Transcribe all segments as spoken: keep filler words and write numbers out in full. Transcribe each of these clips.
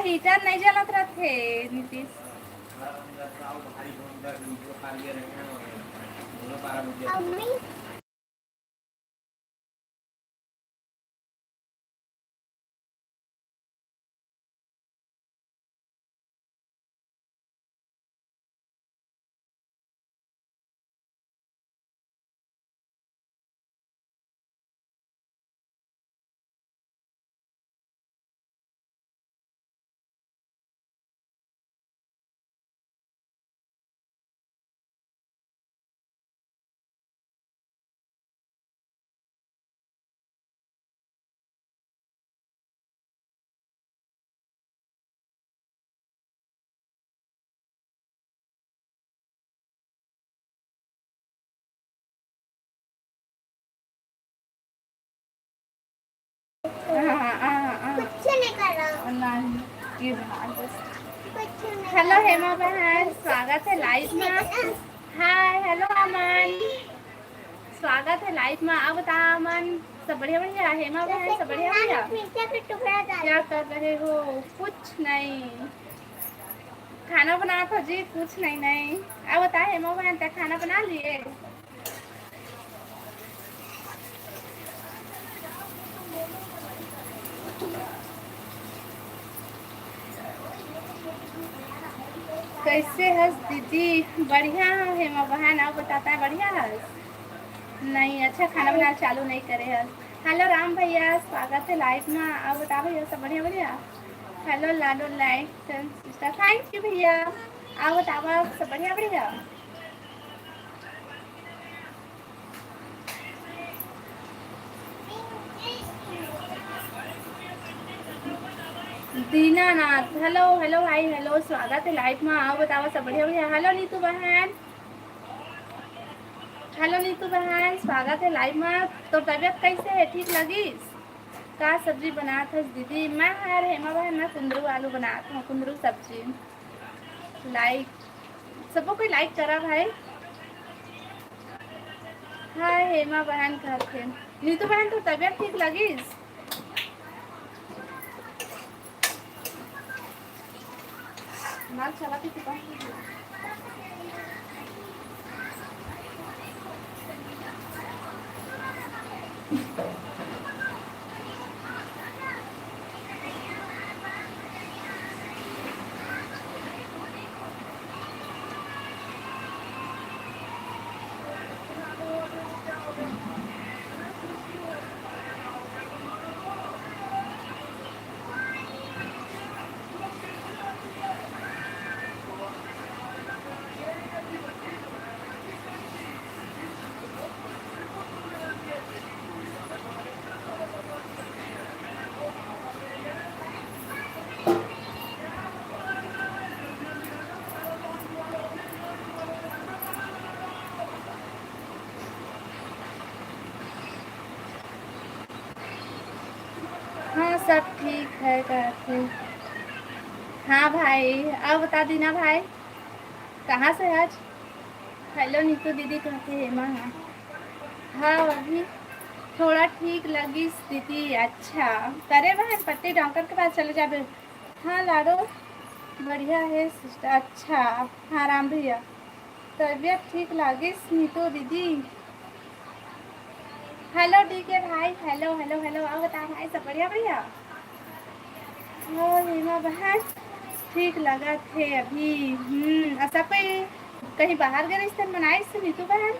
Heater नहीं जलत रथे नीतीश। मम्मी। हाँ, हाँ, हाँ, हाँ। कुछ नहीं कर रहा हूँ। नहीं, ये बना दो। कुछ नहीं हेलो कर रहा हेमा हूँ। बहन, स्वागत है लाइव में। कुछ नहीं कर रहा हूँ। हाय, हेलो अमन, स्वागत है लाइव में। अब बता अमन, सब बढ़िया बढ़िया? हेमा बहन, सब बढ़िया बढ़िया? मिर्चा के टुकड़ा डाल। क्या कर रहे हो? कुछ नहीं, खाना बनात हो जी। कुछ नहीं, नहीं। अब बता हेमा बहन, तै खाना बना लिए? कैसे हस दीदी? बढ़िया हूँ हेमा बहन, आप बताता है, बढ़िया हस? नहीं, अच्छा खाना बनाना चालू नहीं करे हस। हेलो राम भैया, स्वागत है लाइव में। आप बता भैया, सब बढ़िया बढ़िया? Hello Lado like sister, thank you भैया। आप बतावा, सब बढ़िया बढ़िया? दीनानाथ, हेलो, हेलो भाई, हेलो, स्वागत है लाइव में। आओ बताओ, सब बढ़िया बढ़िया? हेलो नीतू बहन, हेलो नीतू बहन, स्वागत है लाइव में। तो तबीयत कैसे है, ठीक लगिस? का सब्जी बनात हस दीदी? मैं हर हेमा बहन, मैं कुंदरू आलू बनात हूँ, कुंदरू सब्जी। लाइक, सबो कोई लाइक करा भाई। हाय हेमा बहन कहत हे। नीतू बहन, तो तबीयत ठीक लगिस? नाल चला के चुका। हाँ, सब ठीक है, कहत हे। हाँ भाई, अब बता दीना भाई, कहाँ से आज? हेलो नीतू दीदी, कहत हे हेमा। हाँ, हाँ, अभी थोड़ा ठीक लगिस दीदी। अच्छा, करे बहन, पट्टी डॉक्टर के पास चले जाबे। हाँ लाडो, बढ़िया है सिस्टर। अच्छा, हाँ राम भैया, तबीयत ठीक लागिस नीतू दीदी। हेलो डीके भाई, हेलो, हेलो, हेलो। अउ बता भाई, सब बढ़िया, बढ़िया? ओ हेमा बहन, ठीक लगत हे अभी। हम्म, अ, सब कोई कहीं बाहर गए रिहिस तेन बनाइस नीतू बहन?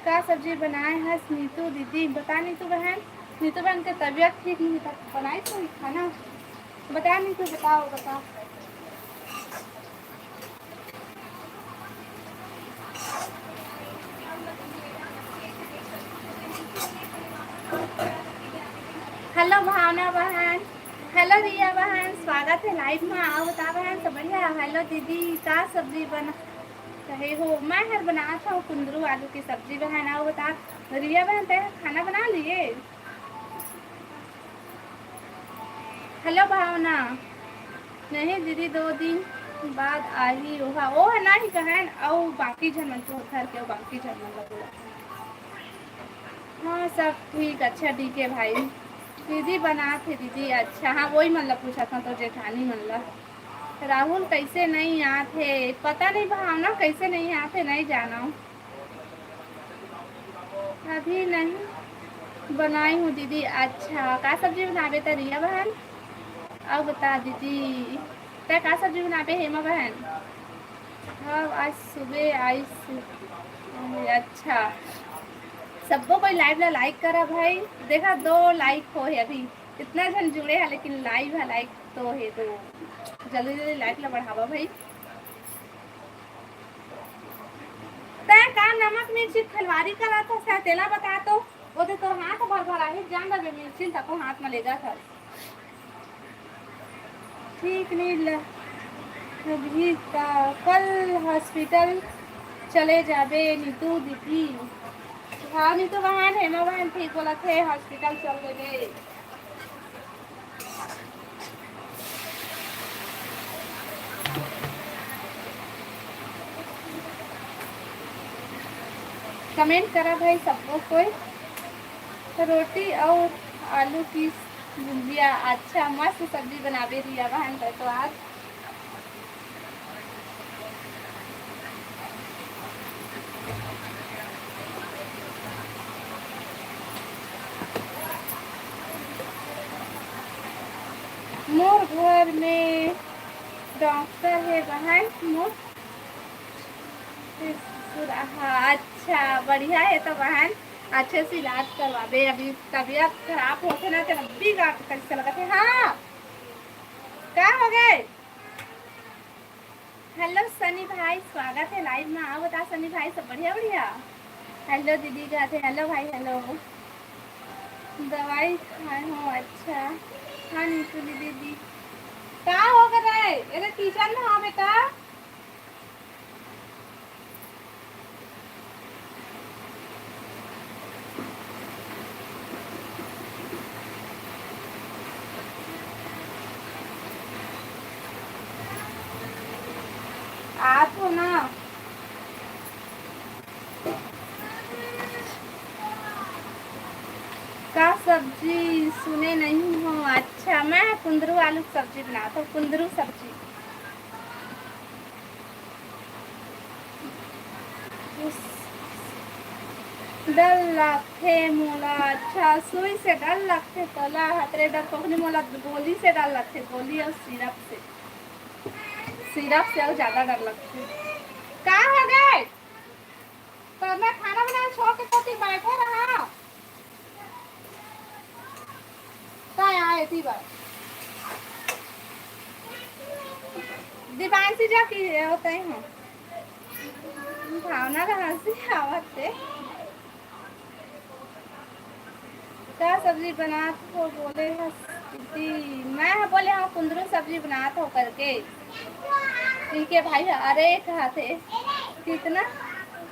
का सब्जी बनाए हस नीतू दीदी? बता नीतू बहन, नीतू बहन के तबीयत ठीक नहीं, त बनाइस नहीं खाना? बता नीतू, बताओ, बताओ। हेलो भावना बहन, हेलो रिया बहन, स्वागत है लाइव में। आओ बता बहन, सब बढ़िया? हेलो दीदी, का सब्जी बना रहे हो? मैं हर बनात हूँ कुंदरू आलू की सब्जी बहन। आओ बता रिया बहन, तय खाना बना लिए? हेलो भावना, नहीं दीदी, दो दिन बाद आही ओहा। ओह नहीं कहन, अउ बाकी झन मन तो घर के, अउ बाकी झन मन ला बोला। हाँ, सब ठीक। अच्छा, डीके भाई, दीदी बनात हे दीदी। अच्छा, हाँ, वही मन ला पूछत हँव, तो जेठानी मन ला। राहुल कैसे नहीं आत हे, पता नहीं भावना कैसे नहीं आत हे, नहीं जानव। अभी नहीं बनाई हूँ दीदी। अच्छा, का सब्जी बनाबे त रिया बहन? अउ बता दीदी, तै का सब्जी बनाबे हेमा बहन? हाँ, आज सुबह आई सु-, अच्छा, सब्बो कोई live ला like करा भाई। देखा, दो like हो हे अभी, इतना झन जुड़े हे, लेकिन live हे, like तो हे, तो जल्दी जल्दी like ला बढ़ावा भाई। तै का नमक मिर्ची खलवारी करत हस, तेला बता तो। ओदे तोर हाथ भर भर आही, जान डरबे मिर्ची तको हाथ में लेगा था। ठीक नहीं ल-, अभी का, कल hospital चले जाबे नीतू दीदी। हाँ, नीतू बहन, हेमा बहन ठीक बोलत हे, hospital चल देबे। Comment करा भाई सब्बो कोई। रोटी अउ आलू की भुजिया। अच्छा, मस्त सब्जी बनाबे रिया बहन तै तो आज। मोर घर में doctor हे बहन, मोर ससुर। हाँ, अच्छा, बढ़िया हे तो बहन, अच्छे से इलाज करवाबे। अभी तबीयत खराब होथे ना, तेन अभी का कैसे लगत हे। हाँ, का हो गए? Hello सनी भाई, स्वागत हे live में। अउ बता सनी भाई, सब बढ़िया बढ़िया? Hello दीदी कहत हे, hello भाई, hello। दवाई खाए हो? अच्छा। हाँ नीतू दीदी दी। का हो गए? अरे kitchen में हो बेटा। आत हो ना। का सब्जी सुने नहीं हो? अच्छा, मैं कुंदरू आलू के सब्जी बनात हूँ, कुंदरू सब्जी। डर लगथे मोला। अच्छा, सुई से डर लगथे तोला? हतरे डर कोहनी, मोला गोली से डर लगथे, गोली अउ syrup से। Syrup से अउ ज्यादा डर लगथे। का हो गए? तो मैं खाना बनाना छोड़ के कोती बैठे रहा। का आए थी बात? दीपांशी जा की होते हैं। भावना ला हंसी आवत हे। का सब्जी बनात हो बोले हस दीदी? मैं ह बोले हव कुंदरू सब्जी बनात हो करके। पीके भाई ह अरे कहत हे, कितना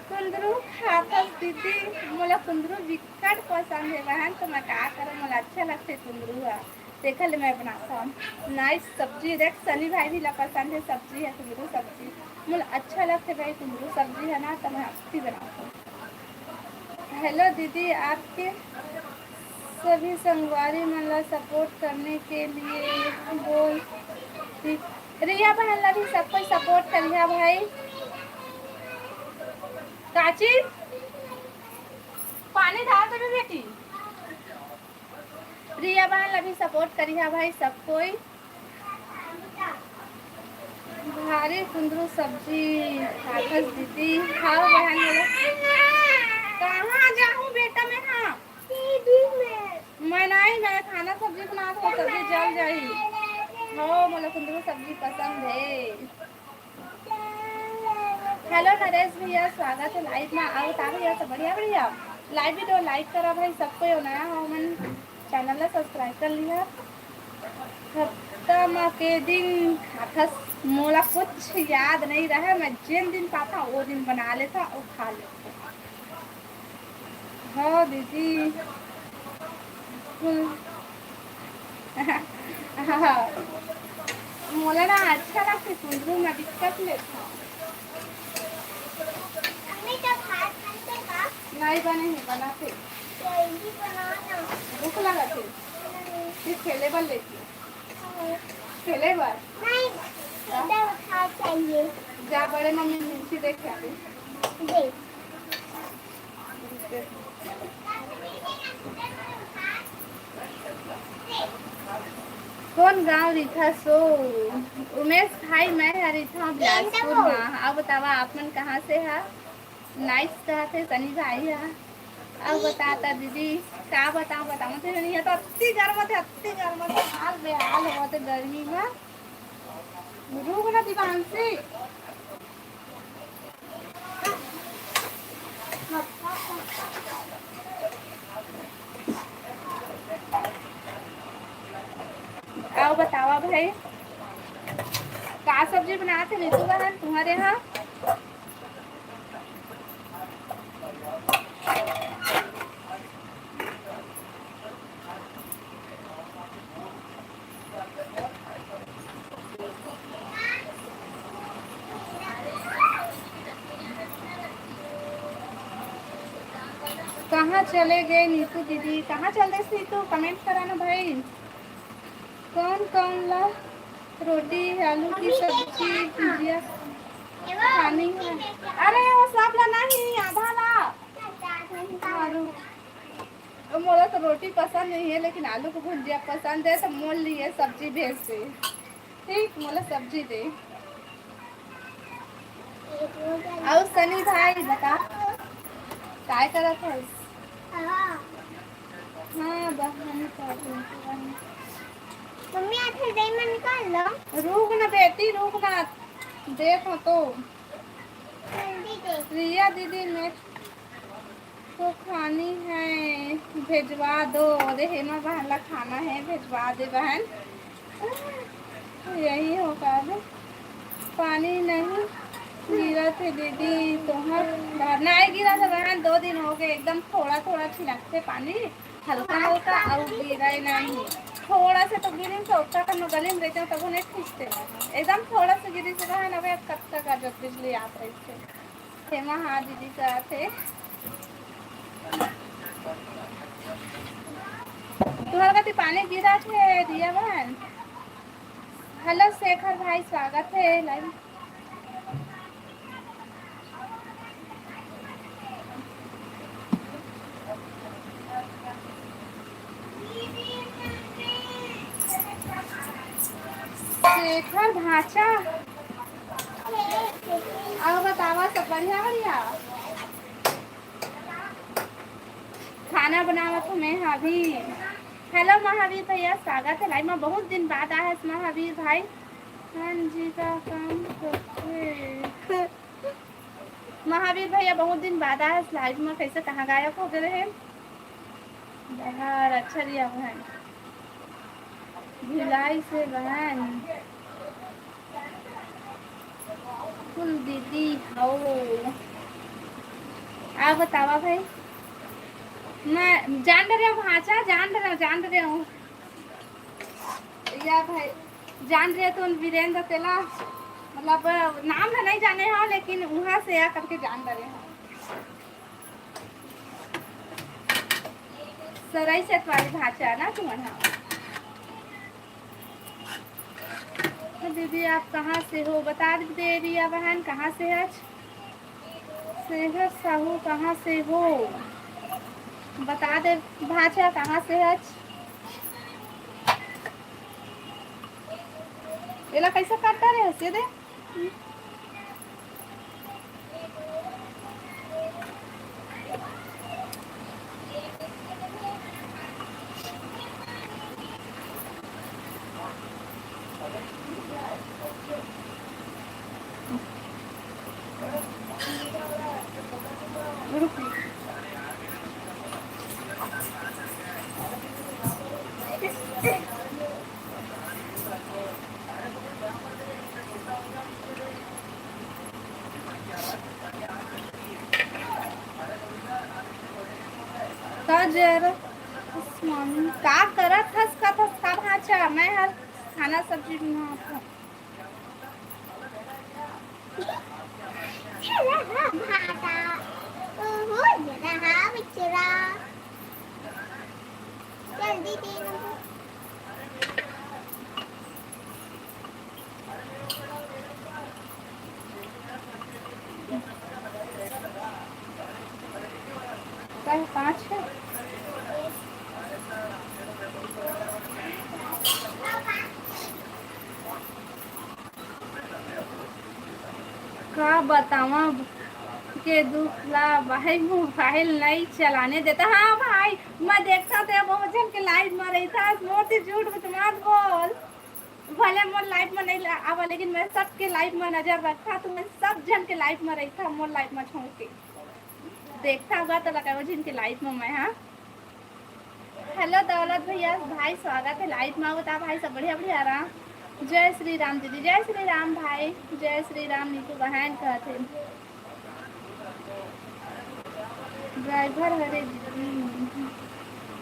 कुंदरू खात हस दीदी? मोला कुंदरू बिकट पसंद हे बहन, तो मैं का करूँ, मोला अच्छा लगथे कुंदरू ह, तेखर ले मैं बनात हव। Nice सब्जी देख, सनी भाई भी ला पसंद हे सब्जी ह, कुंदरू सब्जी मोला अच्छा लगथे भाई, कुंदरू सब्जी ह ना, तो मैं अक्ती बनात हव। Hello दीदी, आपके सभी संगवारी मन ला support करने के लिए बोल दी। रिया बहन ला भी सब कोई support करिहा भाई। काची पानी डाल देबे बेटी। रिया बहन ला भी support करिहा भाई सब कोई। भारी कुंदरू सब्जी खाथस दीदी। हाँ बहन बोलो। कहाँ जाहूँ बेटा मैं? हाँ मैं नहीं, मैं खाना सब्जी बनात हव, सब्जी जल जाही। हो मोला कुंदरू सब्जी पसंद हे। Hello नरेश भैया, स्वागत हे live में। अउ बता भैया सब बढ़िया बढ़िया? Live video like करा भाई सब कोई, नया हो मन channel ला subscribe कर लिहा। हफ्ता म के दिन खाथस, मोला कुछ याद नहीं रहे, मैं जेन दिन पाता वो दिन बना लेता अउ खा लेता। हाँ दीदी। हम्म। मोला ना अच्छा लगथे कुंदरू, मैं बिकट लेथव। नहीं बने हे, बनाथे। भूख लगत हे। सिर्फ खेले बर लेती हूँ। खेले बर? नहीं, इधर उठा चाहिए। जा बड़े मम्मी मिर्ची देख के आ। कौन गांव रिथा सो? उमेश भाई, मैं हर रिथा बिलासपुर मा। अब बतावा, आप मन कहाँ से हा? नाइस कहा थे सनी भाई हा। अब बता ता दीदी, का बताऊं, बताऊं थे नहीं, ये तो अत्ती गर्म थे, अत्ती गर्म थे, हाल बेहाल होते गर्मी मा। रुक ना दिवांशी। अउ बतावा भाई, का सब्जी बनात हे नीतू बहन तुम्हारे यहाँ? कहाँ चले गए नीतू दीदी? कहाँ चल देस नीतू? कमेंट करा ना भाई। कौन कौन ला रोटी, आलू की सब्जी, भुजिया खानी है? अरे वो सब ला नहीं, आधा ला। आलू, मोला तो रोटी पसंद नहीं है, लेकिन आलू को भुजिया पसंद है, तो मोल लिए सब्जी भेज दे। ठीक, मोला सब्जी दे। अउ सनी भाई बता, काय करत हस? हाँ, बहन कर दे। मम्मी, आथे दे मन कर लो। रुक ना बेटी, रुक ना, देख तो। जल्दी दे। रिया दीदी, मैं तो खानी है, भेजवा दो। अरे हेमा बहन ला खाना है, भेजवा दे बहन। यही हो का दे। पानी नहीं गिरा थे दीदी, तोहर घर नहीं गिरा था बहन, दो दिन हो गए, एकदम थोड़ा थोड़ा छिड़कते पानी, हल्का हल्का, और गिरा ही नहीं। थोड़ा से तो गिरी से ओतना कन गली में रहते हो, तब उन्हें खींचते एकदम थोड़ा से गिरी से बहन, अबे कब तक आ जब बिजली आप रही थे। हेमा, हाँ दीदी, का थे? तुम्हारे कति पानी गिरा थे, रिया बहन? हेलो शेखर भाई, स्वागत है लाइव। शेखर भांचा, अउ बतावा, सब बढ़िया, बढ़िया? खाना बनावत हूँ मैं, महावीर। हेलो महावीर भैया, स्वागत है लाइव में। बहुत दिन बाद आए हस महावीर भाई। हाँ जी, का काम करथे? महावीर भैया बहुत दिन बाद आए हस लाइव में, कैसे कहाँ गायब हो गए रहे? बाहर, अच्छा रिया बहन। भिलाई से बहन। फूल दीदी हौ। आ बतावा भाई, मैं जान रहे हो भांचा, जान रहे हो, जान रहे हो। या भाई, जान रहे हो तो वीरेंद्र तेला, मतलब नाम तो नहीं जाने हो, लेकिन वहाँ से आ करके जान रहे हो। सरई से तुम्हारी भांचा ना तुमन हा। तो दीदी आप कहाँ से हो? बता दे रिया बहन, कहाँ से है? शेखर साहू कहाँ से हो? बता दे भांचा, कहाँ से है? एला कैसे काटता रहे हंसे दे? का जर आसमान का करत हस, का थस, का भांचा? मैं हर खाना सब्जी बनात हूँ। चला हा भाटा, ओहो, जरा हा बिचरा। जल्दी दे ना। पाँच है। का बतावा के दुख ला भाई, मोबाइल नहीं चलाने देता। हाँ भाई, मैं देखता थे बहुत झन के लाइव में रहता, मोर से झूठ मत, मत बोल। भले मोर लाइव में नहीं ला-, आवा, लेकिन मैं सबके लाइव में नजर रखता, तो मैं सब झन के लाइव में रहता, मोर लाइव में छोड़ के। देखता होगा तो लगाओ जिनके लाइव में मैं, हाँ। हेलो दौलत भैया, भाई स्वागत है लाइव में। बता भाई, सब बढ़िया, बढ़िया रहा। जय श्री राम दीदी, जय श्री राम भाई, जय श्री राम नीतू बहन कहत हे। ड्राइवर हरे दीदी,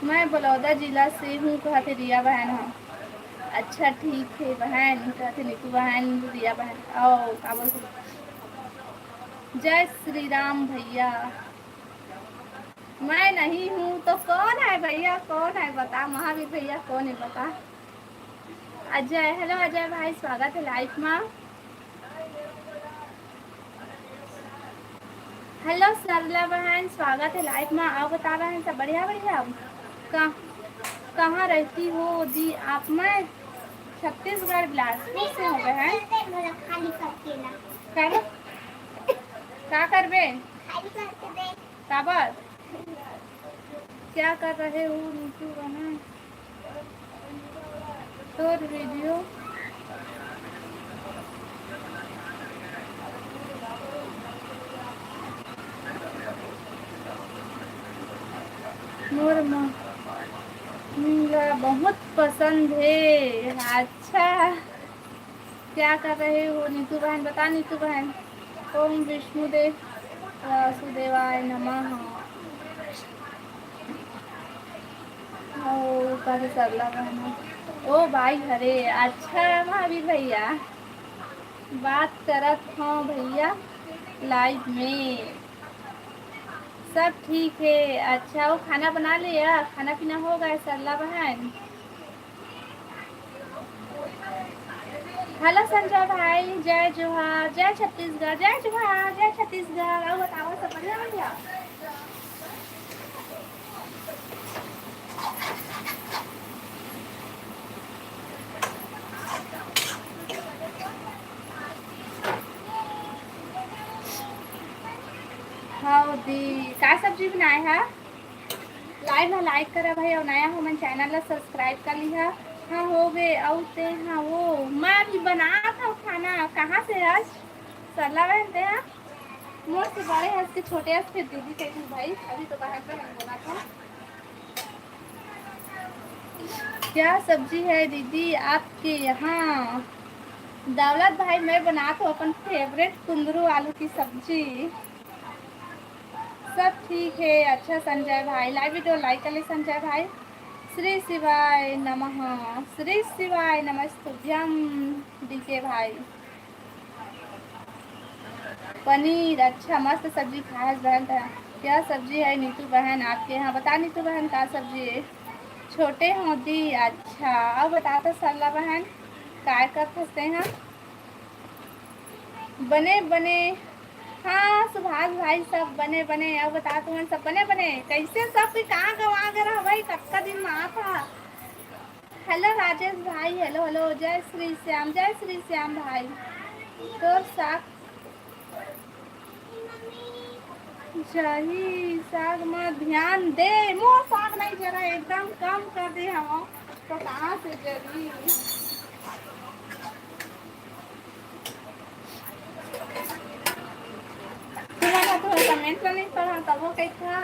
मैं बलौदा जिला से हूँ कहत हे रिया बहन। हाँ, अच्छा ठीक है बहन कहत हे नीतू बहन, रिया बहन। ओ का बोलते, जय श्री राम भैया। मैं नहीं हूँ तो कौन है भैया, कौन है बता, महावीर भैया कौन है बता। अजय, हेलो अजय भाई, स्वागत है लाइव में। हेलो सरला बहन, स्वागत है लाइव में। आओ बता बहन, सब बढ़िया, बढ़िया। कहाँ, कहाँ रहती हो दी आप? मैं छत्तीसगढ़ बिलासपुर से हूँ बहन। खाली करके ना। कर, का करबे? खाली करके दे। काबर? क्या कर रहे हो नीतू बहन? तोर वीडियो मोर मम्मी ला बहुत पसंद है। अच्छा, क्या कर रहे हो नीतू बहन? बता नीतू बहन। ओम विष्णु देव वासुदेवाय नमः। ओ, काफी सरला बहन। ओ भाई, अरे अच्छा महावीर भैया, बात करत हूँ भैया लाइव में। सब ठीक है। अच्छा, वो खाना बना लिया, खाना पीना हो गया सरला बहन? हेलो संजय भाई, जय जोहार, जय छत्तीसगढ़, जय जोहार, जय छत्तीसगढ़। और बताओ, सब बढ़िया, बढ़िया? हाँ दी, का सब्जी बनाए है? लाइव ला लाइक करा भाई, और नया हो मन चैनल ला सब्सक्राइब कर लिहा। हाँ हो गए, और ते हाँ वो मैं भी बनात हूँ खाना। कहाँ से आज? सरला बहन ते हाँ? मोर से बड़े हंस के छोटे हंस के दीदी कही भाई, अभी तो बाहर पर हम बोला था। क्या सब्जी है दीदी आपके यहाँ? दौलत भाई, मैं बनात हूँ अपन फेवरेट कुंदरू आलू की सब्जी। सब ठीक है। अच्छा संजय भाई, लाइव वीडियो लाइक कर ले संजय भाई। श्री शिवाय नमः, श्री शिवाय नमस्तुभ्यम डीके भाई। पनीर, अच्छा मस्त सब्जी खाए हस बहन। त क्या सब्जी है नीतू बहन आपके यहाँ? बता नीतू बहन का सब्जी है? छोटे हो दी, अच्छा। अब बता तो सरला बहन, काय करत हस तेहा? बने बने। हाँ सुभाष भाई, सब बने बने। अब बता तुमन, सब बने बने? कैसे सब कोई कहाँ गवा गे रहा भाई, कतका दिन में आता? हेलो राजेश भाई, हेलो हेलो। जय श्री श्याम, जय श्री श्याम भाई। तोर साग जाही, साग म ध्यान दे। मोर साग नहीं जरा, एकदम कम कर दे हम। तो कहाँ से जरी? तुम्हारा तो कमेंट तो नहीं पढ़ा, तब वो कैसा?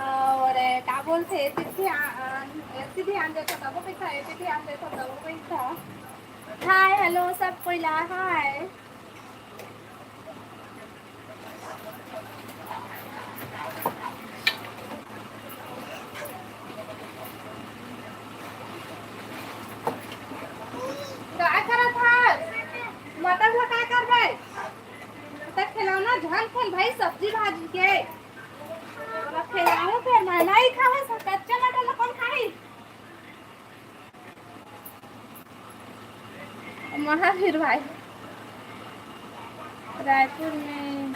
और, अ, का बोलथे, एती ध्यान, अ, एती ध्यान देथो, तभो कहिथो, एती ध्यान देथो, तभो कहिथो। हाय, हेलो, सब कोई ला हाय। काय करत हस? मटर ला काय करबे? त खिलौना झन खेल भाई, सब्जी भाजी के। अब खिलाऊं फेर मैं, नहीं खावे सब, कच्चा मटर ला कौन खाई? महावीर भाई, रायपुर में।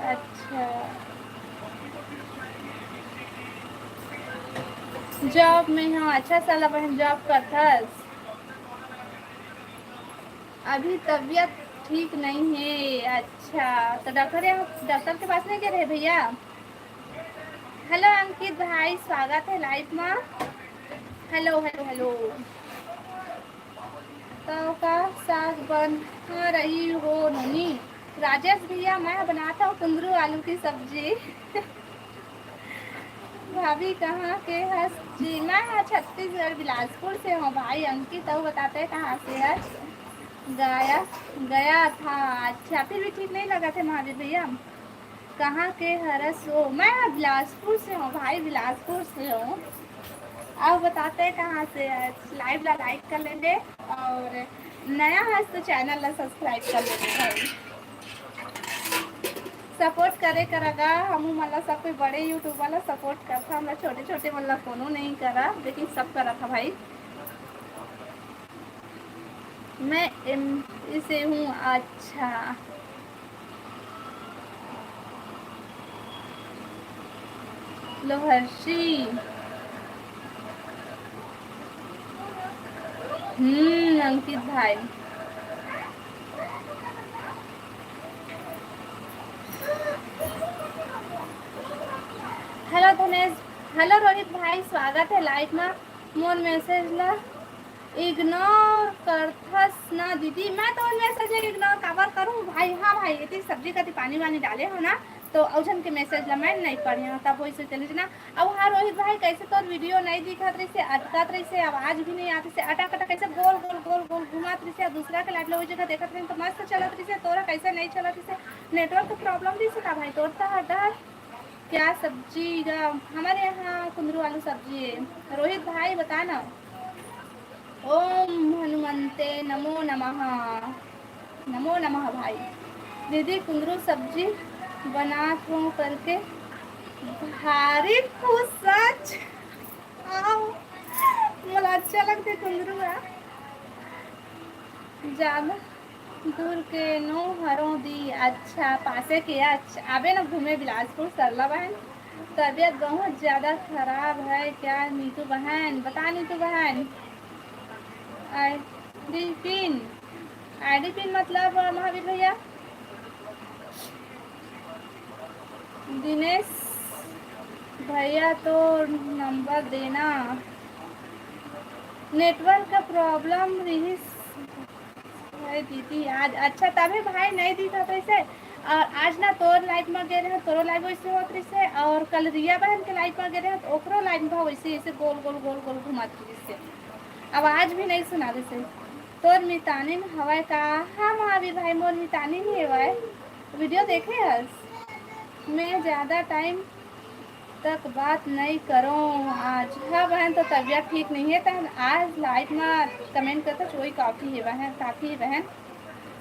अच्छा, जॉब में हूँ। अच्छा सरला बहन, जॉब करथस? अभी तबीयत ठीक नहीं है। अच्छा, तो डॉक्टर यहाँ, डॉक्टर के पास नहीं गए रहे भैया? हेलो अंकित भाई, स्वागत है लाइव में। Hello, hello, hello. तो का साग बना रही हो नोनी? राजेश भैया, मैं बनाता हूँ कुंदरू आलू की सब्जी। भाभी कहाँ के हस जी? मैं हाँ छत्तीसगढ़ बिलासपुर से हूँ भाई। अंकित, अउ बताते कहाँ से हस? गया, गया था। अच्छा, फिर भी ठीक नहीं लगा थे महावीर भैया? कहाँ के हरस हो? मैं बिलासपुर से हूँ भाई, बिलासपुर से हूँ। अब बताते हैं कहाँ से है। लाइव ला लाइक कर लेंगे और नया है तो चैनल ला सब्सक्राइब कर लेंगे भाई। सपोर्ट करे करगा, हमू मन ला सब कोई बड़े यूट्यूबर ला सपोर्ट करता, हमला छोटे छोटे मन ला कोनो नहीं करा, लेकिन सब करा था भाई। मैं एमपी से हूँ। अच्छा, लोहर्षी। हम्म, अंकित भाई। हेलो धनेश, हेलो रोहित भाई, स्वागत है लाइव में। मोर मैसेज ला इग्नोर करथस ना दीदी? मैं तो मैसेज इग्नोर काबर करूँ भाई? हाँ भाई, इतनी सब्जी कति पानी वानी डाले हो ना, तो अउ झन के मैसेज ला मैं नहीं पढ़े हूँ, तब वही से चले ना। अब हाँ रोहित भाई, कैसे तोर वीडियो नहीं दिखत रही से, अटकत रही से, आवाज भी नहीं आती से, अटक अटक कैसे गोल गोल गोल गोल घुमात रही से, दूसरा के लाइव ला वही जगह देखत रही तो मस्त चलत रही से, तोरा कैसे नहीं चलत रही से? नेटवर्क का प्रॉब्लम रही से का भाई तोर? तो हर डहर क्या सब्जी गा? हमारे यहाँ कुंदरू आलू सब्जी है। रोहित भाई बता ना। ओम हनुमंते नमो नमः, नमो नमः भाई। दीदी कुंदरू सब्जी बनात हो करके भारी खुश सच। आओ, मोला अच्छा लगते कुंदरू है ज्यादा। दूर के नो हरों दी। अच्छा, पासे के। अच्छा, आबे न घूमे बिलासपुर सरला बहन। तबीयत बहुत ज्यादा खराब है क्या नीतू बहन? बता नीतू बहन। आईडी पिन, आईडी पिन मतलब महावीर भैया? दिनेश भैया तो नंबर देना, नेटवर्क का प्रॉब्लम रही है दीदी आज। अच्छा, तभी भाई नहीं दिखा कैसे। और आज ना तोर लाइव में गए रहे, तोरो लाइव वैसे होत रही से, और कल रिया बहन के लाइव में गए रहे तो ओकरो लाइव में वैसे ऐसे गोल गोल गोल गोल घुमात रही से। आवाज भी नहीं सुना रही से। तोर मितानिन हवाए का? हाँ महावीर भाई, मोर मितानिन ही हवाए। वीडियो देखे हस? मैं ज्यादा टाइम तक बात नहीं करो आज। हाँ बहन, तो तबीयत ठीक नहीं है, तो आज लाइव में कमेंट करता वही काफी है बहन, काफी है बहन।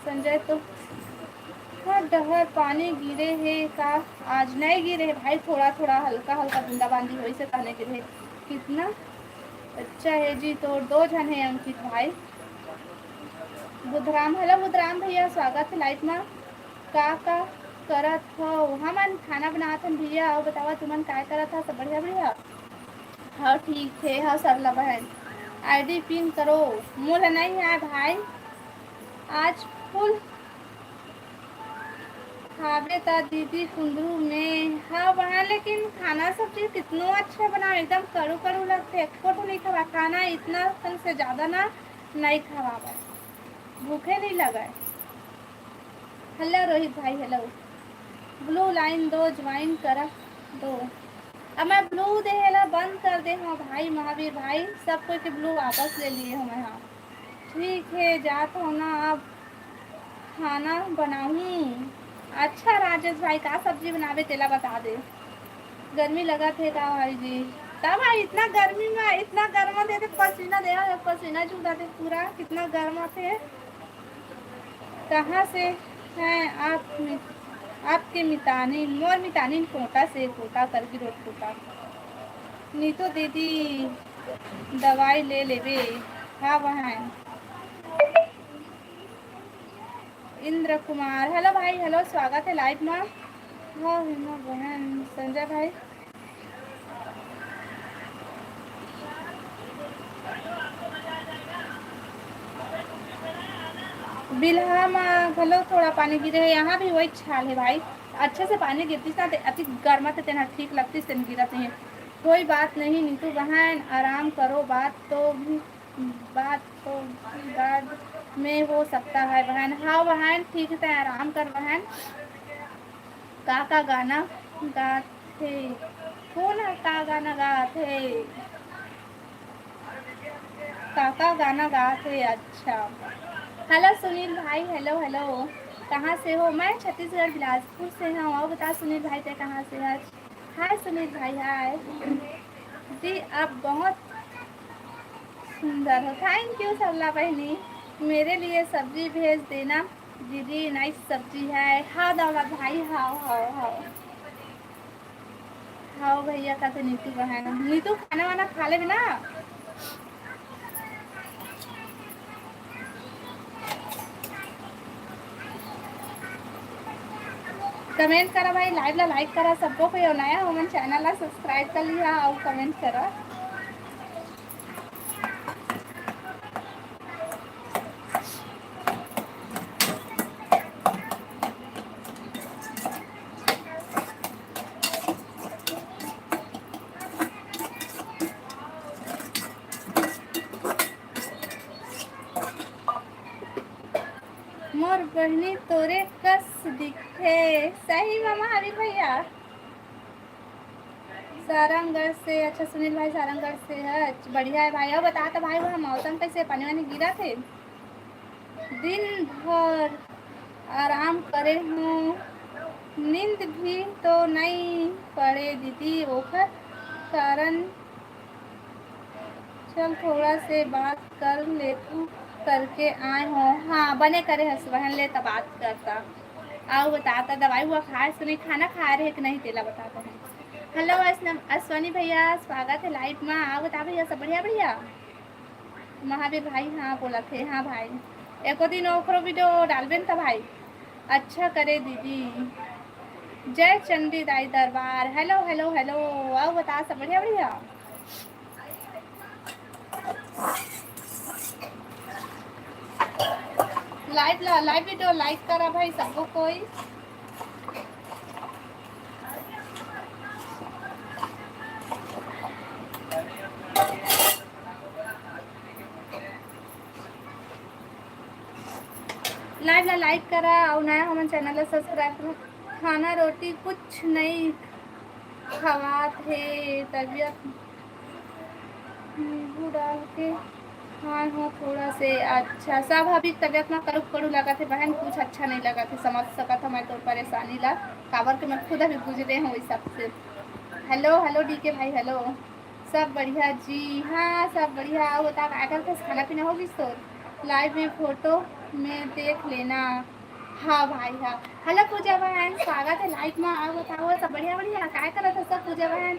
संजय तो हाँ डहर पानी गिरे है का? आज नहीं गिरे है भाई, थोड़ा थोड़ा हल्का हल्का बूंदाबांदी होइसे तहने गिरे है। कितना अच्छा है जी, तो दो झन है अंकित भाई। बुधराम, हेलो बुधराम भैया, स्वागत है लाइव में। का का करत हो? हमन खाना बनात हन भैया। और बतावा तुमन काय करत हा? सब बढ़िया बढ़िया? हाँ ठीक है। हाँ सरला बहन, आईडी पिन करो। मोला नहीं है भाई, आज फुल खाबे त दीदी कुंदरू में। हाँ बहन, लेकिन खाना सब्जी कितनो अच्छा बनाओ, एकदम कड़ू कड़ू लगते, एको ठो नहीं खवा। खाना इतना तन से ज्यादा ना नहीं खवावे, भूखे नहीं लगे। हेलो रोहित भाई, हेलो। ब्लू लाइन दो, ज्वाइन करा दो। अब मैं ब्लू देहे ला बंद कर दे हूँ भाई महावीर भाई, सब कोई के ब्लू वापस ले लिए हूँ मैं। हाँ ठीक है, जात हूँ ना, अब खाना बनाऊँ। अच्छा राजेश भाई, का सब्जी बनावे तेला बता दे। गर्मी लगत है का भाई जी? तब भाई इतना गर्मी में इतना गर्मा थे, पसीना दे, पसीना चूदा थे पूरा, कितना गर्मा थे। कहाँ से हैं आप मि-, आपके मितानिन? मोर मितानिन कोटा से, कोटा करगी रोड कोटा। नीतू दीदी दवाई ले लेबे। हाँ बहन। इंद्र कुमार, हेलो भाई, हेलो, स्वागत है लाइव में। हाँ हेमा बहन, संजय भाई। बिल्हा म घलो थोड़ा पानी गिरे हे, यहाँ भी वही हाल हे भाई। अच्छा से पानी गिरतिस ना, ते अति गर्मा ते तेन ह ठीक लगतिस, तेन गिरत नहीं हे। कोई बात नहीं नीतू बहन, आराम करो, बात तो भी, बात तो भी बाद में हो सकता है बहन। हाँ बहन, ठीक है, आराम कर बहन। का का गाना गाथे? कौन ह का गाना गाथे? का का गाना गाथे? अच्छा, हेलो सुनील भाई, हेलो हेलो, कहाँ से हो? मैं छत्तीसगढ़ बिलासपुर से हूँ। और बता सुनील भाई, ते कहाँ से है? हाय सुनील भाई, हाय। जी, आप बहुत सुंदर हो। थैंक यू सरला बहनी, मेरे लिए सब्जी भेज देना दीदी, नाइस सब्जी है। हाँ दौलत भाई, हाँ हाँ हाँ। हाँ भैया, का तो नीतू बहन, नीतू खाना वाना खा लेबे ना। कमेंट करा भाई, लाइव ला लाइक करा, सबको कोई नया हो मन चैनल ला सब्सक्राइब कर लिहा और कमेंट करा। मोर बहनी तोरे कस दिखथे सही म महावीर भैया। सारंगढ़ से, अच्छा सुनील भाई सारंगढ़ से है, अच्छा, बढ़िया है भाई। और बता तो भाई, वहाँ मौसम कैसे, पानी वानी गिरा थे? दिन भर आराम करे हूँ, नींद भी तो नहीं पड़े दीदी, ओखर कारण चल थोड़ा से बात कर लेथू करके आए हो। हाँ, बने करे हस बहन, ले त बात करता। आओ बता त दवाई हुआ खाए सुनी, खाना खाए रहे कि नहीं, तेला बता त है। हेलो अश्वनी भैया, स्वागत है लाइव में। आओ बता भैया, सब बढ़िया बढ़िया? महावीर भाई, हाँ बोला थे, हाँ भाई, एको दिन ओकरो वीडियो डालबे न त भाई। अच्छा करे दीदी। जय चंडी दाई दरबार। हेलो हेलो हेलो, आओ बता सब बढ़िया बढ़िया? लाइव ला, लाइव वीडियो लाइक करा भाई सबको कोई। लाइव ला लाइक करा और नया हमन चैनल ला सब्सक्राइब करा। खाना रोटी कुछ नहीं खवात हे, तबीयत नींबू डाल के खाए हो थोड़ा से। अच्छा, सब अभी तबीयत में कड़ू कड़ू लगत हे बहन, कुछ अच्छा नहीं लगत हे। समझ सकत हो मैं तोर परेशानी ला, काबर के मैं खुद अभी गुजरे हूँ इस सब से। हेलो हेलो डीके भाई, हेलो। सब बढ़िया जी, हाँ सब बढ़िया। आओ बता, का करथस, खाना पीना हो गिस तोर? लाइव में फोटो में देख लेना। हाँ भाई हाँ। हेलो पूजा बहन, स्वागत है लाइव में। आओ बताओ, सब बढ़िया बढ़िया, का करत हो सब पूजा बहन?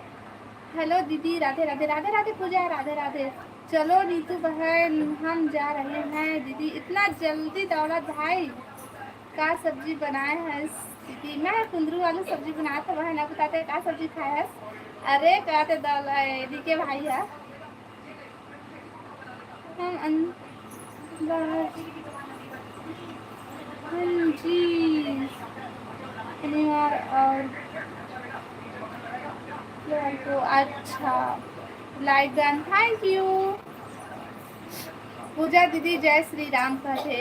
हेलो दीदी, राधे राधे, राधे राधे पूजा, राधे राधे। चलो नीतू बहन, हम जा रहे हैं दीदी। इतना जल्दी दौलत भाई, का सब्जी बनाए हैं दीदी? मैं कुंदरू आलू सब्जी बनाए थे बहन, अब बताते का सब्जी खाए है? अरे कहते दौलत डीके भाई है। हम अन-, बाहर, हाँ जी, शनिवार और इतवार को। अच्छा, लाइक डन, थैंक यू। पूजा दीदी जय श्री राम कहते।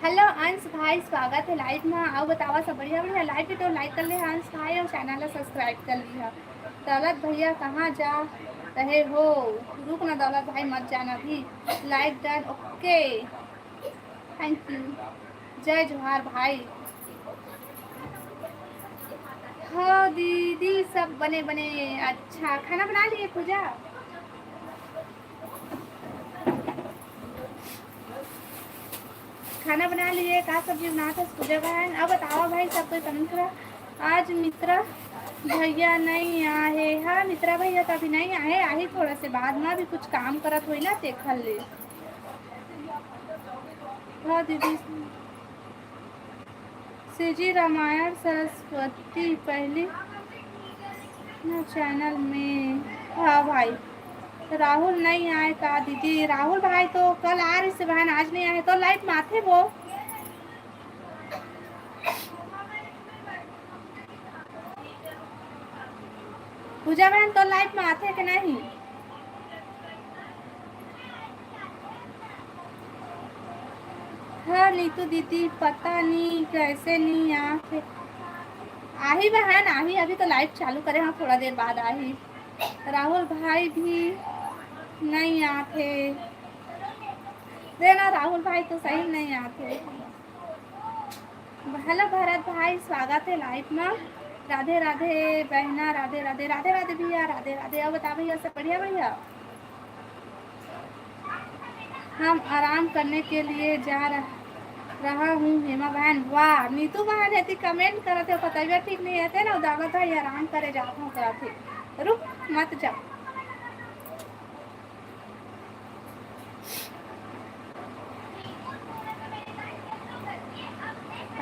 हेलो अंश भाई, स्वागत है लाइव में। आओ बतावा सब बढ़िया बढ़िया। लाइव वीडियो लाइक कर ले अंश भाई और चैनल ला सब्सक्राइब कर लिहा। दौलत भैया कहाँ जा रहे हो? रुक ना दौलत भाई, मत जाना अभी। लाइक डन, ओके, थैंक यू। जय जोहार भाई। हाँ दीदी, सब बने बने। अच्छा, खाना बना लिए पूजा? खाना बना लिए, का सब्जी बनात हस पूजा बहन? अब बतावा भाई, सब कोई कमेंट करा। आज मित्रा भैया नहीं आए। हाँ, मित्रा भैया तो अभी नहीं आए, आही थोड़ा से बाद में, अभी कुछ काम करत होई ना, तेखर ले। हाँ दीदी, सीजी रामायण सरस्वती पहली ना चैनल में। हाँ भाई, राहुल नहीं आए का दीदी? राहुल भाई तो कल आ रहिस बहन, आज नहीं आए। तो लाइव में आथे वो। पूजा बहन तो लाइव में आथे कि नहीं? हाँ नीतू दीदी, पता नहीं कैसे नहीं आथे। आही बहन, आही, अभी तो लाइव चालू करे, हाँ, थोड़ा देर बाद आही। राहुल भाई भी नहीं आथे। देना, राहुल भाई तो सही नहीं आथे। हेलो भरत भाई, स्वागत है लाइव में। राधे राधे बहना, राधे राधे। राधे राधे भैया, राधे राधे। और बता भैया, सब बढ़िया भैया? हम आराम करने के लिए जा रह, रहा हूँ हेमा बहन। वाह, नीतू बहन है ती कमेंट करत है, तबियत ठीक नहीं है ते ना, दादा भाई आराम करे जात हूँ कहत है। रुक मत जा।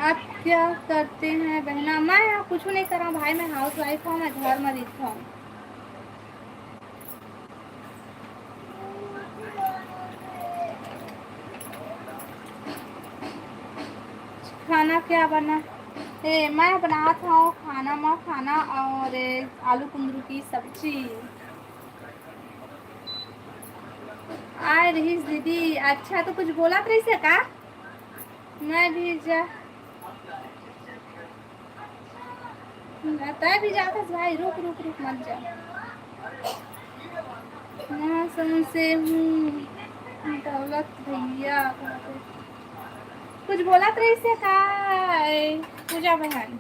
आप क्या करते हैं बहना? मैं यहाँ कुछ नहीं करा भाई, मैं हाउस वाइफ हूँ, मैं घर में रहता हूँ। खाना क्या बना? ए, मैं बनात हूँ खाना में, खाना और ए, आलू कुंदरू की सब्जी। आए रहीस दीदी। अच्छा, तो कुछ बोलत रहीस है का? मैं भी जा, तै भी जात हस भाई, रुक, रुक, रुक, मत जा। महासमुंद से हूँ, दौलत भैया। कुछ बोलत रहीस है का, ए, पूजा बहन?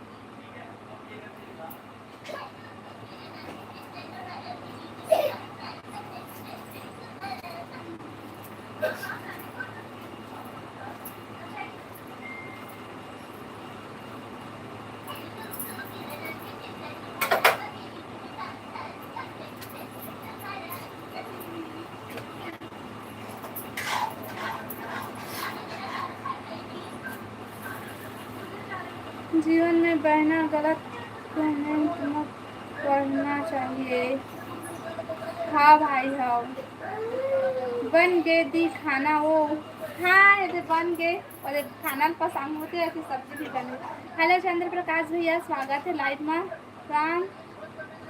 जीवन में बहना गलत कमेंट मत पढ़ना चाहिए। हाँ भाई, हाँ। बन गे दी खाना वो। हाँ, ये बन गे। और ये खाना पसंद होते हैं, ऐसी सब्जी भी बने। हेलो चंद्र प्रकाश भैया, स्वागत है लाइव में। राम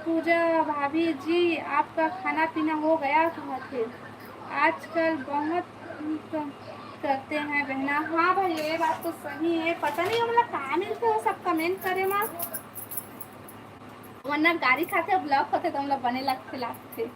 पूजा भाभी जी, आपका खाना पीना हो गया कहाँ थे? आजकल बहुत कम करते हैं बहना। हाँ भाई, ये बात तो सही है। पता नहीं हमला कहाँ मिलते हो सब कमेंट करे मा। वरना गारी खाते, ब्लॉक होते तो हमला बने लगते लागते।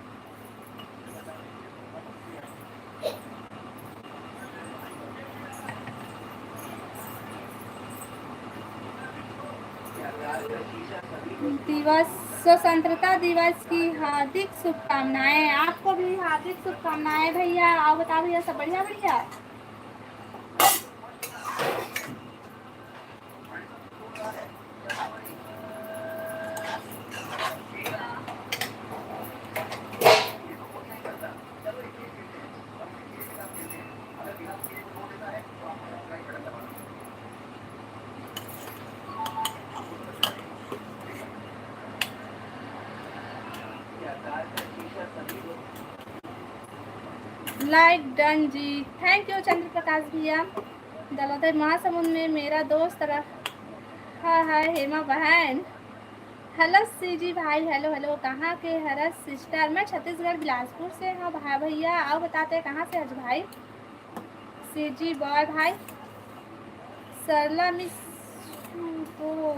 दिवस, स्वतंत्रता दिवस की हार्दिक शुभकामनाएं। आपको भी हार्दिक शुभकामनाएं भैया। आओ बताओ भैया, सब बढ़िया? बढ़िया। लाइक डन जी, थैंक यू चंद्र प्रकाश भैया। दलौदर महासमुंद में मेरा दोस्त रहा है हेमा बहन। हेलो सीजी भाई, हेलो हेलो, कहाँ के हरस सिस्टर? मैं छत्तीसगढ़ बिलासपुर से हूँ भाई। भैया आओ बताते कहाँ से हज भाई? सीजी बॉय भाई, सरला मिस को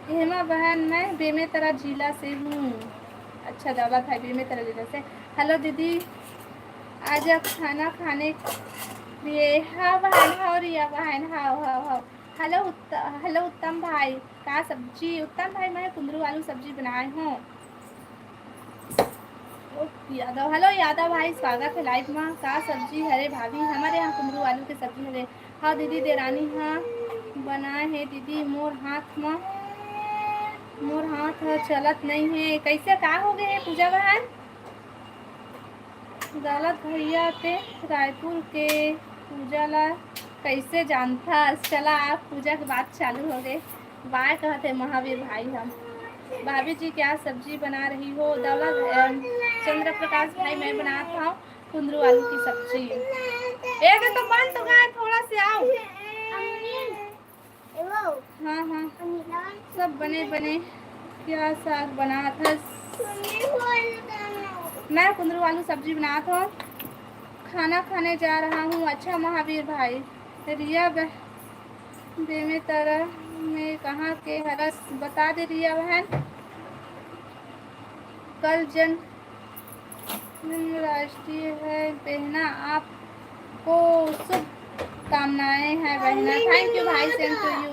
हेमा बहन, मैं बेमेतरा जिला से हूँ। अच्छा दौलत भाई बेमेतरा जिला से। हेलो दीदी, आज आप खाना खाने के लिए? हाँ बहन, हाँ रिया बहन, हाँ हाँ हाँ। हेलो उत्त-, हेलो उत्तम भाई, का सब्जी? उत्तम भाई, मैं कुंदरू आलू सब्जी बनाए हूँ। ओ, यादव, हेलो यादव भाई, स्वागत है लाइव में। का सब्जी हरे भाभी? हमारे यहाँ कुंदरू आलू के सब्जी हरे। हाँ दीदी, देरानी हाँ बनाए है दीदी, मोर हाथ में, मोर हाथ ह चलत नहीं है। कैसे, का हो गए है पूजा बहन? दौलत भैया ते रायपुर के पूजा ला कैसे जानथस? चला, आप पूजा के बात चालू हो गए। बाय कहते महावीर भाई हम। भाभी जी, क्या सब्जी बना रही हो? दौलत, अम, चंद्र प्रकाश भाई, मैं बनात हूँ कुंदरू आलू की सब्जी। एक तो बन तो गया, थोड़ा से आओ। हाँ, हाँ, सब बने बने। क्या साग बनात हस? मैं कुंदरू आलू सब्जी बनात हूँ। खाना खाने जा रहा हूँ। अच्छा महावीर भाई, रिया बह-, बेमेतरा में कहाँ के हरस, बता दे रिया बहन। कल जन, जन्म राष्ट्रीय है बहना, आपको शुभकामनाएं हैं बहना। Thank you भाई, same to you।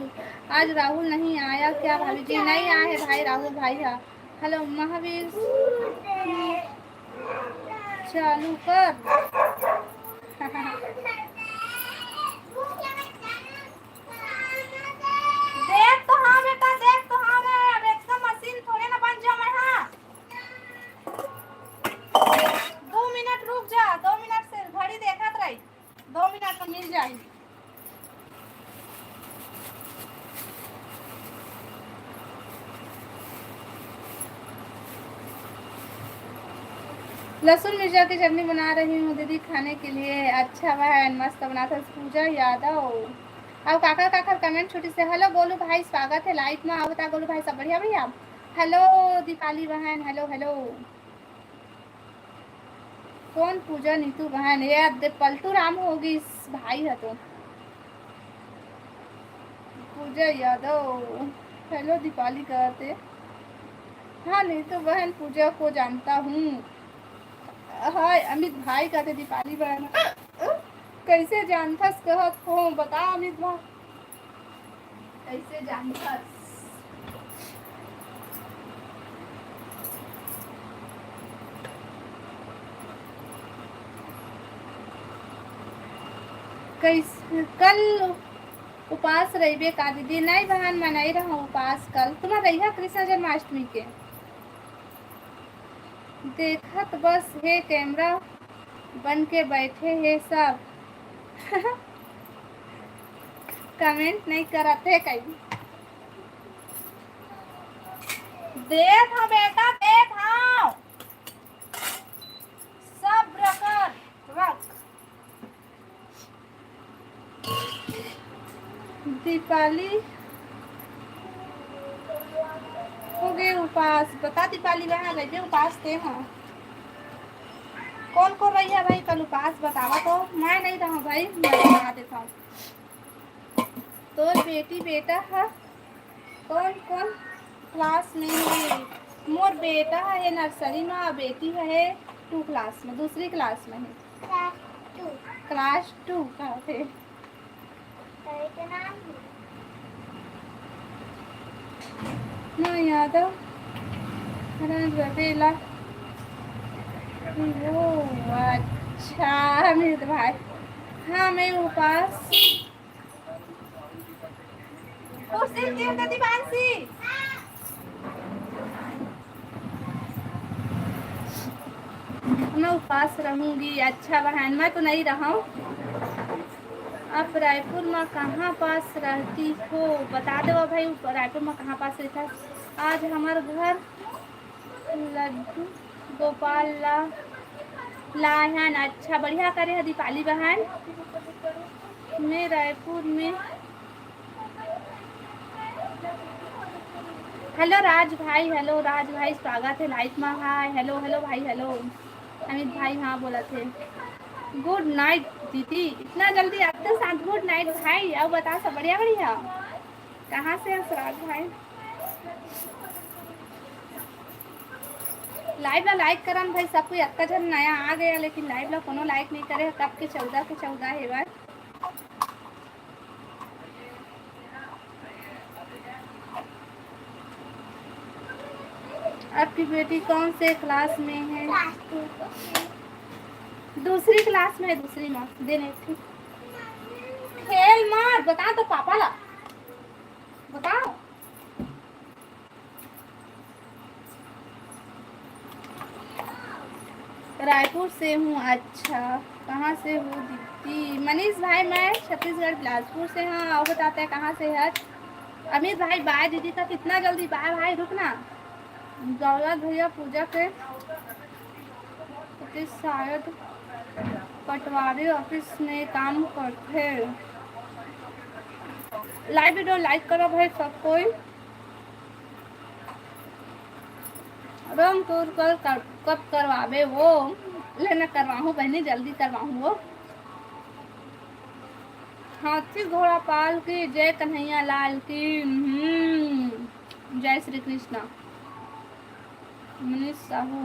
आज राहुल नहीं आया क्या भाभी जी? नहीं आया है भाई, राहुल भाई है। हेलो महावीर, चालू कर। देख तो हाँ बेटा, देख तो हाँ रे, अब एकदम मशीन थोड़े ना बन जावे, हाँ। दो मिनट रुक जा, दो मिनट से घड़ी देखत रही, दो मिनट में मिल जाई। लहसुन मिर्चा की चटनी बना रही हूँ दीदी खाने के लिए। अच्छा बहन, मस्त बनात हस। पूजा यादव। अब काकर काकर कमेंट छुट्टी से। हेलो गोलू भाई, स्वागत है लाइव में। आओ बता गोलू भाई, सब बढ़िया भैया? हेलो दीपाली बहन, हेलो हेलो। कौन पूजा नीतू बहन? ये अब दे पलटू राम होगी इस भाई है तो। पूजा यादव, हेलो दीपाली कहते। हाँ नीतू बहन, पूजा को जानता हूँ। हाय अमित भाई कहते दीपाली बहन। कैसे जानथस कहत हो, बता अमित भाई। कैसे जानथस? कैस-, कल उपास रहिबे का दीदी? नहीं बहन, मैं नहीं रहूँ उपास कल। तुम्हार रहिया कृष्ण जन्माष्टमी के? देखत बस हे कैमरा बन के बैठे हे सब। कमेंट नहीं करत हे कहीं। देत हूँ बेटा, देत हूँ। सब्र कर, रख। दीपाली हो गए उपास। बता दीपाली, वहाँ रहिबे उपास ते हाँ। कौन कौन रहिया भाई कल उपास, बतावा तो। मैं नहीं रहूँ भाई, मैं बता देता हूँ। तोर बेटी बेटा है कौन कौन क्लास में है? मोर बेटा है नर्सरी में, बेटी है टू क्लास में, दूसरी क्लास में है। Class to. क्लास टू का है? तो इतना ही। ना यादव, राज बघेला। वो अच्छा, अमित भाई। हाँ, मैं उपास। कुर्सी दे दे दीपांशी। मैं उपास रहूंगी। अच्छा बहन, मैं तो नहीं रहूँ। आप रायपुर में कहाँ पास रहती हो, बता दो भाई, रायपुर में कहाँ पास रहता है। आज हमारे घर लड्डू गोपाल ला लाए हन। अच्छा, बढ़िया करे है दीपाली बहन। मैं रायपुर में। हेलो राज भाई, हेलो राज भाई, स्वागत है लाइव में। हाय, हेलो, हेलो भाई, हेलो। अमित भाई, हाँ, बोला थे। गुड नाइट दीदी, इतना जल्दी आपके साथ गुड नाइट भाई। अब बता, सब बढ़िया, बढ़िया? कहाँ से है राज भाई? लाइव ला लाइक करन भाई, सब कोई। अतका झन नया आ गया, लेकिन लाइव ला कोनो लाइक नहीं करे, कब के चौदह के चौदह है भाई। आपकी बेटी कौन से क्लास में है? दूसरी क्लास में है, दूसरी में। देने ठीक। खेल मत, बता तो पापा ला, बताओ। रायपुर से हूँ। अच्छा, कहाँ से हो दीदी? मनीष भाई, मैं छत्तीसगढ़ बिलासपुर से। हाँ, और बताते हैं कहाँ से है। अमित भाई, बाय दीदी। तब इतना जल्दी बाय भाई, रुक ना। दौलत भैया पूजा के पति शायद पटवारी ऑफिस में काम करथे। लाइव वीडियो लाइक करो भाई सब कोई। रंग तोर कल कर, कब करवाबे वो? ले ना करवाहूँ बहनी, जल्दी करवाहूँ वो। हाथी घोड़ा पाल की जय, कन्हैया लाल की। हम्म, जय श्री कृष्णा। मनीष साहू,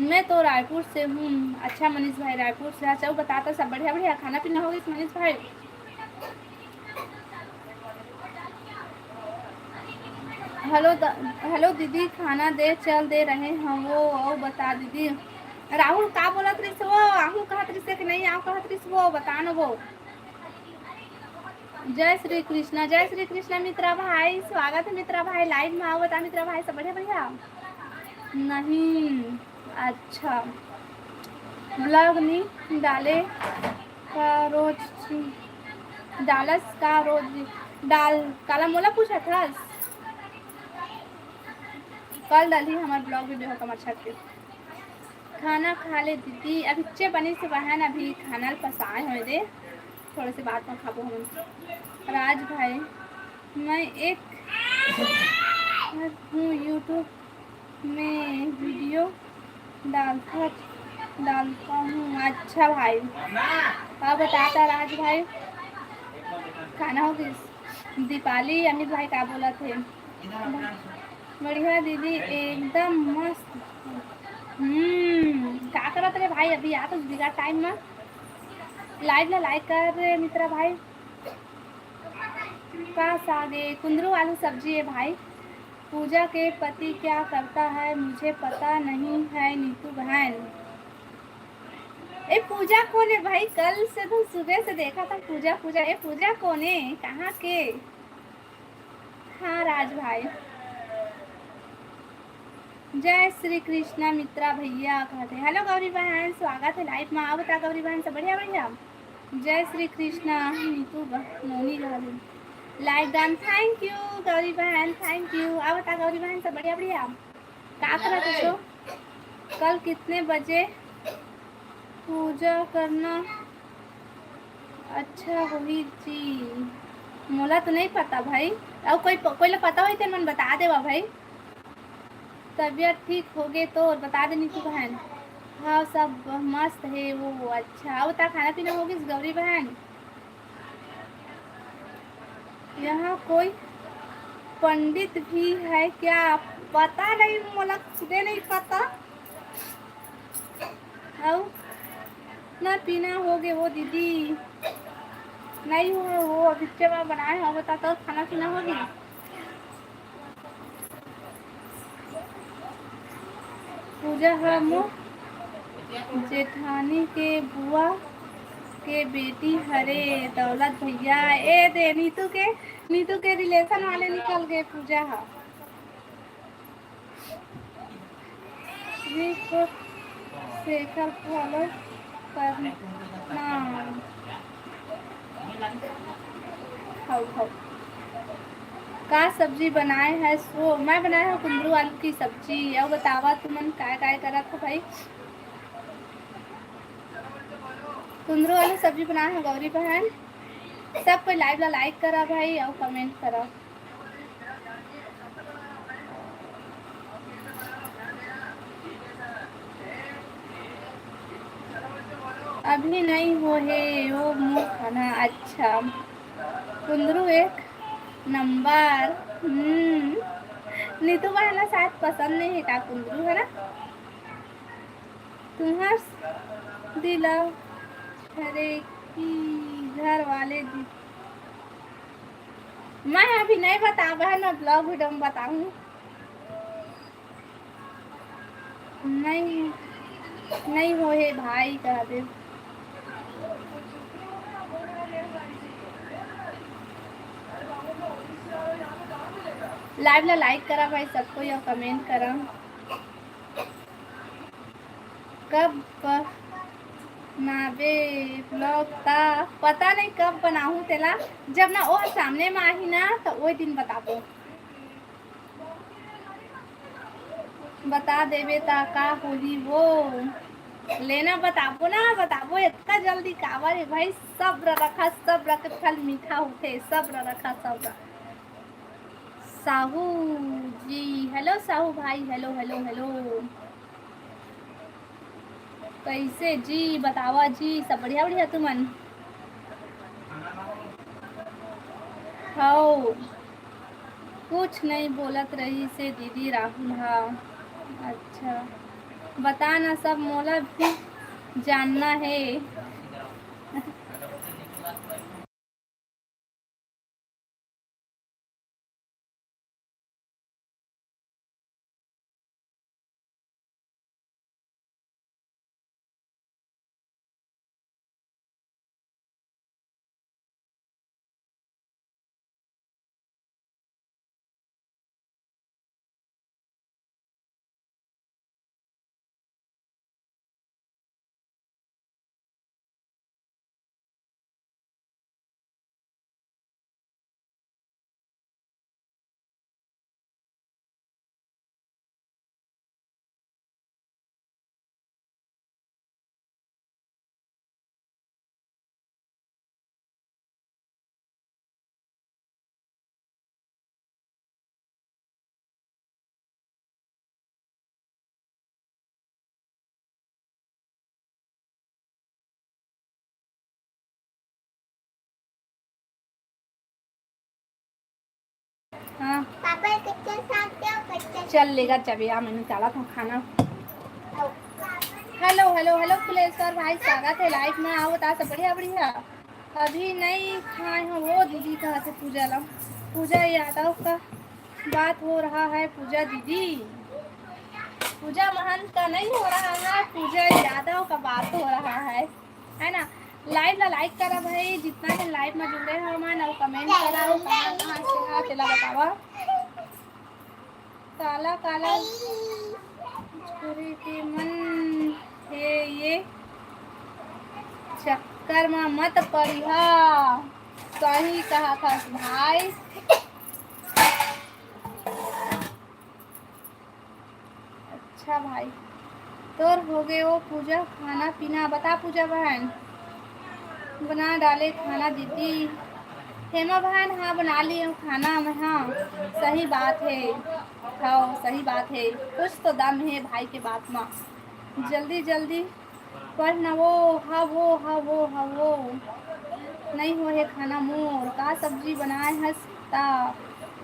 मैं तो रायपुर से हूँ। अच्छा मनीष भाई, रायपुर से। अच्छा, वो बताता सब बढ़िया बढ़िया खाना पीना हो गइस मनीष भाई? हेलो द-, हेलो दीदी, खाना दे चल दे रहे हैं वो, वो बता दीदी। राहुल का बोलत रहिस वो? आहू कहत रहिस कि नहीं, आहू कहत रहिस वो, बता न वो। जय श्री कृष्णा, जय श्री कृष्णा मित्रा भाई, स्वागत है मित्रा भाई, लाइव में आओ, बता मित्रा भाई, सब बढ़िया बढ़िया? नहीं, अच्छा, ब्लॉग नहीं डाले का रोज डालस का रोज डाल, काला मोला पूछा था। कल डाली हमार ब्लॉग वीडियो कमर छठ के। खाना खा ले दीदी, अभी चे बनी से बहन, अभी खाना ल पसाए होए दे, थोड़े से बाद में खाबो हम। राज भाई, मैं एक हूँ YouTube में वीडियो डालता, डालता हूँ। अच्छा भाई, का बताता राज भाई, खाना हो गइस? दीपाली, अमित भाई का बोलत हे? बढ़िया दीदी, एकदम मस्त। हम्म, का करत रे भाई, अभी आ तो बिगड़ टाइम में। लाइव ला लाइक कर रे मित्रा भाई। का साग ए? कुंदरू आलू सब्जी है भाई। पूजा के पति क्या करता है, मुझे पता नहीं है नीतू बहन। ए, पूजा कौन है भाई? कल से तो सुबह से देखा था पूजा, पूजा। ए, पूजा कौन है? कहाँ के? हाँ, राज भाई। जय श्री कृष्णा मित्रा भैया कहते। हेलो गौरी बहन, स्वागत है लाइव में। आओ बता गौरी बहन, सब बढ़िया, बढ़िया। जय श्री कृष्णा नीतू ब-, नोनी Gauri. Live done, thank you Gauri बहन, thank you। आओ बता गौरी बहन, सब बढ़िया, बढ़िया। का करत हो? कल कितने बजे पूजा करना अच्छा होही जी? मोला तो नहीं पता भाई, अउ कोई प-, कोई ला पता होही तेन मन बता देवा भाई। तबीयत ठीक होगे तो बता दे नीतू बहन। हाँ, सब मस्त है वो। अच्छा, अउ ता खाना पीना होगिस गौरी बहन? यहाँ कोई पंडित भी है क्या? पता नहीं, मोला खुदे नहीं पता। अउ ना पीना होगे वो दीदी? नहीं हो, वो अभी मैं बनाए हो, बता तो खाना पीना होगी? पूजा ह मोर जेठानी के बुआ के बेटी हरे, दौलत भैया। ए दे, नीतू के, नीतू के रिलेशन वाले निकल गए पूजा ह। श्री को शेखर फॉलो करना। खाओ, खाओ। का सब्जी बनाए है सो? मैं बनाए हूँ कुंदरू आलू की सब्जी। अउ बतावा तुमन काय काय करत हो भाई? कुंदरू आलू सब्जी बनाए हूँ गौरी बहन। सब कोई लाइव ला लाइक करा भाई अउ कमेंट करा। अभी नहीं हो हे वो मोर खाना। अच्छा, कुंदरू एक नंबर। हम्म, नीतू बहन ला शायद पसंद नहीं है का कुंदरू, है ना? तुम्हार दिला हरे की घर वाले दी। मैं अभी नहीं बता बहन, मैं ब्लॉग वीडियो में बताऊँ। नहीं, नहीं हो हे भाई, कह दे। लाइव ला लाइक करा भाई सब कोई अउ कमेंट करा। कब बनाबे ब्लॉग? ता पता नहीं कब बनाहूँ तेला, जब ना वो सामने में आही ना तो वो दिन बताबो। बता देबे ता का होही वो? लेना बताबो ना, बताबो, इतना जल्दी काबर है भाई? सब्र रखा, सब्र के फल मीठा होथे, सब्र रखा, सब्र। साहू जी, हेलो साहू भाई, हेलो, हेलो, हेलो। कैसे जी, बतावा जी, सब बढ़िया, बढ़िया तुमन? हव, कुछ नहीं बोलत रहिसे दीदी राहुल हा। अच्छा, बता ना सब, मोला भी जानना है। हाँ। पापा, कच्चा साग दे, कच्चा चल लेगा, जब या मैं निकाला था खाना। हेलो, हेलो, हेलो, फुलेश्वर भाई, स्वागत है लाइव में। आओ, बता सब बढ़िया, बढ़िया। अभी नहीं खाए हो वो दीदी, कहा थे पूजा ला, पूजा यादव का बात हो रहा है, पूजा दीदी, पूजा महंत का नहीं हो रहा है, पूजा यादव का बात हो रहा है, है ना? लाइव ला लाइक करा भाई, जितना जन लाइव में जुड़े हो मन, और कमेंट करा, और कहाँ कहाँ से हा, तेला बतावा। काला काला छुरी के मन हे ये चक्कर में मत पड़िहा, सही कहा था भाई। अच्छा भाई, तोर हो गए वो पूजा, खाना पीना बता पूजा बहन। बना डाले खाना दीदी। हेमा बहन, हाँ बना लिए हूँ खाना मैं, हाँ। सही बात है, हाँ सही बात है, कुछ तो दम है भाई के बात में। जल्दी जल्दी पढ़ न वो, हा वो, हा वो, हा वो। नहीं हो है खाना मोर, का सब्जी बनाए हस ता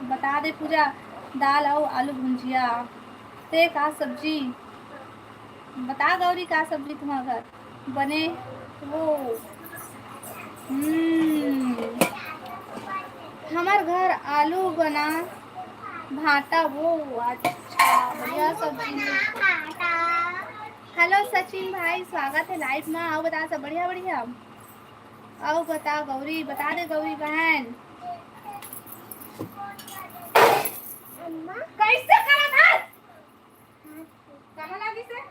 बता दे पूजा। दाल अउ आलू भुंजिया। ते का सब्जी? बता गौरी, का सब्जी तुम्हार घर बने? वो, हम्म, हमर घर आलू बना भाटा। वो, अच्छा, बढ़िया सब्जी है। हेलो सचिन भाई, स्वागत है लाइव में। आओ बता, सब बढ़िया, बढ़िया? आओ बता गौरी, बता दे गौरी बहन। कैसे करत हस? कहाँ लागिस हे?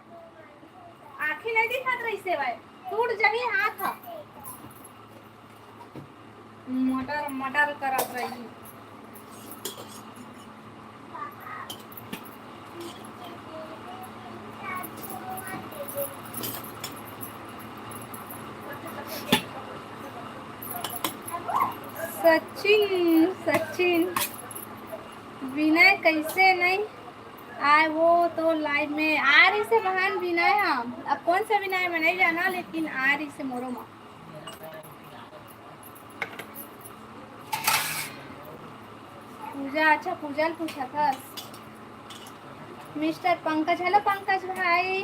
आँखी नहीं दिखात रहिस हे भाई, टूट जही हाथ ह। मटर मटर करत रही। सचिन, सचिन, विनय कैसे नहीं आए वो तो लाइव में? आ रहिस हे बहन विनय, हम अब कौन सा विनय मैं नहीं जाना, लेकिन आ रहिस हे मोरो मा। पूजा, अच्छा पूजा ल पूछत हस। मिस्टर पंकज, हेलो पंकज भाई,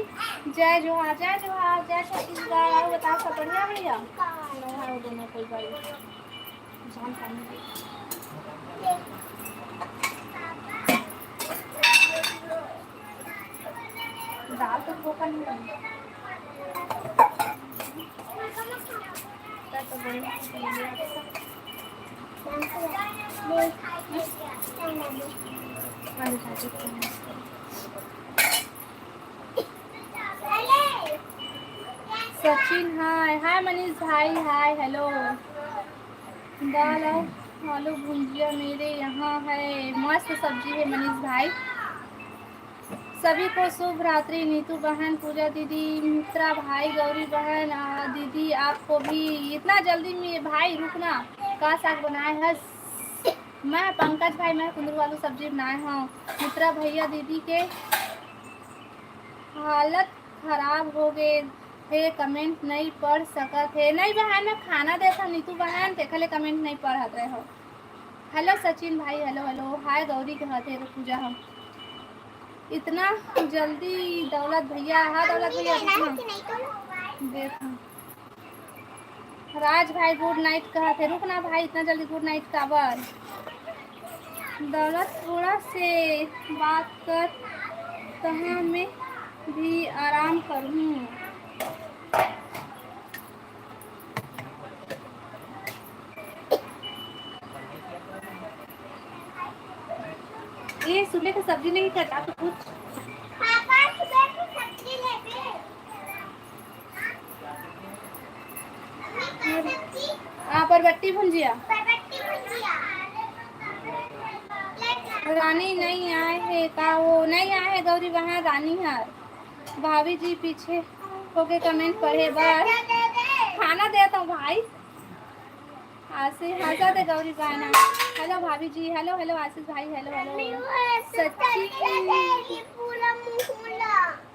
जय जोहार, जय जोहार, जय छत्तीसगढ़। और बताओ सब बढ़िया, बढ़िया? नोहा वो दोनों कोई बारी। दाल तो धोखा नहीं लगी। सचिन, हाय। हाय मनीष भाई, हाय, हेलो। दाल और आलू भुंजिया मेरे यहाँ है। मस्त सब्जी है मनीष भाई। सभी को शुभ रात्रि। नीतू बहन, पूजा दीदी, मित्रा भाई, गौरी बहन, आ, दीदी आपको भी। इतना जल्दी में भाई रुकना, का साग बनाए हस? मैं पंकज भाई, मैं कुंदरू आलू सब्जी बनाए हूँ। मित्रा भैया, दीदी के हालत खराब हो गए थे, कमेंट नहीं पढ़ सकत थे। नहीं बहन, मैं खाना देत हूँ नीतू बहन, तेखले कमेंट नहीं पढ़त रहे हो। हेलो सचिन भाई, हेलो हेलो। हाय गौरी कहत हे पूजा हम। इतना जल्दी दौलत भैया, हाँ दौलत भैया, रुकना। देख। राज भाई गुड नाइट कहत हे, रुकना भाई, इतना जल्दी गुड नाइट काबर? दौलत थोड़ा से बात कर, तहाँ मैं भी आराम करूँ। ये सुबह का सब्जी नहीं करता तो कुछ। पापा, सुबह की सब्जी लेते हैं। हाँ, बरबट्टी भुंजिया। बरबट्टी भुंजिया। रानी नहीं आए है का? वो नहीं आए है गौरी, वहाँ रानी है। भाभी जी पीछे होके कमेंट पढ़े बर। खाना देता हूँ भाई। आशीष, हंसा दे गौरी बहना। हेलो भाभी जी, हेलो, हेलो आशीष भाई, हेलो, हेलो। सच्ची।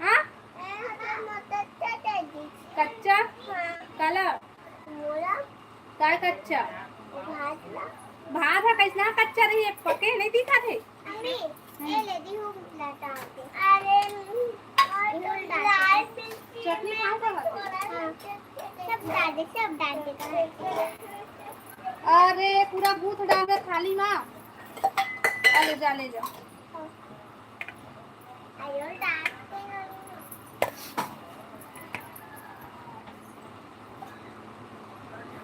हाँ? कच्चा? हाँ। काला? मोला? काय कच्चा? भात ला। भात हा, कैसना कच्चा रही है, पके नहीं दिखा थे। मम्मी, हम्म। ये ले दी हूँ लटा के। अरे, और तुम डाल दो। चटनी कहाँ का है? हाँ। सब डाल दे, सब डाल दे। अरे, पूरा गूंथ डाल दे थाली में। आ, ले जा, ले जा।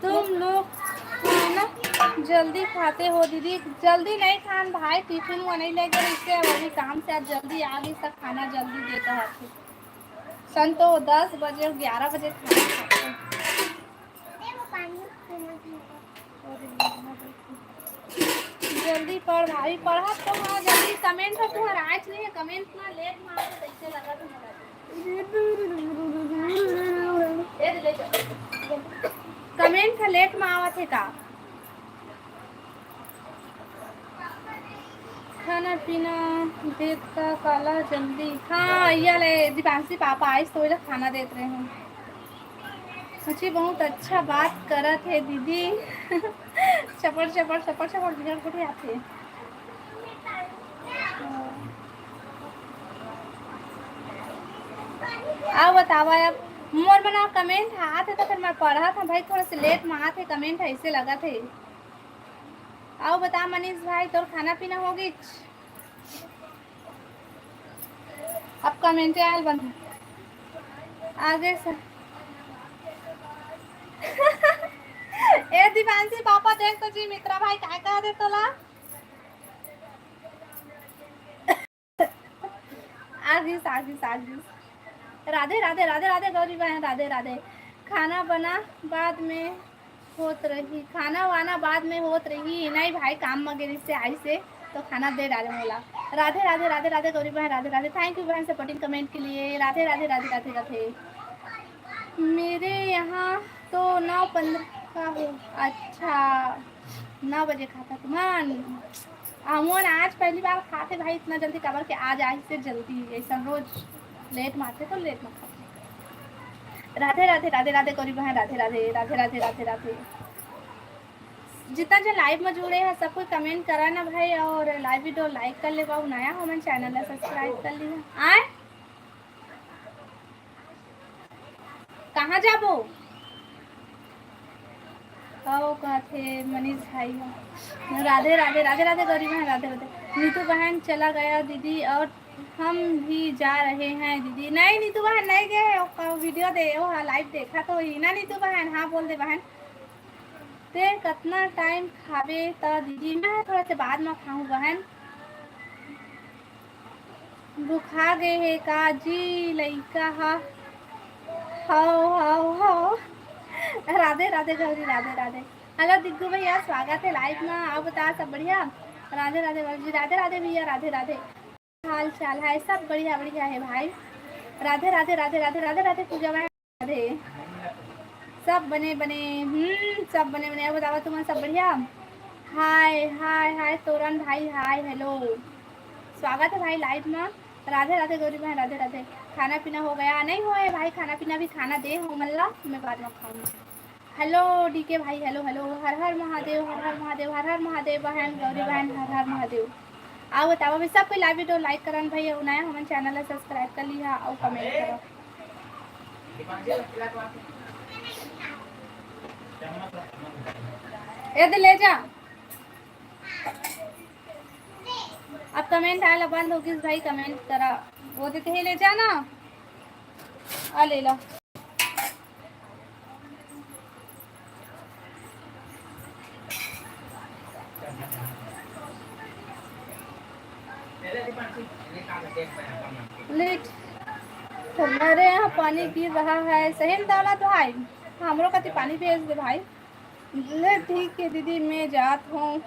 तुम लोग खाना जल्दी खाते हो दीदी? जल्दी नहीं खान भाई, टिफिन वो नहीं लेके, इससे वही काम से आज जल्दी आ गई, सब खाना जल्दी देता है। संतो दस बजे, ग्यारह बजे खाना खाते हैं। जल्दी पढ़ भाई, पढ़त तो हाँ, जल्दी कमेंट ह तुहर आज नहीं है, कमेंट ना लेट में आवे, कैसे लगा तुम? ए, ले जा। कमेंट ह लेट में आवत है का? खाना पीना देता काला जल्दी। हाँ, ये ले दीपांशी पापा आइस तो ओला खाना देत रहे हैं। सच्ची बहुत अच्छा बात करत है दीदी। चपड़, चपड़, चपड़, चपड़ बिगड़ के आथे। आओ बतावा अब, मोर मना कमेंट आत है तो फिर मैं पढ़त हूँ भाई, थोड़ा से लेट में आत है कमेंट, ऐसे लगत है। आओ बता मनीष भाई, तोर खाना पीना हो गई? अब कमेंट आयल बंद। आगे से ए दीपांशी पापा देख तो जी, मित्रा भाई काय कह दे तोला? आगिस, आगिस, आगिस। राधे, राधे, राधे, राधे गौरी बहन, राधे, राधे। खाना बना बाद में होत रही, खाना वाना बाद में होत रही। नहीं भाई, काम में गेरी से आई से तो खाना दे डाले मोला। राधे, राधे, राधे, राधे गौरी बहन, राधे, राधे। Thank you बहन supporting comment के लिए। राधे, राधे, राधे, राधे, राधे। मेरे यहाँ तो नौ पन्द्रह का हो। अच्छा, नौ बजे खाता तुमन। आ, मोन आज पहली बार खाथे भाई इतना जल्दी, काबर के आज आइस से जल्दी, ऐसा रोज लेट माथे तो लेट मा खाथे। राधे राधे, राधे राधे गौरी बहन, राधे राधे, राधे राधे, राधे राधे। जितना जो लाइव में जुड़े हैं सब कोई कमेंट करा ना भाई, और लाइव वीडियो लाइक कर ले बाबू, नया हो मन चैनल ला सब्सक्राइब कर लिया। आए कहाँ जाबो? का वो कहथे मनीष भाई ह। राधे राधे, राधे राधे गौरी बहन, राधे राधे। नीतू बहन चला गया दीदी और हम भी जा रहे हैं दीदी। नहीं नीतू बहन नहीं गए, वो वीडियो दे, वो लाइव देखा तो ही ना नीतू बहन। हाँ बोल दे बहन। ते कतना टाइम खाबे त दीदी? मैं थोड़ा से बाद में खाऊं बहन। भुखा गे हे का जी लइका ह? हव, हव, हव। राधे, राधे गौरी, राधे, राधे। हेलो दिग्गू भैया, स्वागत है लाइव में। आप बता, सब बढ़िया? राधे, राधे गौरी जी, राधे, राधे भैया, राधे, राधे। हाल चाल है? सब बढ़िया, बढ़िया है भाई। राधे, राधे, राधे, राधे, राधे, राधे, पूजा भाई, राधे। सब बने, बने, हम्म, सब बने, बने। अब बतावा, तुमन सब बढ़िया? हाय, हाय, हाय, तोरन भाई, हाय, हेलो। स्वागत है भाई live में। राधे, राधे, गौरी बहन, राधे, राधे। खाना पीना हो गया? नहीं हुआ है भाई, खाना पीना भी खाना दे हो मल्ला, मैं बाद में खाऊंगी। हेलो डीके भाई, हेलो, हेलो। हर हर महादेव, हर हर महादेव, हर हर महादेव बहन, गौरी बहन, हर हर महादेव। आओ बताओ, अभी सब कोई live video like करन भाई, अउ नया हमन channel ला subscribe कर लिहा अउ comment करो। ये दे ले जा। अब comment आला बंद हो गिस भाई, comment करा। वो देते ही ले जा ना। आ ले ला। लेट। हमारे यहाँ पानी गिर रहा है। सही में दौलत भाई, हमरो कति पानी भेज दे भाई। ले ठीक है दीदी, मैं जात हूँ,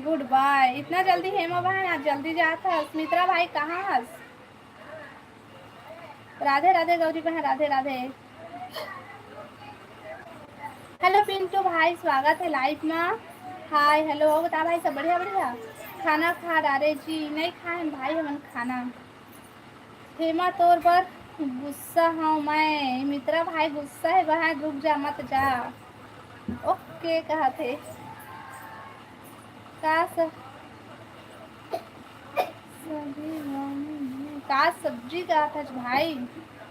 good bye। इतना जल्दी हेमा बहन, आज जल्दी जात हस। मित्रा भाई कहाँ हस? राधे राधे गौरी बहन, राधे राधे। हेलो पिंटू भाई, स्वागत है live में। हाय, हेलो, अउ बता भाई, सब बढ़िया, बढ़िया? खाना खा डारे जी? नहीं खाए हैं भाई हमन खाना। हेमा, तोर बर गुस्सा हूँ मैं। मित्रा भाई गुस्सा है बहन, रुक जा, मत जा। ओके कहत हे। का स-, सब्जी, का सब्जी कहत हस भाई?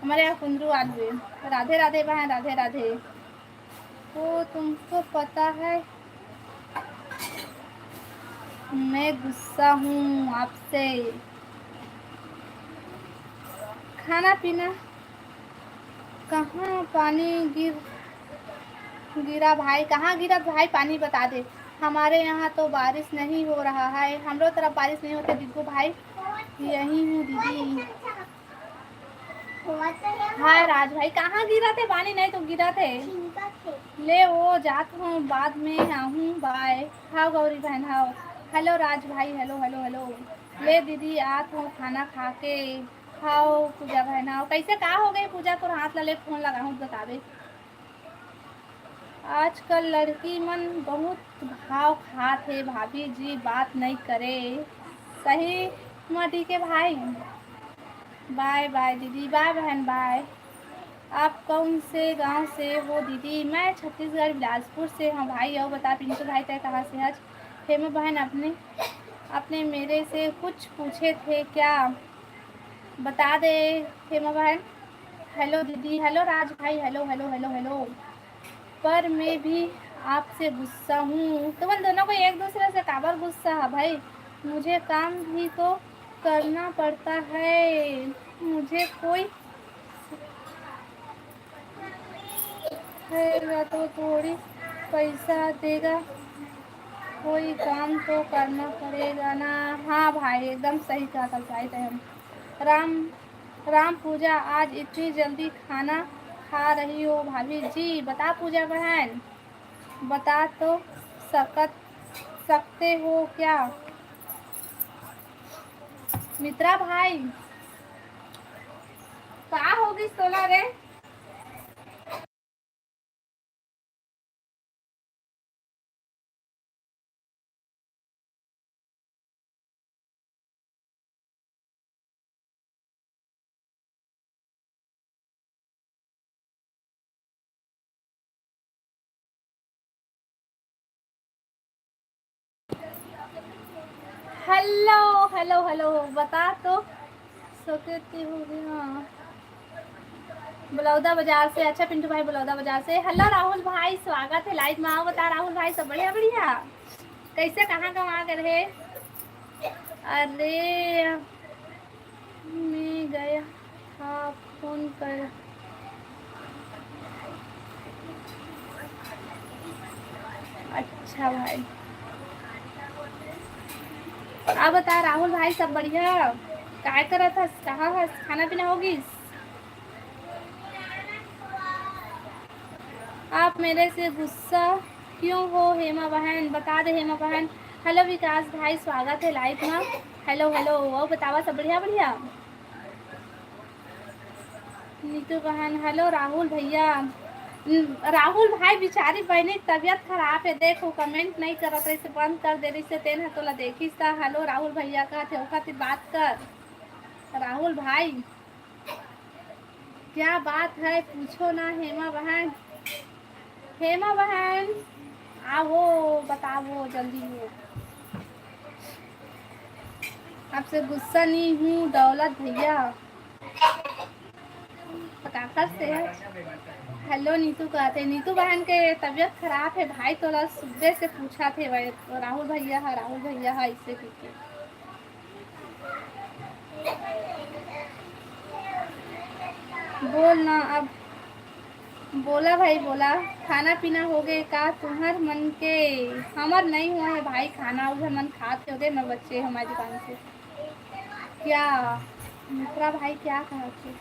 हमारे यहाँ कुंदरू आलू है। राधे राधे बहन, राधे राधे। वो तुमको पता है, मैं गुस्सा हूँ आपसे। खाना पीना कहाँ पानी गिर, गिरा भाई, कहाँ गिरा भाई, पानी बता दे। हमारे यहाँ तो बारिश नहीं हो रहा है, हमरो तरफ बारिश नहीं होते बिग्गू भाई, यही हूँ दीदी। हाय राज भाई, कहाँ गिरा थे? पानी नहीं तो गिरा थे। ले वो जात हूँ, बाद में आहूँ, बाय। हाव गौरी बहन, हाव। हेलो राज भाई, हेलो, हेलो, हेलो। ले दीदी, आत हूँ खाना खा के। हाव पूजा बहन, हाव। कैसे का हो गई पूजा? तोर हाथ ला ले फोन लगाहूँ, बताबे। आजकल लड़की मन बहुत भाव खात हे भाभी जी, बात नहीं करे। सही म डीके भाई। बाय बाय दीदी, बाय बहन, बाय। आप कौन से गांव से हो दीदी? मैं छत्तीसगढ़ बिलासपुर से हूँ भाई। अउ बता पिंटू भाई, तय कहाँ से हच? हेमा बहन, अपने, अपने मेरे से कुछ पूछे थे क्या? बता दे हेमा बहन। हेलो दीदी, हेलो राज भाई, हेलो, हेलो, हेलो, हेलो। पर मैं भी आपसे गुस्सा हूँ। तुमन दोनों को एक दूसरे से काबर गुस्सा है भाई? मुझे काम भी तो करना पड़ता है, मुझे कोई रहेगा तो थोड़ी पैसा देगा, कोई काम तो करना पड़ेगा ना। हाँ भाई, एकदम सही कहा था भाई तैं। राम, राम पूजा, आज इतनी जल्दी खाना खा रही हो भाभी जी? बता पूजा बहन, बता तो सकत, सकते हो क्या? मित्रा भाई, का होगिस तोला रे? हेलो, हेलो, हेलो, बता तो सकते हो गया। बलौदा बाजार से, अच्छा पिंटू भाई बलौदा बाजार से। हेलो राहुल भाई, स्वागत है live में। आओ बता राहुल भाई, सब बढ़िया, बढ़िया? कैसे, कहाँ गंवा गए रहे? अरे मैं गया था फोन कर। अच्छा भाई, अब बता राहुल भाई, सब बढ़िया? काय करत हस, कहाँ हस, खाना पीना होगिस? आप मेरे से गुस्सा क्यों हो हेमा बहन, बता दे हेमा बहन। हेलो विकास भाई, स्वागत है live में। हेलो, हेलो, अउ बतावा, सब बढ़िया, बढ़िया? नीतू बहन, हेलो राहुल भैया। न-, राहुल भाई बिचारी बहिनी तबियत खराब हे, देख वो comment नइ करत रहिस, बंद कर दे रहिस, तेन ह तोला देखिस त हेलो राहुल भैया कहत हे, ओखर से बात कर राहुल भाई। क्या बात है, पूछो ना हेमा बहन। हेमा बहन, आवो, बतावो जल्दी में। आपसे गुस्सा नहीं हूँ दौलत भैया। पटाखा से। हेलो नीतू कहत हे, नीतू बहन के तबियत खराब हे भाई, तोला सुबह से पूछत हे भाई, राहुल भैया ह, राहुल भैया ह, इसे करके। बोल ना अब, बोला भाई बोला, खाना पीना हो गे का तुम्हर मन के? हमर नहीं हुआ है भाई खाना, उधर मन खात के उधर मैं बच्चे हमारी दुकान से। क्या मित्रा भाई क्या कहा थे?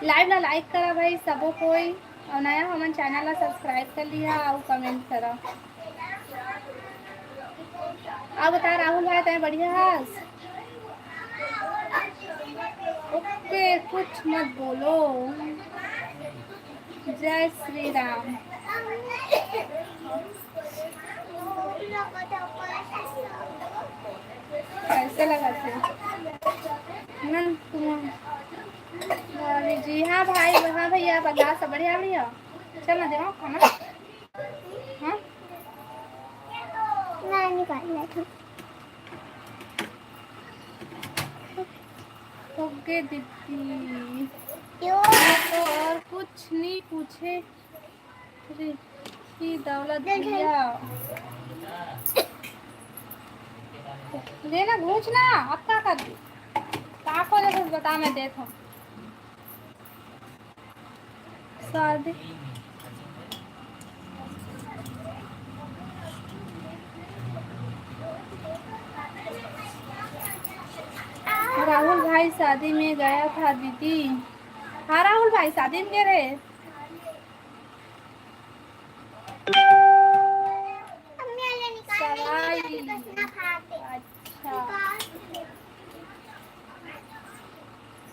Live ला like करा भाई सबो कोई, और नया हमन channel ला subscribe कर लिहा और comment करा। अब बता राहुल भाई, तैं बढ़िया हस? ओके, कुछ मत बोलो। जय श्री राम। कैसे लगा थे? ना, तुम, भाभी जी, हाँ भाई, हाँ भैया, बता, सब बढ़िया, बढ़िया। चल ना, देवा खाना। हाँ? मैं निकाल लेती हूँ। ओके दीदी। क्यों? मैं तो और कुछ नहीं पूछे। अरे, की दौलत भैया। लेना घूंच ना, अब का कर दी? का खोले कुछ बता, मैं देत हूँ। शादी। राहुल भाई शादी में गया था दीदी। हाँ राहुल भाई शादी में गए रहे। सगाई। अच्छा।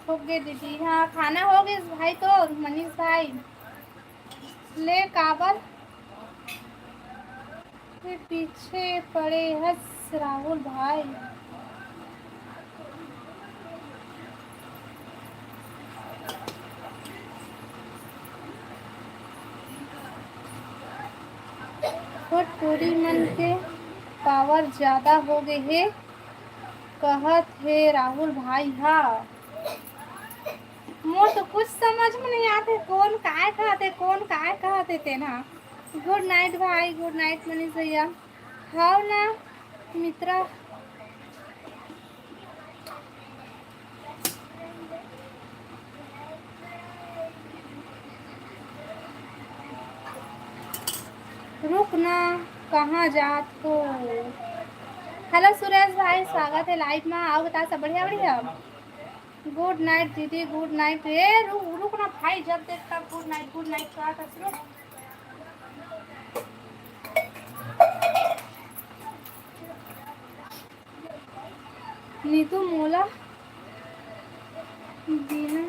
हो गे दीदी, हाँ खाना हो गे भाई, तो मनीष भाई ले काबर के पीछे पड़े हस राहुल भाई। वो टूरी मन के पावर ज्यादा हो गए हे कहत हे राहुल भाई हा। मोर तो कुछ समझ में नहीं आते, कौन काय कहते, कौन काय कहते तेना। Good night भाई, good night मनीष भैया। हाव ना मित्रा। रुक ना, कहाँ जात हो? हेलो सुरेश भाई, स्वागत है लाइव में। आओ बता, सब बढ़िया बढ़िया। गुड नाइट दीदी, गुड नाइट। ए रुक, रुक ना भाई, जब देख तब गुड नाइट गुड नाइट कहा था। रुक। नीतू मोला बिना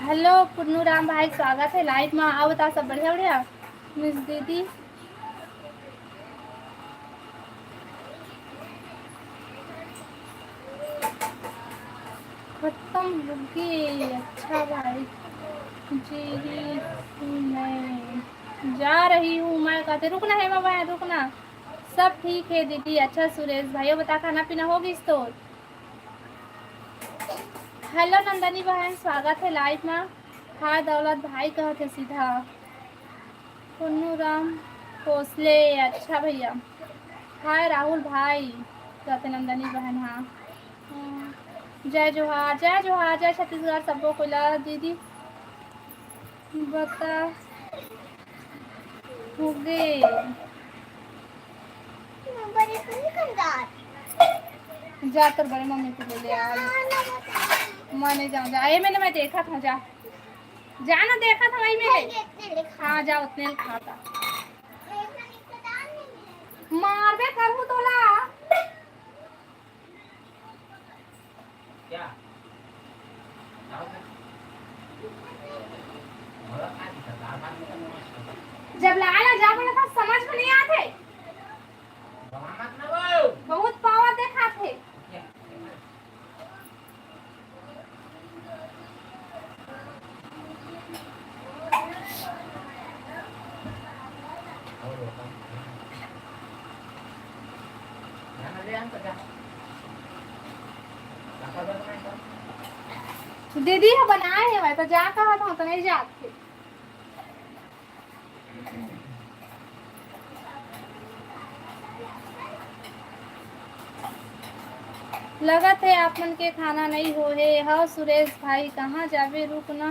हेलो पुन्नू राम भाई, स्वागत है लाइव में। आओ बता, सब बढ़िया बढ़िया? मिस दीदी खत्म हो गई। अच्छा भाई जी, मैं जा रही हूँ। मैं कहते रुकना है बाबा, रुकना। सब ठीक है दीदी। अच्छा सुरेश भाई, बता खाना पीना हो गई तो? हेलो नंदनी बहन, स्वागत है लाइव में। हाँ दौलत भाई कहत है सीधा। पुन्नू राम भोसले, अच्छा भैया। हाय राहुल भाई, कहते नंदनी बहन, हाँ। हम्म, जय जोहार, जय जोहार, जय छत्तीसगढ़, सबको कोई ला दीदी बता होगे। जा तोर बड़े मम्मी को ले ले आ। मैं नहीं जाऊँ, जा। ए, मैंने, मैं देखा था, जा। जा ना, देखा था वही मेरे। हाँ, जा, उतने खाता। मारबे करहूँ तोला। जब लाला जा बड़ा था, समझ में नहीं आते। बहुत पावर दिखाते। दीदी ह बनाए हे, मैं तो जा कहा था, तो नहीं जाते। लगत हे आप मन के खाना नहीं हो हे। हव सुरेश भाई, कहाँ जाबे, रुक ना।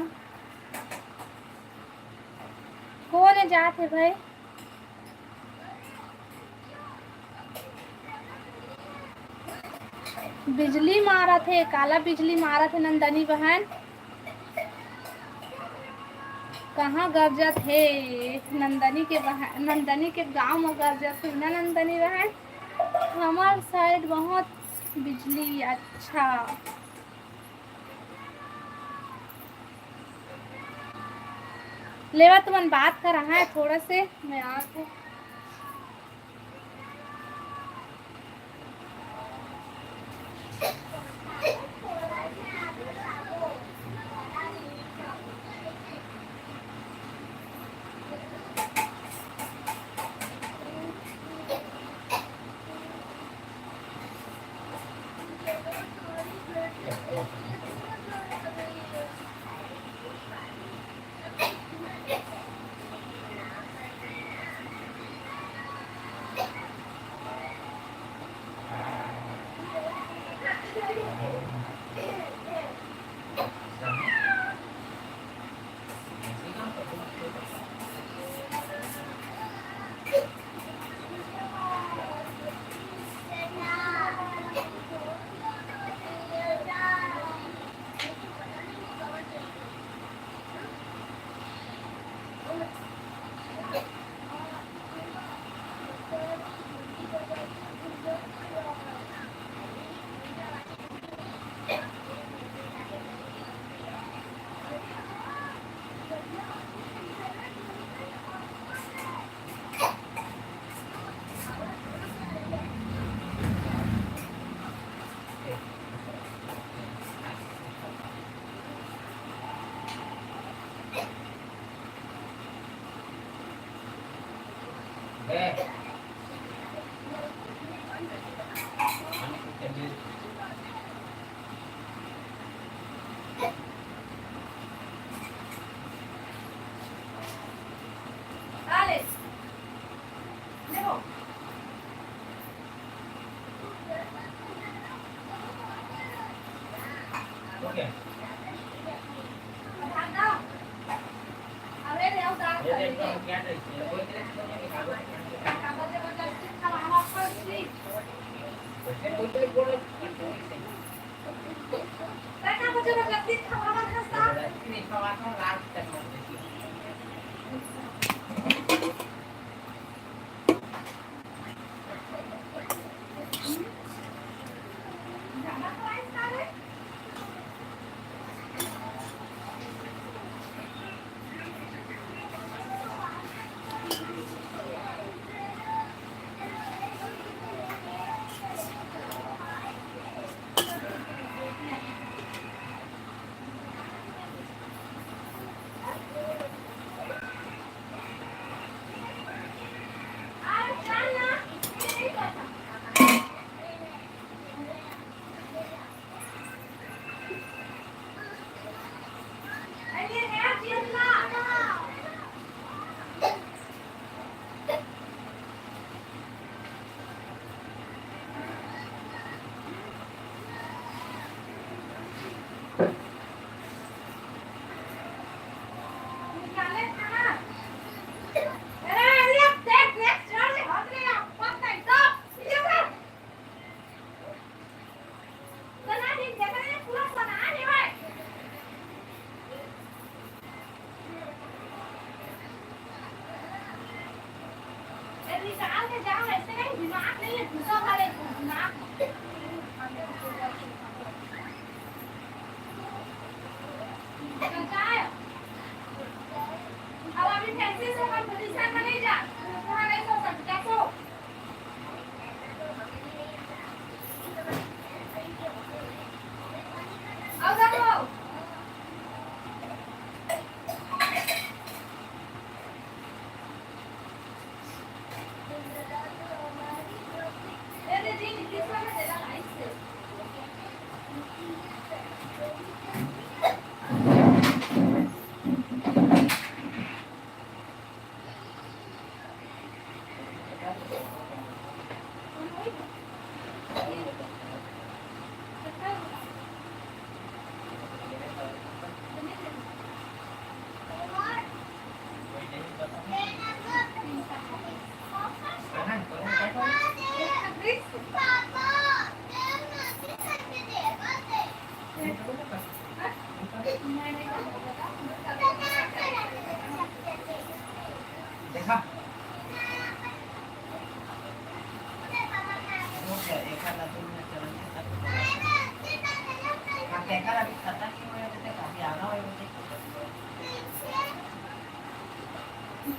कोन जात हे भाई? बिजली मारत हे, काला बिजली मारत हे नंदनी बहन। कहाँ गरजत हे? नंदनी के बहन, नंदनी के गांव में गरजत हे ना नंदनी बहन। हमार side बहुत बिजली, अच्छा। लेवा तुमन बात कर रहा है थोड़ा से, मैं आके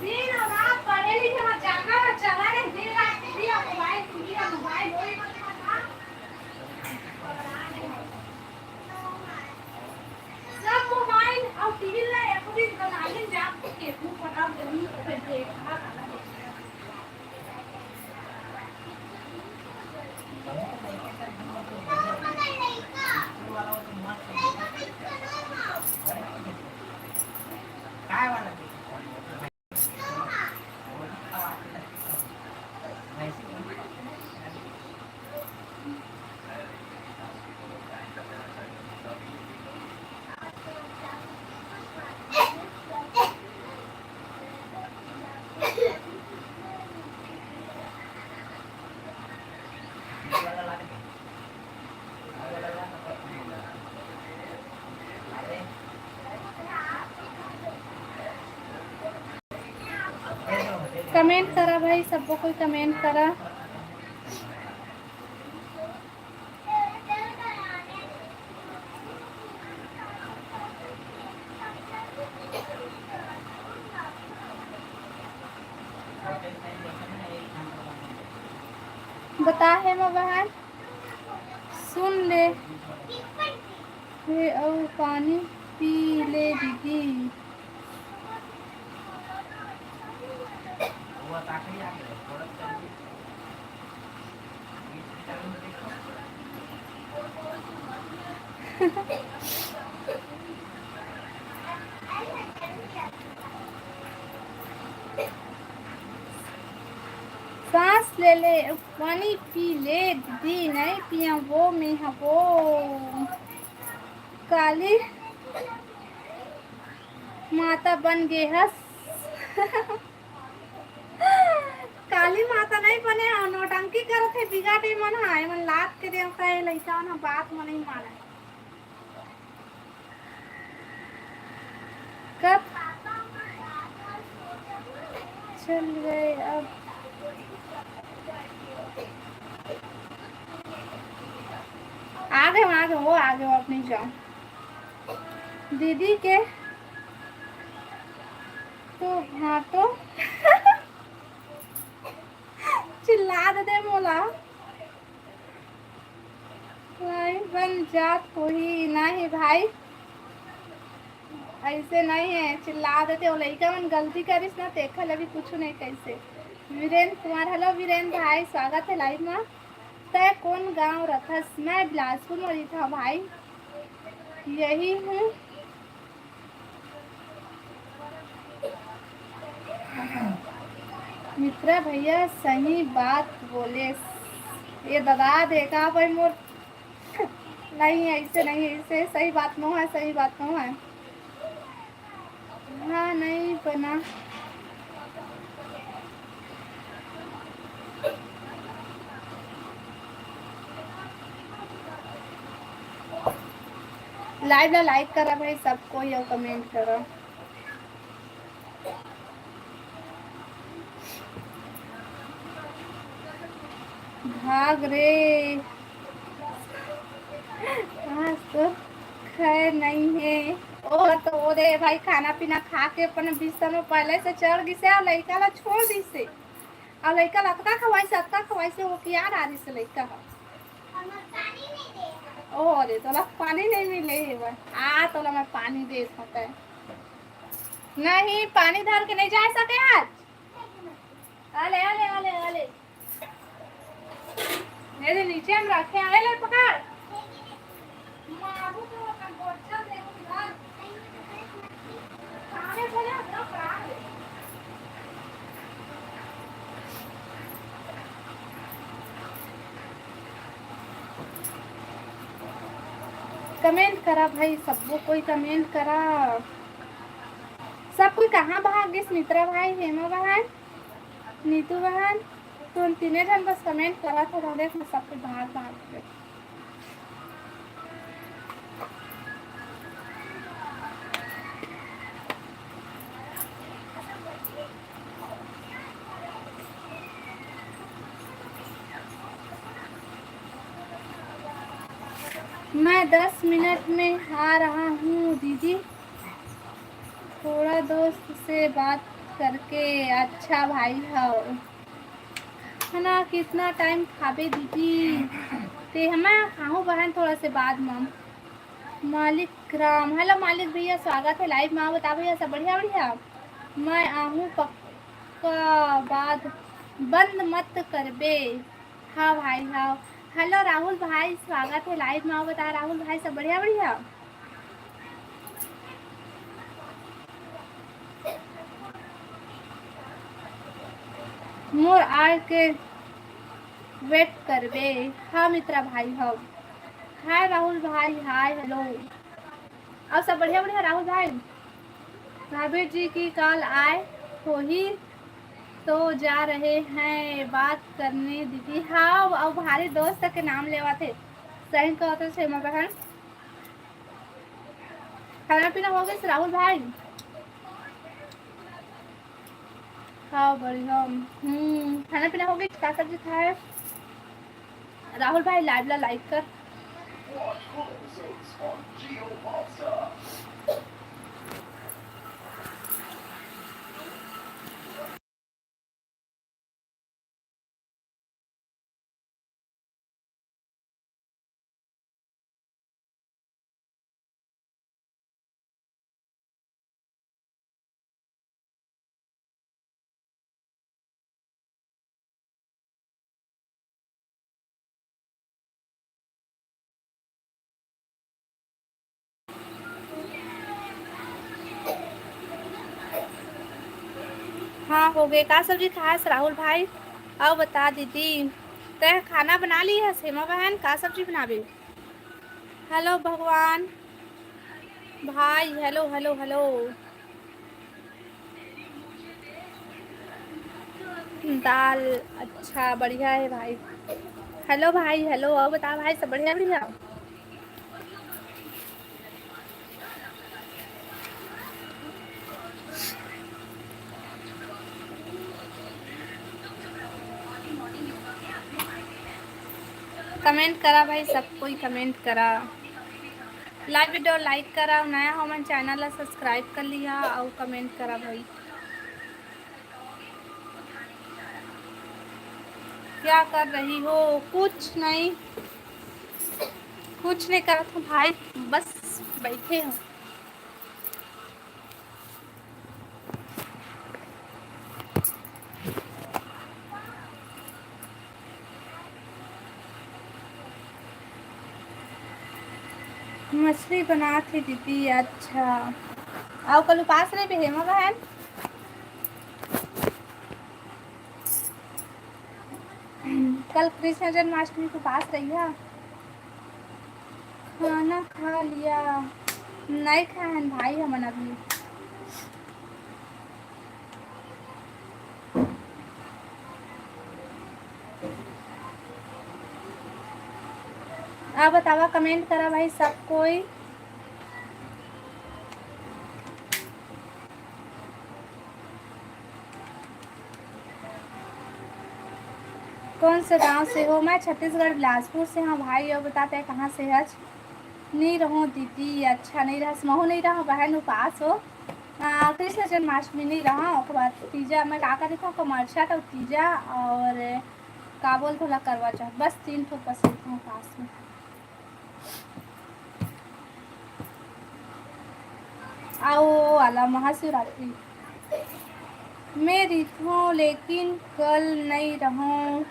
दिन और रात पढ़े लिखे मत, जाना मत, चला नहीं, दिन रात टीवी और मोबाइल, टीवी और मोबाइल, वही मत करना। सब मोबाइल और टीवी ला एक दिन बनाने जाप के तू पटा दही पे देखा। कमेंट करा भाई, सबको कोई कमेंट करा। बता हे मोर बहन, सुन ले। हे अउ पानी पी ले दीदी। सांस ले ले, पानी पी ले दीदी, नहीं पिया वो में हवो। काली माता बन गे हस। काली माता नहीं बने हो, नौटंकी करत हे बिगाटे मन हा, एमन लात के देवता हे, लइका मन हा बात म नहीं माने। कब चल गए अब? आ गए, आ गए, वो आ गए, वो अपनी जाओ। दीदी के तो भाटो चिल्ला दे दे मोला। भाई बन जात होही नहीं भाई, ऐसे नहीं है, चिल्ला देते। वो लइका मन गलती करिस ना, तेखर ले भी कुछ नहीं कैसे। वीरेंद्र कुमार, हेलो वीरेंद्र भाई, स्वागत है लाइव में। तय कौन गांव रथस? मैं बिलासपुर में रही था भाई, यही हूँ। मित्रा भैया सही बात बोले। ये ददा देखा भाई मोर नहीं, ऐसे नहीं, ऐसे सही बात नो है, सही बात नो है। हाँ, नहीं बना। Live ला like करा भाई सब कोई, अउ comment करा। भाग रे। आज तो खैर नहीं है। ओ तो ओ दे भाई, खाना पीना खा के अपन बिस्तर में पहले से चढ़ गिसे अउ लइका ला छोड़ दिसे। अउ लइका ला अतका खवाइसे, अतका खवाइसे, वो किया डारिस लइका ह। ओ रे, तोला पानी नहीं मिले हे भाई। आ, तोला मैं पानी देत हूँ तै। नहीं, पानी धर के नहीं जा सके आज। आले, आले, आले, आले। ये दे नीचे हम रखे हैं। आले, पकड़। मारू तो अपन गोचर दे उधर। सामने से ना, एकदम पकड़ ले। Comment करा भाई, सबो कोई comment करा। सब कोई कहाँ भाग गिस? मित्रा भाई, हेमा बहन, नीतू बहन, तुम तीने झन बस comment करा था, तो देख सब कोई भाग भाग गए। मैं दस मिनट में आ रहा हूँ दीदी, थोड़ा दोस्त से बात करके। अच्छा भाई, हव है ना, कितना टाइम खाबे दीदी? ते हमें खाहूँ बहन, थोड़ा से बाद में। मालिक राम, hello मालिक भैया, स्वागत है live में। बता भैया, सब बढ़िया? बढ़िया, मैं आहूँ पक्का, बाद बंद मत करबे। हाँ भाई, हाँ। Hello राहुल भाई, स्वागत है live में। बता राहुल भाई, सब बढ़िया? बढ़िया। मोर आय के wait करबे। हाँ मित्रा भाई, हाँ। Hi राहुल भाई, hi, hello। अउ सब बढ़िया? बढ़िया राहुल भाई। भाभी जी की call आय होही तो जा रहे हैं बात करने दीदी। हाँ, अउ भारी दोस्त के नाम लेवत हे। सही कहत हे हेमा बहन। खाना पीना हो गइस राहुल भाई? हाँ, बढ़िया। हम्म, खाना पीना हो गइस? का सब्जी खाए? राहुल भाई, live ला like कर। हाँ, हो गए। का सब्जी खास राहुल भाई? अउ बता दीदी, तै खाना बना ली हस हेमा बहन? का सब्जी बनाबे? Hello भगवान भाई, hello, hello, hello। दाल अच्छा बढ़िया है भाई। Hello भाई, hello, अउ बता भाई, सब बढ़िया? बढ़िया। Comment करा भाई, सब कोई comment करा। Live video like करा, नया हो मन channel ला subscribe कर लिहा अउ comment करा भाई। क्या कर रही हो? कुछ नहीं, कुछ नहीं करत हूँ भाई, बस बैठे हूँ। मछली बनात हे दीदी। अच्छा, अउ कल उपास रहिबे हेमा बहन? कल कृष्ण जन्माष्टमी के उपास रहिहा। खाना खा लिया? नहीं खाए हन भाई हमन अभी। आप बतावा, comment करा भाई सब कोई। कौन से गांव से हो? मैं छत्तीसगढ़ बिलासपुर से हूँ भाई। और बताते हैं कहाँ से हच? नहीं रहूँ दीदी, अच्छा नहीं रहा, महू नहीं रहा बहन, उपास हो। आ, कृष्ण जन्माष्टमी नहीं रहा, ओकर बाद तीजा, मैं का करे था, कमरछठ और तीजा और का बोलथे ओला, करवा चौथ, बस तीन ठो बस रहिथे उपास में। आओ वाला महाशिवरात्रि। मैं रहिथों, लेकिन कल नहीं रहूँ,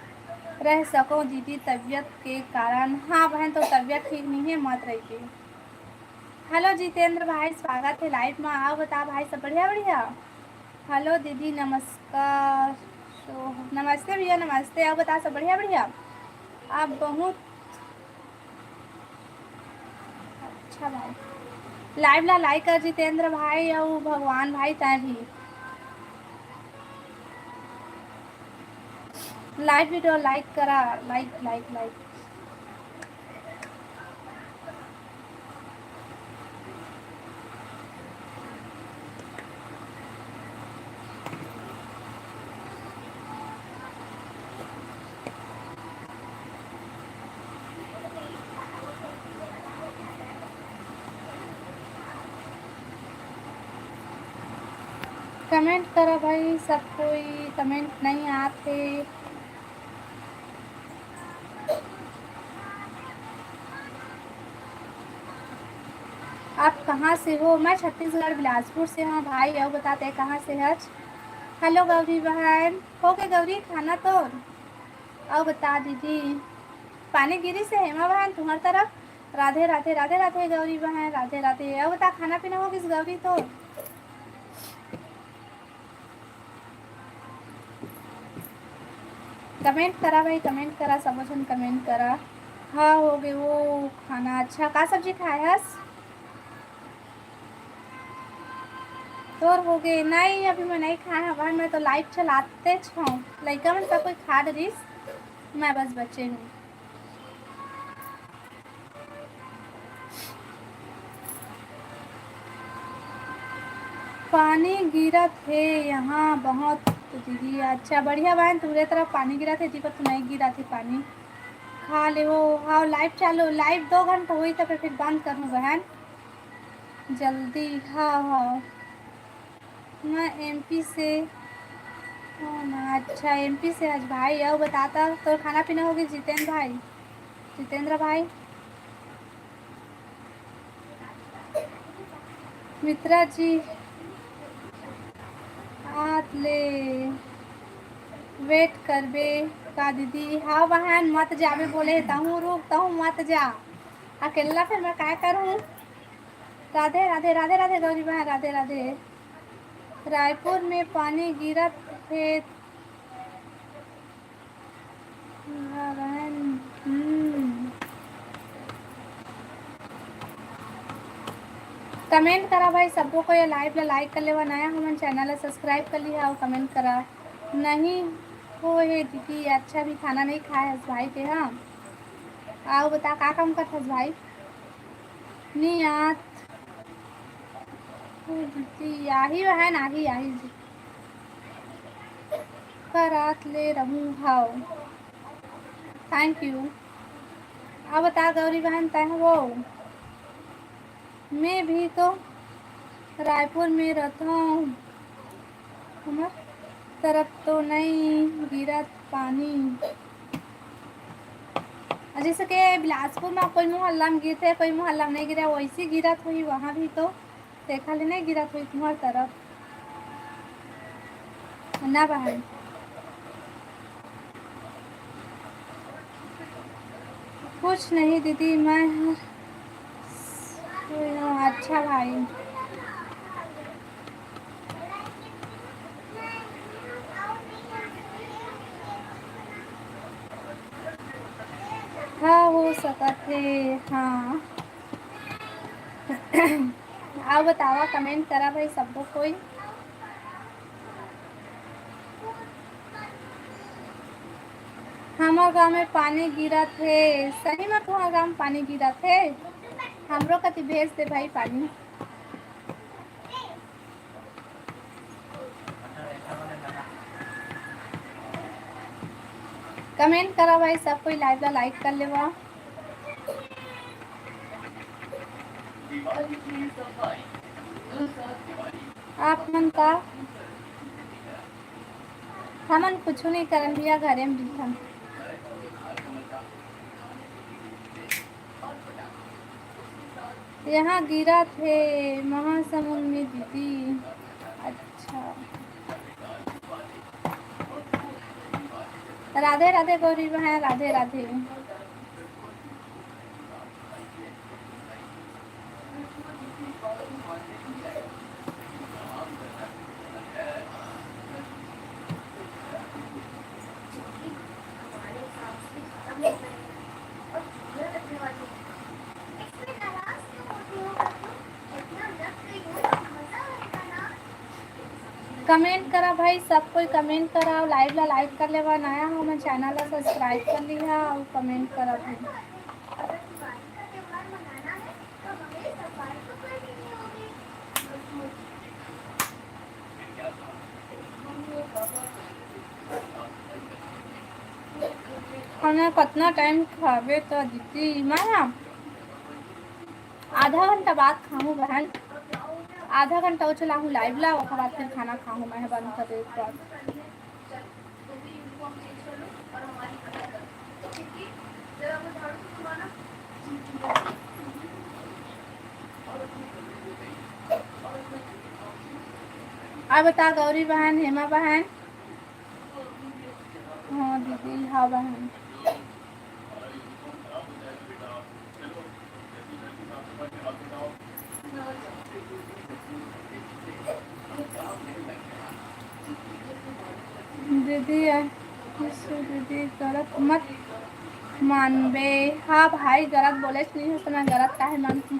रह सको दीदी, तबीयत के कारण। हाँ बहन, तो तबीयत ठीक नहीं है, मत रहिए। हेलो जितेंद्र भाई, स्वागत है लाइव में। आओ बता भाई, सब बढ़िया बढ़िया। हेलो दीदी, नमस्कार। तो नमस्ते भैया, नमस्ते। आओ बता, सब बढ़िया बढ़िया। आप बहुत अच्छा भाई, लाइव ला लाइक कर जितेंद्र भाई और भगवान भाई, तैं भी लाइव वीडियो लाइक करा, लाइक लाइक लाइक। कमेंट करा भाई, सब कोई कमेंट नहीं आते। आप कहाँ से हो? मैं छत्तीसगढ़ बिलासपुर से हूँ भाई। अउ बता, तैं कहाँ से हच? हेलो गौरी बहन, हो गे गौरी खाना तोर? अउ बता दीदी, पानी गिरिस हे एमा बहन तुम्हर तरफ? राधे राधे, राधे राधे गौरी बहन, राधे राधे। अउ बता, खाना पीना हो गिस गौरी तोर? कमेंट करा भाई, कमेंट करा, सबो झन कमेंट करा। हाँ, हो गे वो खाना। अच्छा, का सब्जी खाए हस? तोर हो गे? नहीं, अभी मैं नहीं खाए हवं, मैं तो लाइव चलाते छौं। लइका मन सब कोई खा डरिस, मैं बस बचे हूँ। पानी गिरत हे यहाँ बहुत दीदी। अच्छा, बढ़िया बहन, तुहरे तरफ पानी गिरत हे, एती बर तो नहीं गिरत हे पानी। खा ले वो। हाँ, लाइव चालू, लाइव दो घंटा होई, तब फिर बंद करहूँ बहन, जल्दी। हाँ, हाँ। मैं एमपी से हूँ ना। अच्छा, एमपी से हच भाई। अउ बता त, तोर खाना पीना हो गे जितेंद्र भाई? जितेंद्र भाई, मित्रा जी, आत ले वेट करबे का दीदी? हाँ बहन, मत जाबे बोले, तहूँ रुक, तहूँ मत जा, अकेला फिर मैं काय करूँ? राधे राधे, राधे राधे गौरी बहन, राधे राधे। रायपुर में पानी गिरत हे। हाँ बहन, हम्म। कमेंट करा भाई, सबो कोई लाइव ला लाइक कर लेवा, नया हमन चैनल ला सब्सक्राइब कर लिहा अउ कमेंट करा। नहीं हो हे दीदी, अच्छा भी खाना नहीं खाए हस भाई ते, हाँ। अउ बता, का काम करथस भाई? नी आत। ओ दीदी, आही बहन, आही, आही जी। का रात ले रहूं हव। Thank you। अब बता गौरी बहन, तैं हवो? मैं भी तो रायपुर में रहथों। हमर तरफ तो नई गिरत पानी। जैसे के बिलासपुर में कोई मोहल्ला में गिरथे, कोई मोहल्ला में नहीं गिरा, वैसे गिरत होही वहाँ भी तो। तेखा ले नहीं गिरत होही तुम्हर तरफ ना बहन। कुछ नहीं दीदी, मैं हूँ। अच्छा भाई। हाँ, हो सकत हे, हाँ। अउ बतावा, comment करा भाई सब्बो कोई। हमर गांव में पानी गिरत हे। सही में तुम्हर गांव में पानी गिरत हे? हमरो कति भेज दे भाई पानी। Comment करा भाई, सब कोई live ला like कर लेवा। आप मन का, हमन कुछु नहीं करन भैया, घरे में बैठन। यहाँ गिरत हे महासमुंद में दीदी। अच्छा, राधे राधे गौरी बहन, राधे राधे। Comment करा भाई, सब कोई comment करा, live ला like कर लेवा, नया हो हमर channel ला subscribe कर लिहा अउ comment करा भाई। खाना कतना time खाबे त दीदी? मैं ना आधा घंटा बाद खाहूँ बहन, आधा घंटा वो चलाहूँ live ला, ओकर बाद फिर खाना खाहूँ मैं, बंद कर देबे बाद। अब बता गौरी बहन, हेमा बहन। हाँ दीदी, हाँ बहन। दीदी, दीदी गलत मत मानबे। हाँ भाई, गलत बोलेच नहीं हो, तो मैं गलत काहे मानहूँ?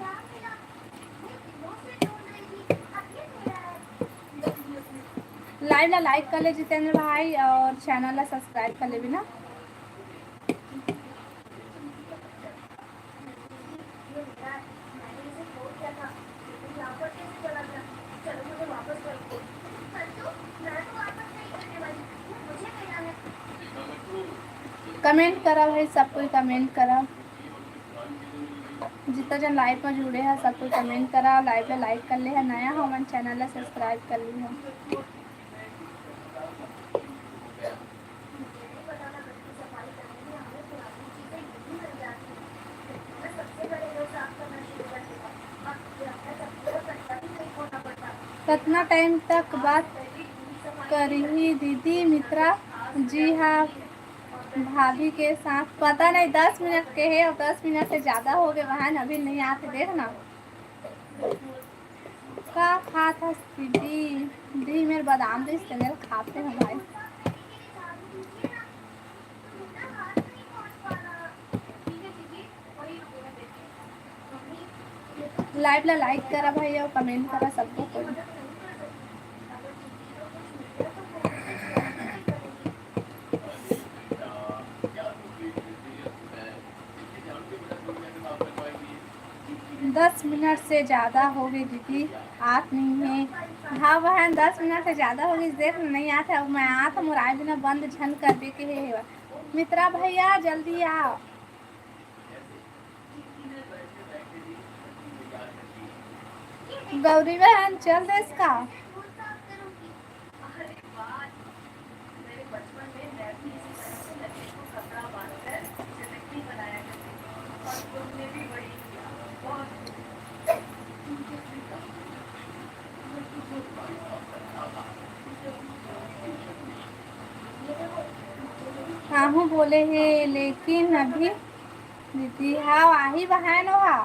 Live ला like कर ले जितेंद्र भाई, और channel ला subscribe कर लेबे ना। Comment करा भाई, सब कोई comment करा। जितना जन live में जुड़े हैं, सब कोई comment करा, live ला like कर ले है, नया हो हमन channel ला subscribe कर ली है। कतना time तक बात करही दीदी मित्रा जी? हाँ, भाभी के साथ पता नहीं, दस मिनट के है, अब दस मिनट से ज्यादा हो गए बहन, अभी नहीं आते, देखना। का खात हस दीदी? दी मेर बादाम रिस तेने ल खाते हैं भाई। Live ला like करा भाई और comment करा सबको कोई। दस मिनट से ज्यादा हो गए दीदी, आत नहीं है। हाँ बहन, दस मिनट से ज्यादा हो गए, देख नहीं आत है। अब मैं आत मोर आए बिना बंद झन कर दे के है। मित्रा भैया जल्दी आओ। गौरी बहन चल देस का? आहूँ बोले हे, लेकिन अभी दीदी, हाँ, आही बहन, ओहा,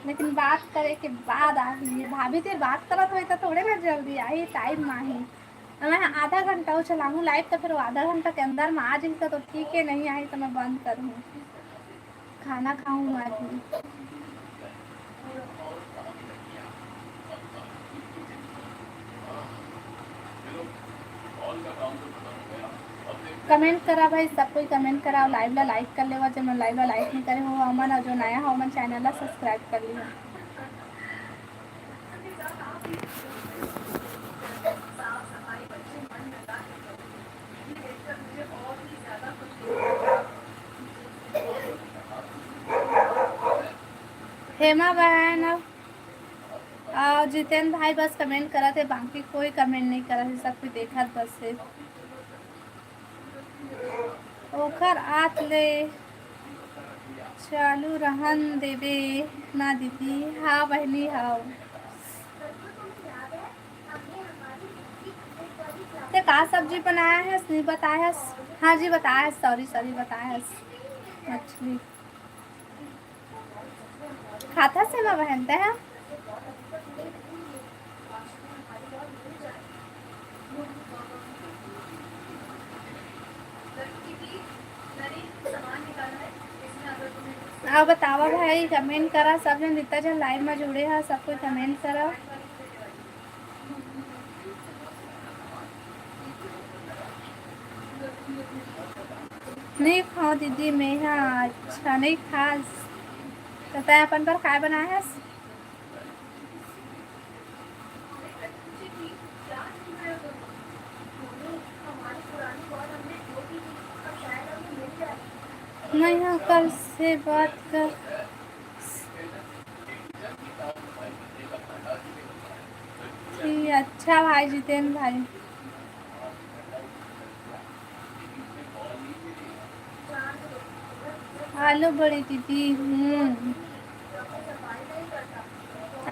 लेकिन बात करे के बाद आही। भाभी जी बात करत होई त थोड़े ना जल्दी आही, time म आही। मैं आधा घंटा वो चलाहूँ live, त फिर वो आधा घंटा के अंदर में आ जाही, त तो ठीक है, नहीं आही त मैं बंद करूँ, खाना खाऊँ मैं भी। कमेंट करा भाई, सब कोई कमेंट करा, लाइव ला लाइक कर लेवा, जो मन लाइव ला लाइक नहीं करे हो हमन, और जो नया हो हमन चैनल ला सब्सक्राइब कर लिया। हेमा बहन और जितेंद्र भाई बस कमेंट करत हे, बाकी कोई कमेंट नहीं करत हे, सब कोई देखत बस हे। ओखर आत ले चालू रहन देबे ना दीदी। हाँ बहनी, हाँ। ते का सब्जी बनाया है, नहीं बताया है? हाँ जी, बताया है, सॉरी, सॉरी, बताया है मछली। खाता से ना बहनते हैं। अब बतावा भाई, कमेंट करा, सब जन जितना जन लाइव में जुड़े हैं, सब कोई कमेंट करा। नहीं खाओ दीदी, मैं हाँ, अच्छा नहीं खास। तो तय अपन पर काय बनाए हस? मैं हाँ कल से बात कर। जी, अच्छा भाई जितेंद्र भाई। आलू बड़ी दीदी, हम्म।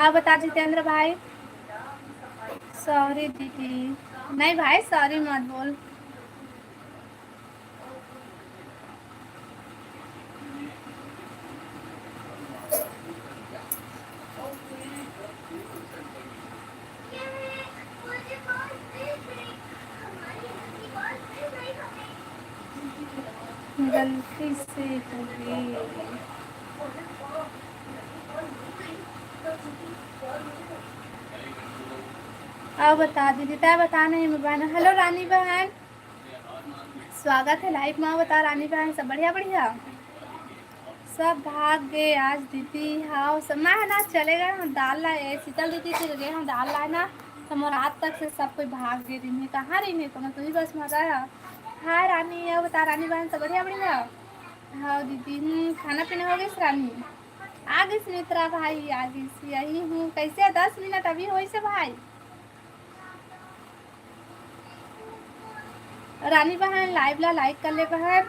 आप बता जितेंद्र भाई। सॉरी दीदी। नहीं भाई, सॉरी मत बोल। गलती से हो गई। अब बता दीदी, तय बता नहीं मोबाइल। हेलो रानी बहन, स्वागत है लाइव में। बता रानी बहन, सब बढ़िया? बढ़िया, सब भाग गए आज दीदी। हाँ, सब मैं है ना, चले गए हम दाल लाए, शीतल दीदी के गए हम दाल लाए ना, तो मोर रात तक से सब कोई भाग गए रही है। कहाँ रही है तो मैं, तू ही बस मजा है। हाँ रानी, अब बता रानी बहन, सब बढ़िया? बढ़िया। हाँ दीदी, हम्म, खाना पीना हो गई रानी? आ गई मित्रा भाई, आ गई, यही हूँ। कैसे है? दस मिनट अभी होई से भाई। रानी बहन, लाइव ला लाइक कर ले बहन।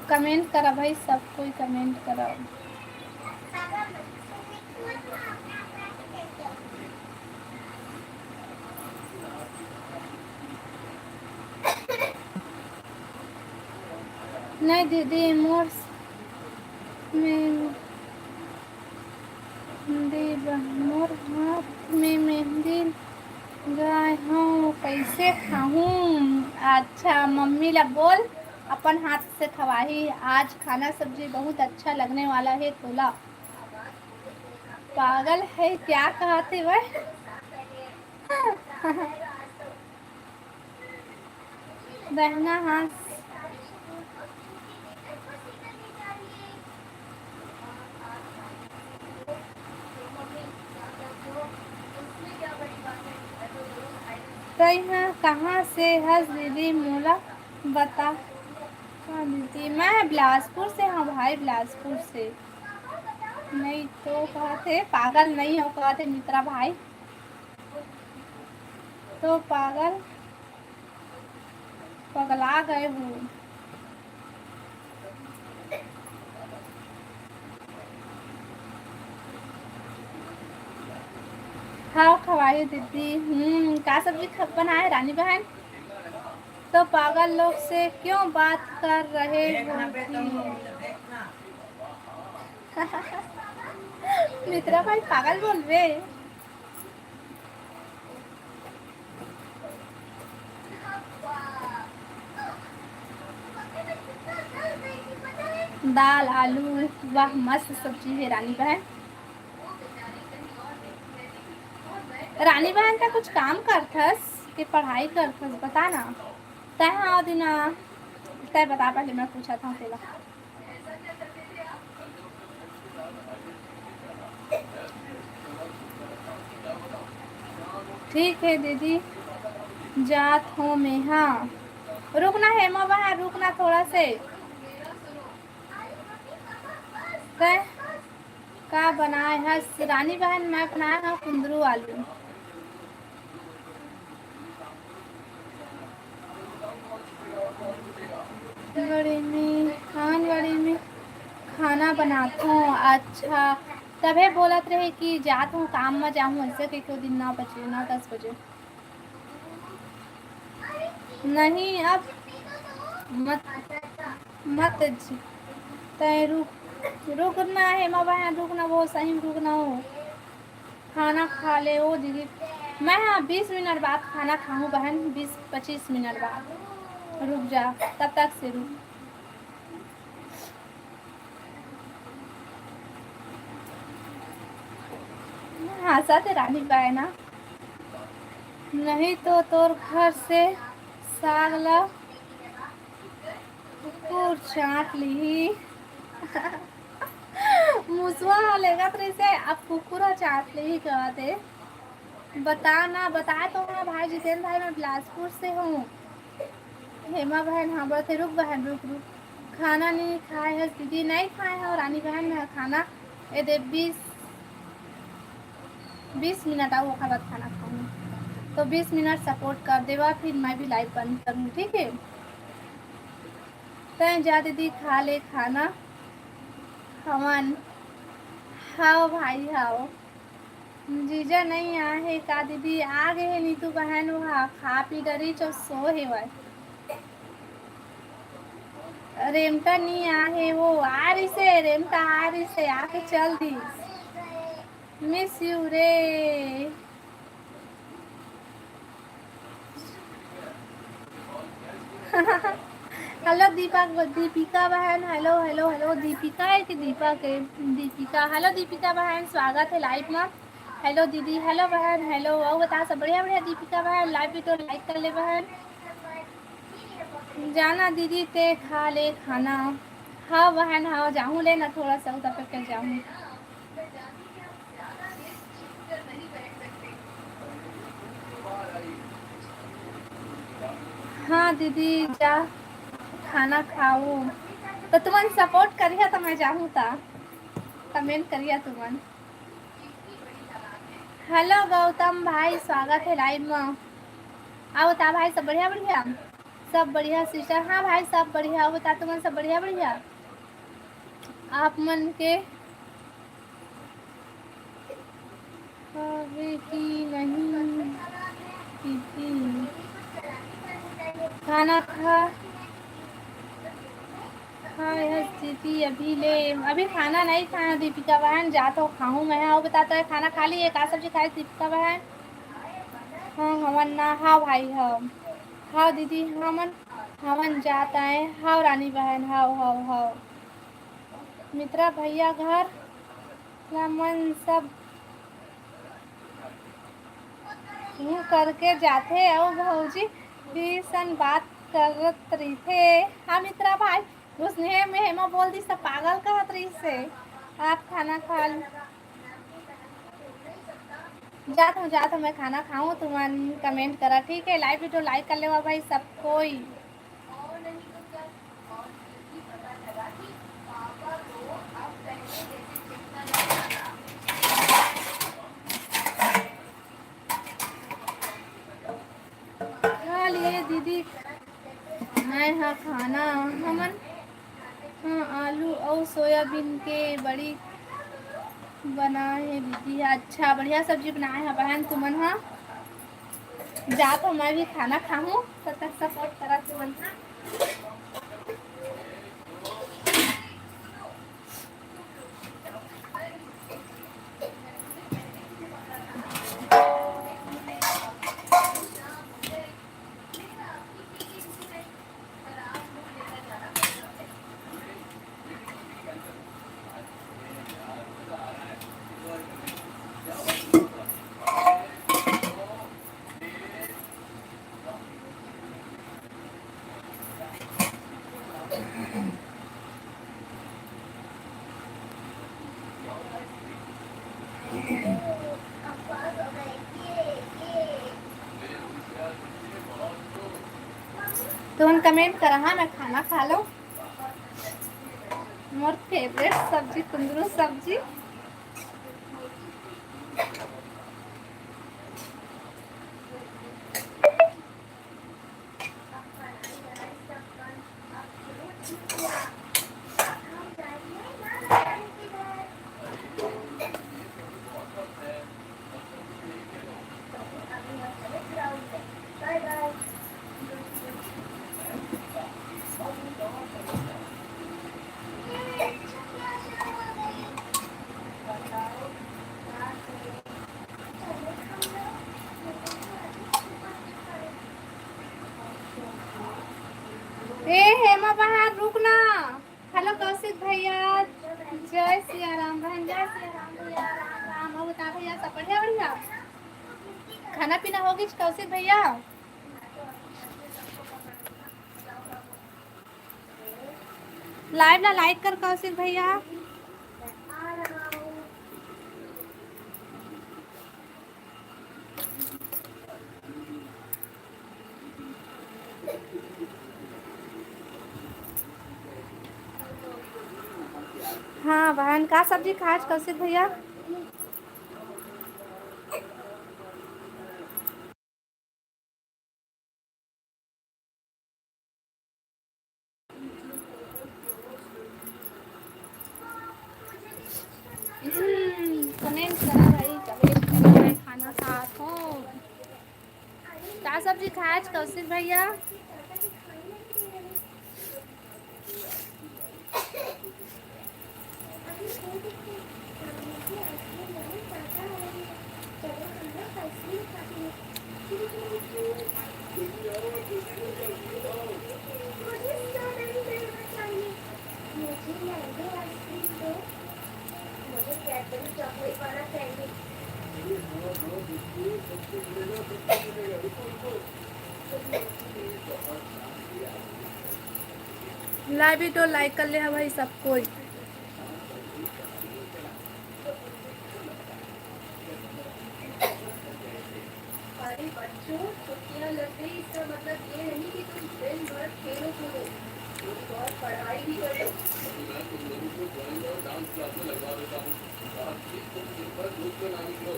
कमेंट करा भाई, सब कोई कमेंट करा। नहीं दीदी, मोर में मेहंदी बन-, मोर हाथ में मेहंदी गाय हूँ, कैसे खाऊँ? अच्छा, मम्मी ला बोल, अपन हाथ से खवाही। आज खाना सब्जी बहुत अच्छा लगने वाला है तोला। पागल है क्या, कहते वह? बहना हाँ। तई हाँ कहाँ से हस दीदी, मोला बता। हाँ दीदी, मैं बिलासपुर से हूँ भाई, बिलासपुर से। नहीं तो कहते पागल नहीं हो, कहते मित्रा भाई। तो पागल, पगला गए हो। हाँ खवाई दीदी। हम्म, का सब्जी ख-, बनाए रानी बहन? तो पागल लोग से क्यों बात कर रहे हो जी? मित्रा भाई पागल बोल रहे। दाल आलू, वाह मस्त सब्जी है रानी बहन। रानी बहन, तै कुछ काम करथस कि पढ़ाई करथस, बता ना। तै हाँ दीना, तै बता, पहले मैं पूछत हूँ तेला। ठीक है दीदी, जात हूँ मैं। हाँ, रुकना हेमा बहन, रुकना थोड़ा से। तै का बनाए हस रानी बहन? मैं बनाए हूँ कुंदरू आलू। आंगनबाड़ी में, आंगनबाड़ी में खाना बनाथों। अच्छा, तभे बोलत रहे कि जात हूँ काम में, जाहूँ ऐसे कहिके ओ दिन नौ बजे, नौ दस बजे। नहीं, अब मत, मत ज-, तै रुक, रुकना हेमा बहन, रुकना, वो सही में रुकना हो। खाना खा ले ओ दीदी। मैं हाँ बीस मिनट बाद खाना खाहूँ बहन, बीस पच्चीस मिनट बाद। रुक जा, तब तक से रुक। हाँ, सच रानी बहन ना, नहीं तो तोर घर से साग ला कुकुर चाट लिही। मुसवा ह लेगत रहिसे, अब कुकुर ह चाट लिही कहत हे। बता ना, बताए तो हाँ भाई जितेन भाई, मैं बिलासपुर से हूँ। हेमा बहन, हाँ बोलत हे, रुक बहन, रुक, रुक। खाना नहीं खाए हस दीदी? नहीं खाए हूँ रानी बहन, मैं खाना ए दे बीस, बीस मिनट आऊ, ओकर बाद खाना खाऊँ। तो बीस मिनट support कर देवा, फिर मैं भी live बंद करूँ, ठीक है? तैं जा दीदी, खा ले खाना। हवन। हाव भाई, हाव। जीजा नइ आहे का दीदी? आ गे हे नीतू बहन, वो हा खा पी डरिस अउ सो हेवय। रेमटा नी आहे, वो आ रिसे, रेमटा आ रिसे, आके चल दिस। Miss you रे। Hello दीपक, दीपिका बहन, hello, hello, hello, दीपिका है कि दीपक है? दीपिका, hello दीपिका बहन, स्वागत है live में। Hello दीदी, hello बहन, hello। अउ बता सब बढ़िया, बढ़िया दीपिका बहन, live video like कर ले बहन। जाना दीदी, ते खा ले खाना। हाँ बहन, हाँ, जाहूँ ले ना थोड़ा सा उधर पे, फिर जाहूँ। हाँ दीदी, जा खाना खाओ। तो तुमन support करिहा तो मैं जाहूँ ता। Comment करिहा तुमन। Hello गौतम भाई, स्वागत है live में। अउ बता भाई, सब बढ़िया, बढ़िया? सब बढ़िया sister। हाँ भाई, सब बढ़िया। अउ बता तुमन सब बढ़िया, बढ़िया? आप मन के खावे की नहीं दीदी। खाना खा, खाए हस दीदी अभी ले? अभी खाना नहीं खाया दीपिका बहन, जा तो खाऊं मैं। अउ बता तो खाना खा लिए, का सब्जी खाए दीपिका बहन? हाँ, हमन ना, हाँ भाई, हाँ। हाँ दीदी, हमन, हमन जात आए। हाँ रानी बहन, हाँ, हाँ, हाँ। मित्रा भैया घर ला मन सब हूँ करके जाथे अउ भौजी भी सन बात करत रहिथे। हाँ मित्रा भाई, उसने में हेमा बोल दिस त पागल कहत रहिसे। आप खाना खा ल-, जात हूँ, जात हूँ, मैं खाना खाऊँ, तुमन comment करा, ठीक है? Live video like कर लेवा भाई सब कोई। खा लिए दीदी, मैं हा खाना, हमन हा आलू अउ सोयाबीन के बड़ी बनाए हे दीदी। अच्छा, बढ़िया सब्जी बनाए हा बहन तुमन हा। जात हूँ मैं भी खाना खाहूँ, तब तक support करा तुमन हा। तुमन comment करा, हाँ, मैं खाना खा लो। मोर favourite सब्जी कुंदरू सब्जी। ए हेमा बहार, रुक ना। हेलो कौशिक भैया, जय सिया राम बहन, जय सिया राम भैया, राम राम। और बता भैया, सब बढ़िया बढ़िया? खाना पीना हो गई कौशिक भैया? Live ला like कर कौशिक भैया। हाँ बहन, का सब्जी खाए आज कौशिक भैया? हम्म, comment करा भाई, comment करा भाई, खाना खात हो। का सब्जी खाए आज कौशिक भैया? Live video like कर ले हा भाई सब कोई। अरे बच्चों, छुट्टियां लग गई, इसका मतलब ये नहीं कि तुम दिन भर खेलो कूदो, थोड़ी बहुत पढ़ाई भी कर लो। मैं तुम लोगों को ड्राइंग और डांस क्लास में लगवा देता हूँ। आप जिस तुम दिन भर धूप में ना निकलो।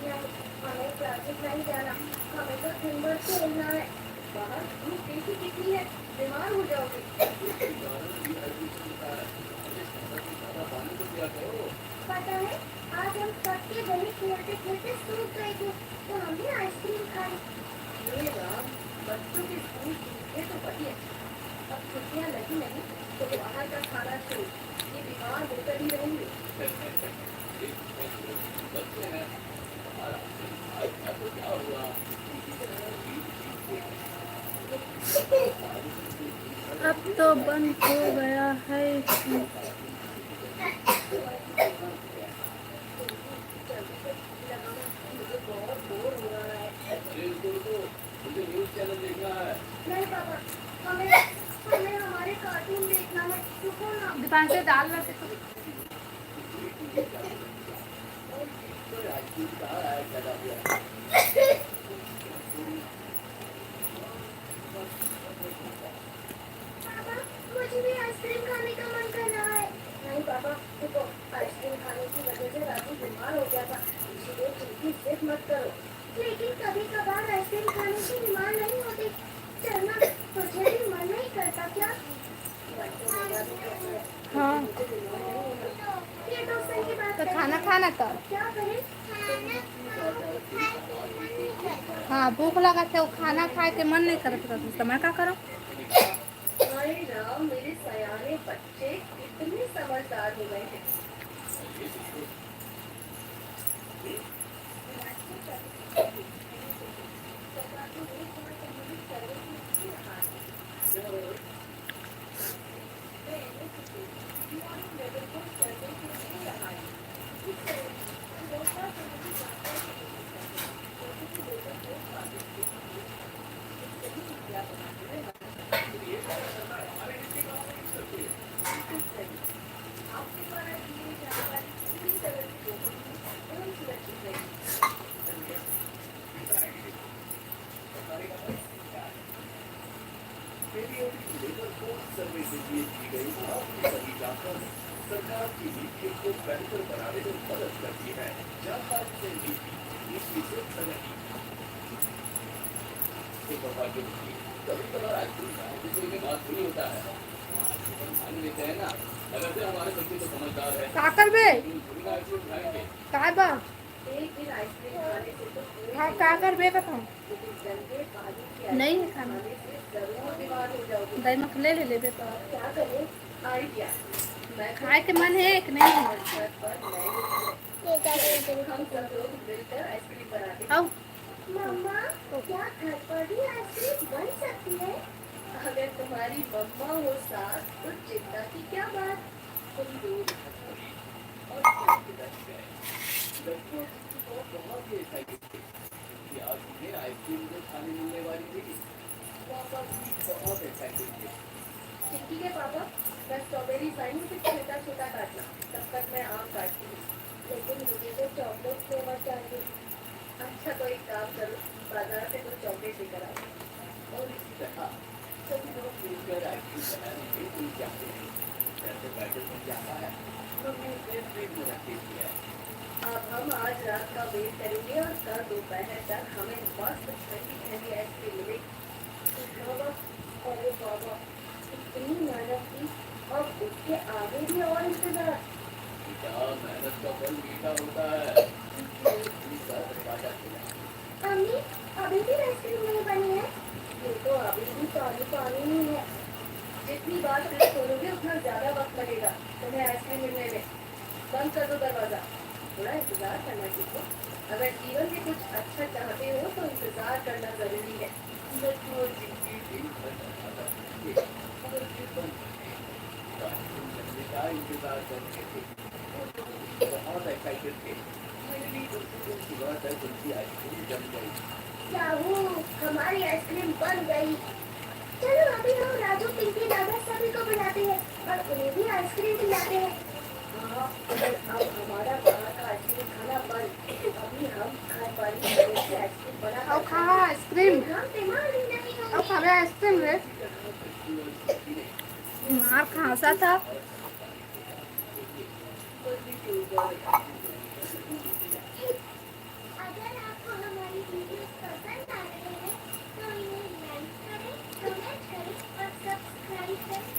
नहीं, हमें क्लासेस नहीं जाना, हमें तो दिन भर खेलना है। बाहर धूप देखी कितनी है, बीमार हो जाओगे। पता है, आज हम सबके गले खेलते खेलते सूख गए थे, तो हमने आइसक्रीम खाई। ये राम, बच्चों के स्कूल छूटे तो वही अच्छा। अब छुट्टियां लगी नहीं तो बाहर का खाना छोड़, ये बीमार होकर ही रहेंगे। अब तो बंद हो गया है। दीपांशु, दाल रख दे तो। पापा, मुझे भी आइसक्रीम खाने का मन कर रहा है। नहीं पापा, रुको, आइसक्रीम खाने की वजह से राजू बीमार हो गया था, इसीलिए तुम भी जिद मत करो। लेकिन कभी कभार आइसक्रीम खाने से बीमार नहीं होते। चलना, तुझे भी मन नहीं करता क्या? हाँ। तो खाना खाना कर। हाँ, भूख लगा थे, वो खाना खाए के मन नहीं करत रहता, तो मैं का करूँ? हाय राम, मेरे सयाने बच्चे कितने समझदार हो गए हैं। सरकार की नीतियों को बेहतर बनाने में मदद करती है। जापान से नीति, नीति से प्रगति। ये सौभाग्य होती है। कभी कभार आइसक्रीम खाने से कोई बीमार थोड़ी होता है। आइसक्रीम खाने लेते हैं ना, अगर से हमारे बच्चे तो समझदार है। का करबे? थोड़ी ना आइसक्रीम खाएंगे। काय बा? एक दिन आइसक्रीम खाने से तो कोई हाँ, का करबे बताओ? लेकिन गंदे पानी के नहीं है खाना। खाने से जरूर बीमार हो जाओगे। दाई मख ले ले लेबे तो। क्या करें? आइडिया। मैं खाए के मन है कि नहीं है? घर पर नए हम सब लोग मिलकर आइसक्रीम बनाते हैं। आओ। मम्मा, क्या घर पर भी आइसक्रीम बन सकती है? अगर तुम्हारी मम्मा हो साथ, तो चिंता की क्या बात? तुम दो और बहुत ही excited थे कि आज उन्हें आइसक्रीम जो खाने मिलने वाली थी, पापा भी बहुत excited थे। चिंकी के पापा, मैं स्ट्रॉबेरी लाई हूँ, सिर्फ छोटा छोटा काटना, तब तक मैं आम काटती हूँ। लेकिन मुझे तो चॉकलेट फ्लेवर चाहिए। अच्छा, तो एक काम करो, बाजार से कुछ चॉकलेट लेकर आओ। और इसी तरह सभी लोग मिलकर आइसक्रीम बनाने में जुट जाते हैं। घर से पैकेट बन जाता है, मम्मी उसे फ्रिज में रख देती है। अब हम आज रात का वेट करेंगे और कल दोपहर तक हमें मस्त ठंडी ठंडी आइसक्रीम मिलेगी। बाबा, अरे बाबा, इतनी मेहनत की, अब उसके आगे भी और इंतजार। बेटा, मेहनत का फल मीठा होता है। इसलिए इसका दरवाजा खुला। मम्मी, अभी भी आइसक्रीम नहीं बनी है। ये तो अभी भी पानी पानी ही है। जितनी बार फ्रिज खोलोगे, उतना ज्यादा वक्त लगेगा तुम्हें आइसक्रीम मिलने में। बंद कर दो दरवाजा, थोड़ा इंतजार करना सीखो। अगर जीवन में कुछ अच्छा चाहते हो तो इंतजार करना जरूरी है। लड्डू और चिमटी दिन भर दरवाजा खोलेंगे, मगर फिर बंद कर देंगे। रात को जलने का इंतजार कर रहे थे। वो दोनों भी बहुत एक्साइटेड थे। फाइनली दूसरे दिन सुबह दस बजे आइसक्रीम जम गई। याहू, हमारी आइसक्रीम बन गई। चलो अभी हम राजू, पिंकी, दादा सभी को बुलाते हैं और उन्हें भी आइसक्रीम खिलाते हैं। हाँ, अगर अब हमारा बाहर का आइसक्रीम खाना बंद, अभी हम घर पर ही घरों से आइसक्रीम बना और कर खा खाएंगे। आइसक्रीम। फिर हम बीमार भी नहीं होंगे। और खावे आइसक्रीम रे। मार खांसा था। अगर आपको हमारी वीडियोज़ पसंद आ रहे हैं, तो इन्हें लाइक करें, कमेंट करें और सब्सक्राइब करें।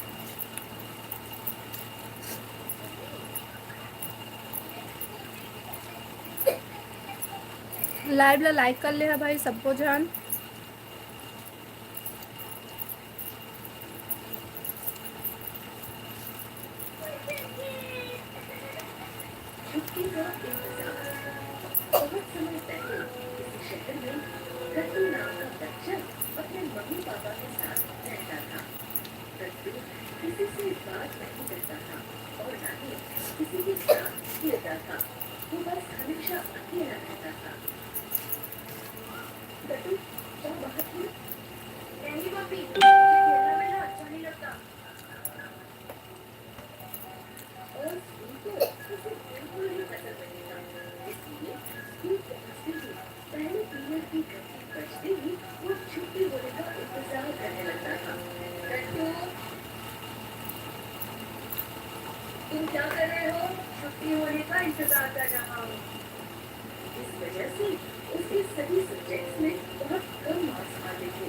लाइव ला लाइक कर ले हा भाई सबको झन। छुट्टी का इंतजार। बहुत समय पहले किसी शहर में रतन नाम का बच्चा अपने मम्मी पापा के साथ रहता था। रतन किसी से बात नहीं करता था और ना ही किसी के साथ खेलता था। वो बस हमेशा अकेला रहता था। रतन, क्या बात है? नहीं मम्मी, मुझे खेलना वेलना अच्छा नहीं लगता। और स्कूल को उसे बिल्कुल भी पसंद नहीं था। इसलिए स्कूल पहुंचते ही पहले पीरियड की घंटी बजते ही वो छुट्टी होने का इंतजार करने लगता था। रट्टू, तुम क्या कर रहे हो? छुट्टी होने का इंतजार कर रहा हूँ। इस वजह से उसके सभी सब्जेक्ट्स में बहुत कम मार्क्स आते थे।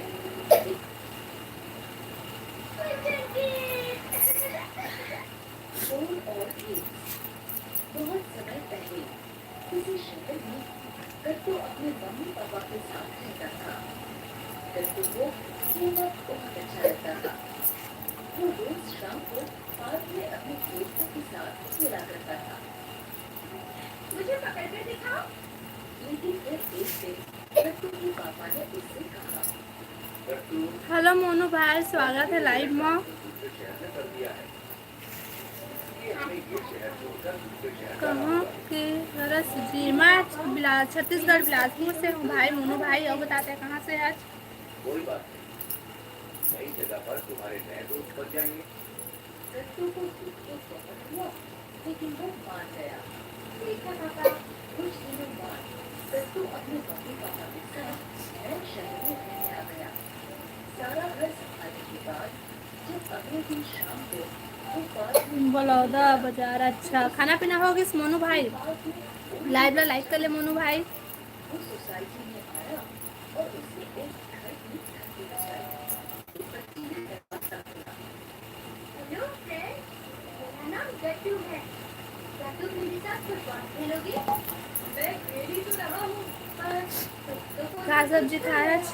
फोन और गेम्स। बहुत समय पहले किसी शहर में गट्टू अपने मम्मी पापा के साथ रहता था। गट्टू को खेलना बहुत अच्छा लगता था। वो रोज शाम को पार्क में अपने दोस्तों के साथ खेला करता था। मुझे पकड़ कर दिखाओ। लेकिन फिर एक दिन गट्टू के पापा ने उससे कहा, हेलो मोनू भाई, स्वागत है लाइव में। कहाँ के हरस जी? मैं बिला-, छत्तीसगढ़ बिलासपुर से हूँ भाई मोनू भाई। और बताते हैं कहाँ से आज? कोई बात नहीं, नई जगह पर तुम्हारे नए दोस्त बन जाएंगे। गट्टू को दुख तो बहुत हुआ, लेकिन वो मान गया। देखा पापा, कुछ दिनों बाद गट्टू अपने मम्मी पापा के साथ नए शहर में रहने आ गया। सारा घर संभालने के बाद जब अगले दिन शाम को बलौदा बाजार। अच्छा, खाना पीना हो गिस मोनू भाई? Live ला like कर ले मोनू भाई। का सब्जी खाए आज?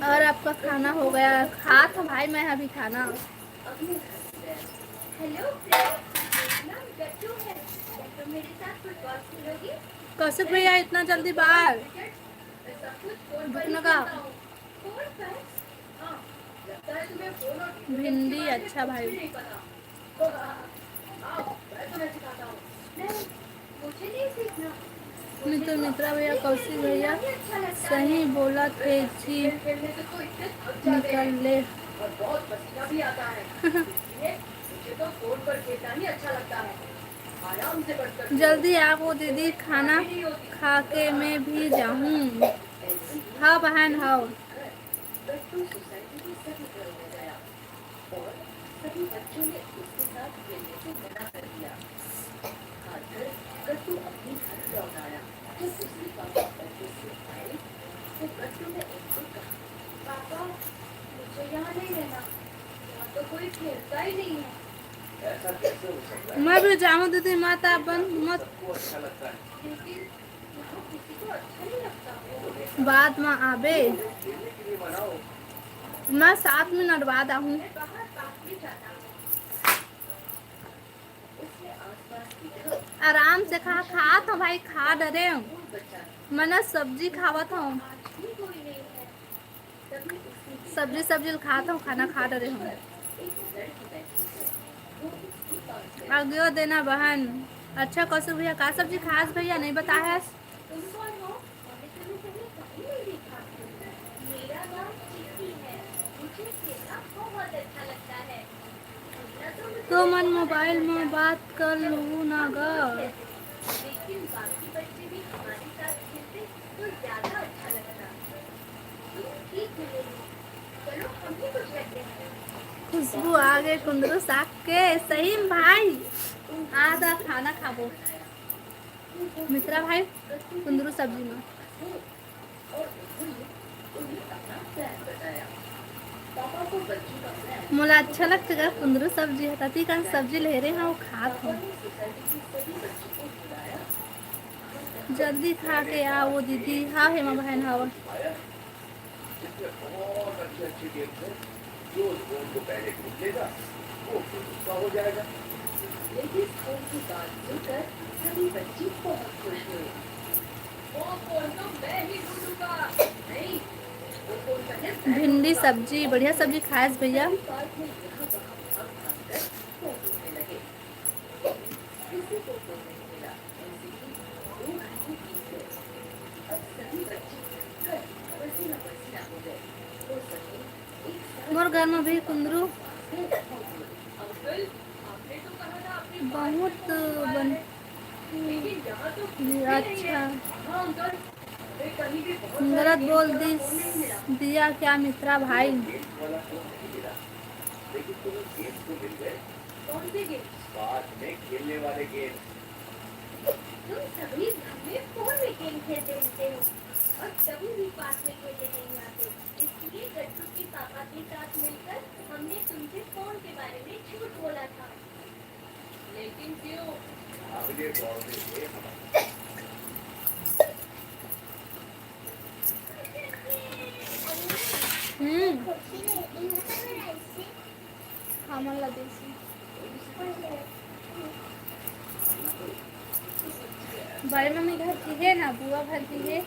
और आपका खाना हो गया? खात हँव भाई मैं अभी खाना। कौशिक भैया इतना जल्दी बाहर? भुकनगा। भिंडी अच्छा भाई। मित्र मित्रा भैया, कौशिक भैया सही बोलत हे जी, निकल ले। जल्दी आवो दीदी, खाना खा के मैं भी जाहूँ। हाँ बहन, हाँ। मैं भी जाऊँ दीदी, मत आप बन, मत। बाद में आबे, मैं सात मिनट बाद आहूँ। आराम से खा, खात हँव भाई, खा डरे हँव। मैं ना सब्जी खावत हँव। सब्जी, सब्जी ल खात हँव, खाना खा डरे हँव। आगे देना बहन। अच्छा कौशिक भैया, का सब्जी खास भैया, नहीं बताए हस? तो मन मोबाइल में बात कर लूँ ना गा। खुशबू आ गए कुंदरू साग के। सही में भाई, आधा खाना खाबो। मित्रा भाई, कुंदरू सब्जी में। मोला अच्छा लगथे गा कुंदरू सब्जी ह, तती कन सब्जी ले रे हँव, खात हँव। जल्दी खा के आ वो दीदी। हाँ हेमा बहन, हव। भिंडी सब्जी, बढ़िया सब्जी खाएस भैया। मोर घर में भी कुंदरू बहुत बन अच्छा। गलत बोल दिस दिया क्या मित्रा भाई? हम्म। हमन ला देसी। बड़े मम्मी घर की है ना, बुआ घर की है।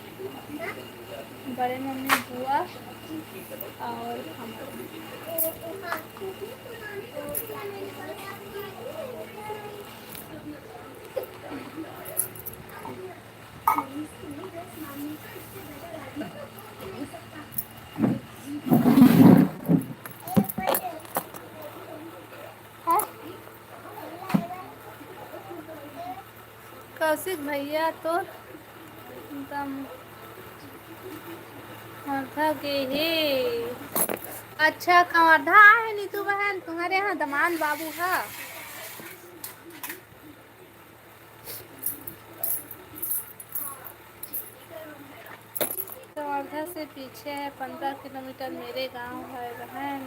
बड़े मम्मी, बुआ और हमर। कौशिक भैया तो एकदम कवर्धा गे हे। अच्छा, कवर्धा आए हे नीतू बहन, तुम्हारे यहाँ दमान बाबू हा। कवर्धा से पीछे है, पंद्रह किलोमीटर मेरे गांव है बहन।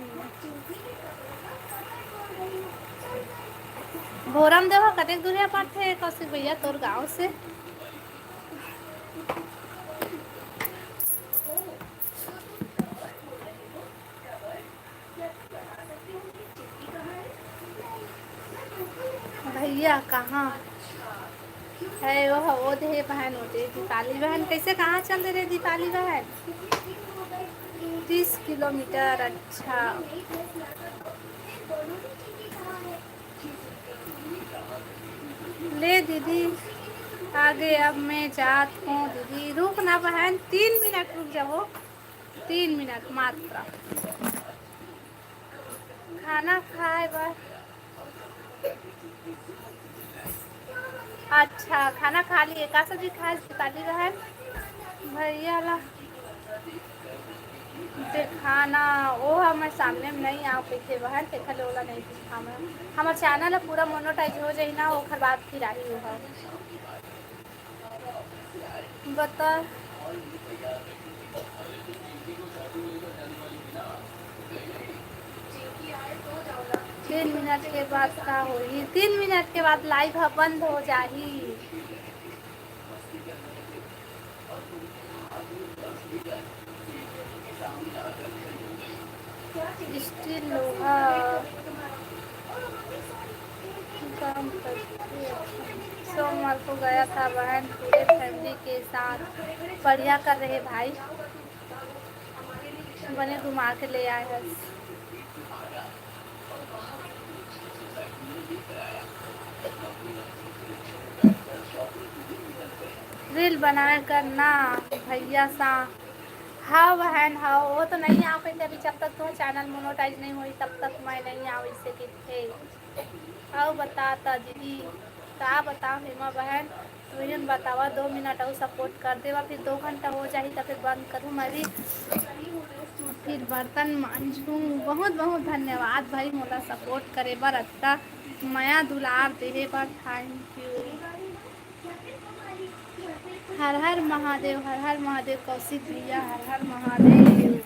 भोरमदेव कतेक दूरिहा पड़थे कौशिक भैया तोर गांव से? भैया कहाँ है वो? वो दे बहन, वो दे दीपाली बहन। कैसे, कहाँ चल दे रे दीपाली बहन? तीस किलोमीटर। अच्छा ले दीदी, आगे अब मैं जात हूँ दीदी। रुक ना बहन, तीन मिनट रुक जाओ, तीन मिनट मात्र। खाना खाए बर। अच्छा, खाना खा लिए, का सब्जी खाए दीपाली बहन? भैया ला देखाना, ओ हमर सामने में नहीं आओ कहिथे बहन, तेखर ले ओला नहीं दिखावं। हमर चैनल ह पूरा मोनेटाइज हो जाही ना, ओखर बाद फिर आही ओहा। बता। तीन मिनट के बाद का होही? तीन मिनट के बाद लाइव ह बंद हो जाही। स्टील लोहा काम करती है। सोमवार को गया था बहन, पूरे फैमिली के साथ। बढ़िया कर रहे भाई, बने घुमा के ले आए हस। रील बनाए कर ना भैया सा। हाँ बहन, हाँ, वो तो नहीं आओ कहिथे अभी, जब तक तुम्हारा चैनल मोनेटाइज नहीं होही तब तक मैं नहीं आओ, इसे कहिथे। अउ बता त दीदी, का बताओ हेमा बहन, तुहिन बतावा, दो मिनट अउ सपोर्ट कर देवा, फिर दो घंटा हो जाही त फिर बंद करूँ मैं भी, फिर बर्तन मांजूँ। बहुत बहुत धन्यवाद भाई, मोला सपोर्ट करे बर, अतना मया दुलार देहे बर, थैंक यू। हर हर महादेव, हर हर महादेव कौशिक भैया, हर हर महादेव।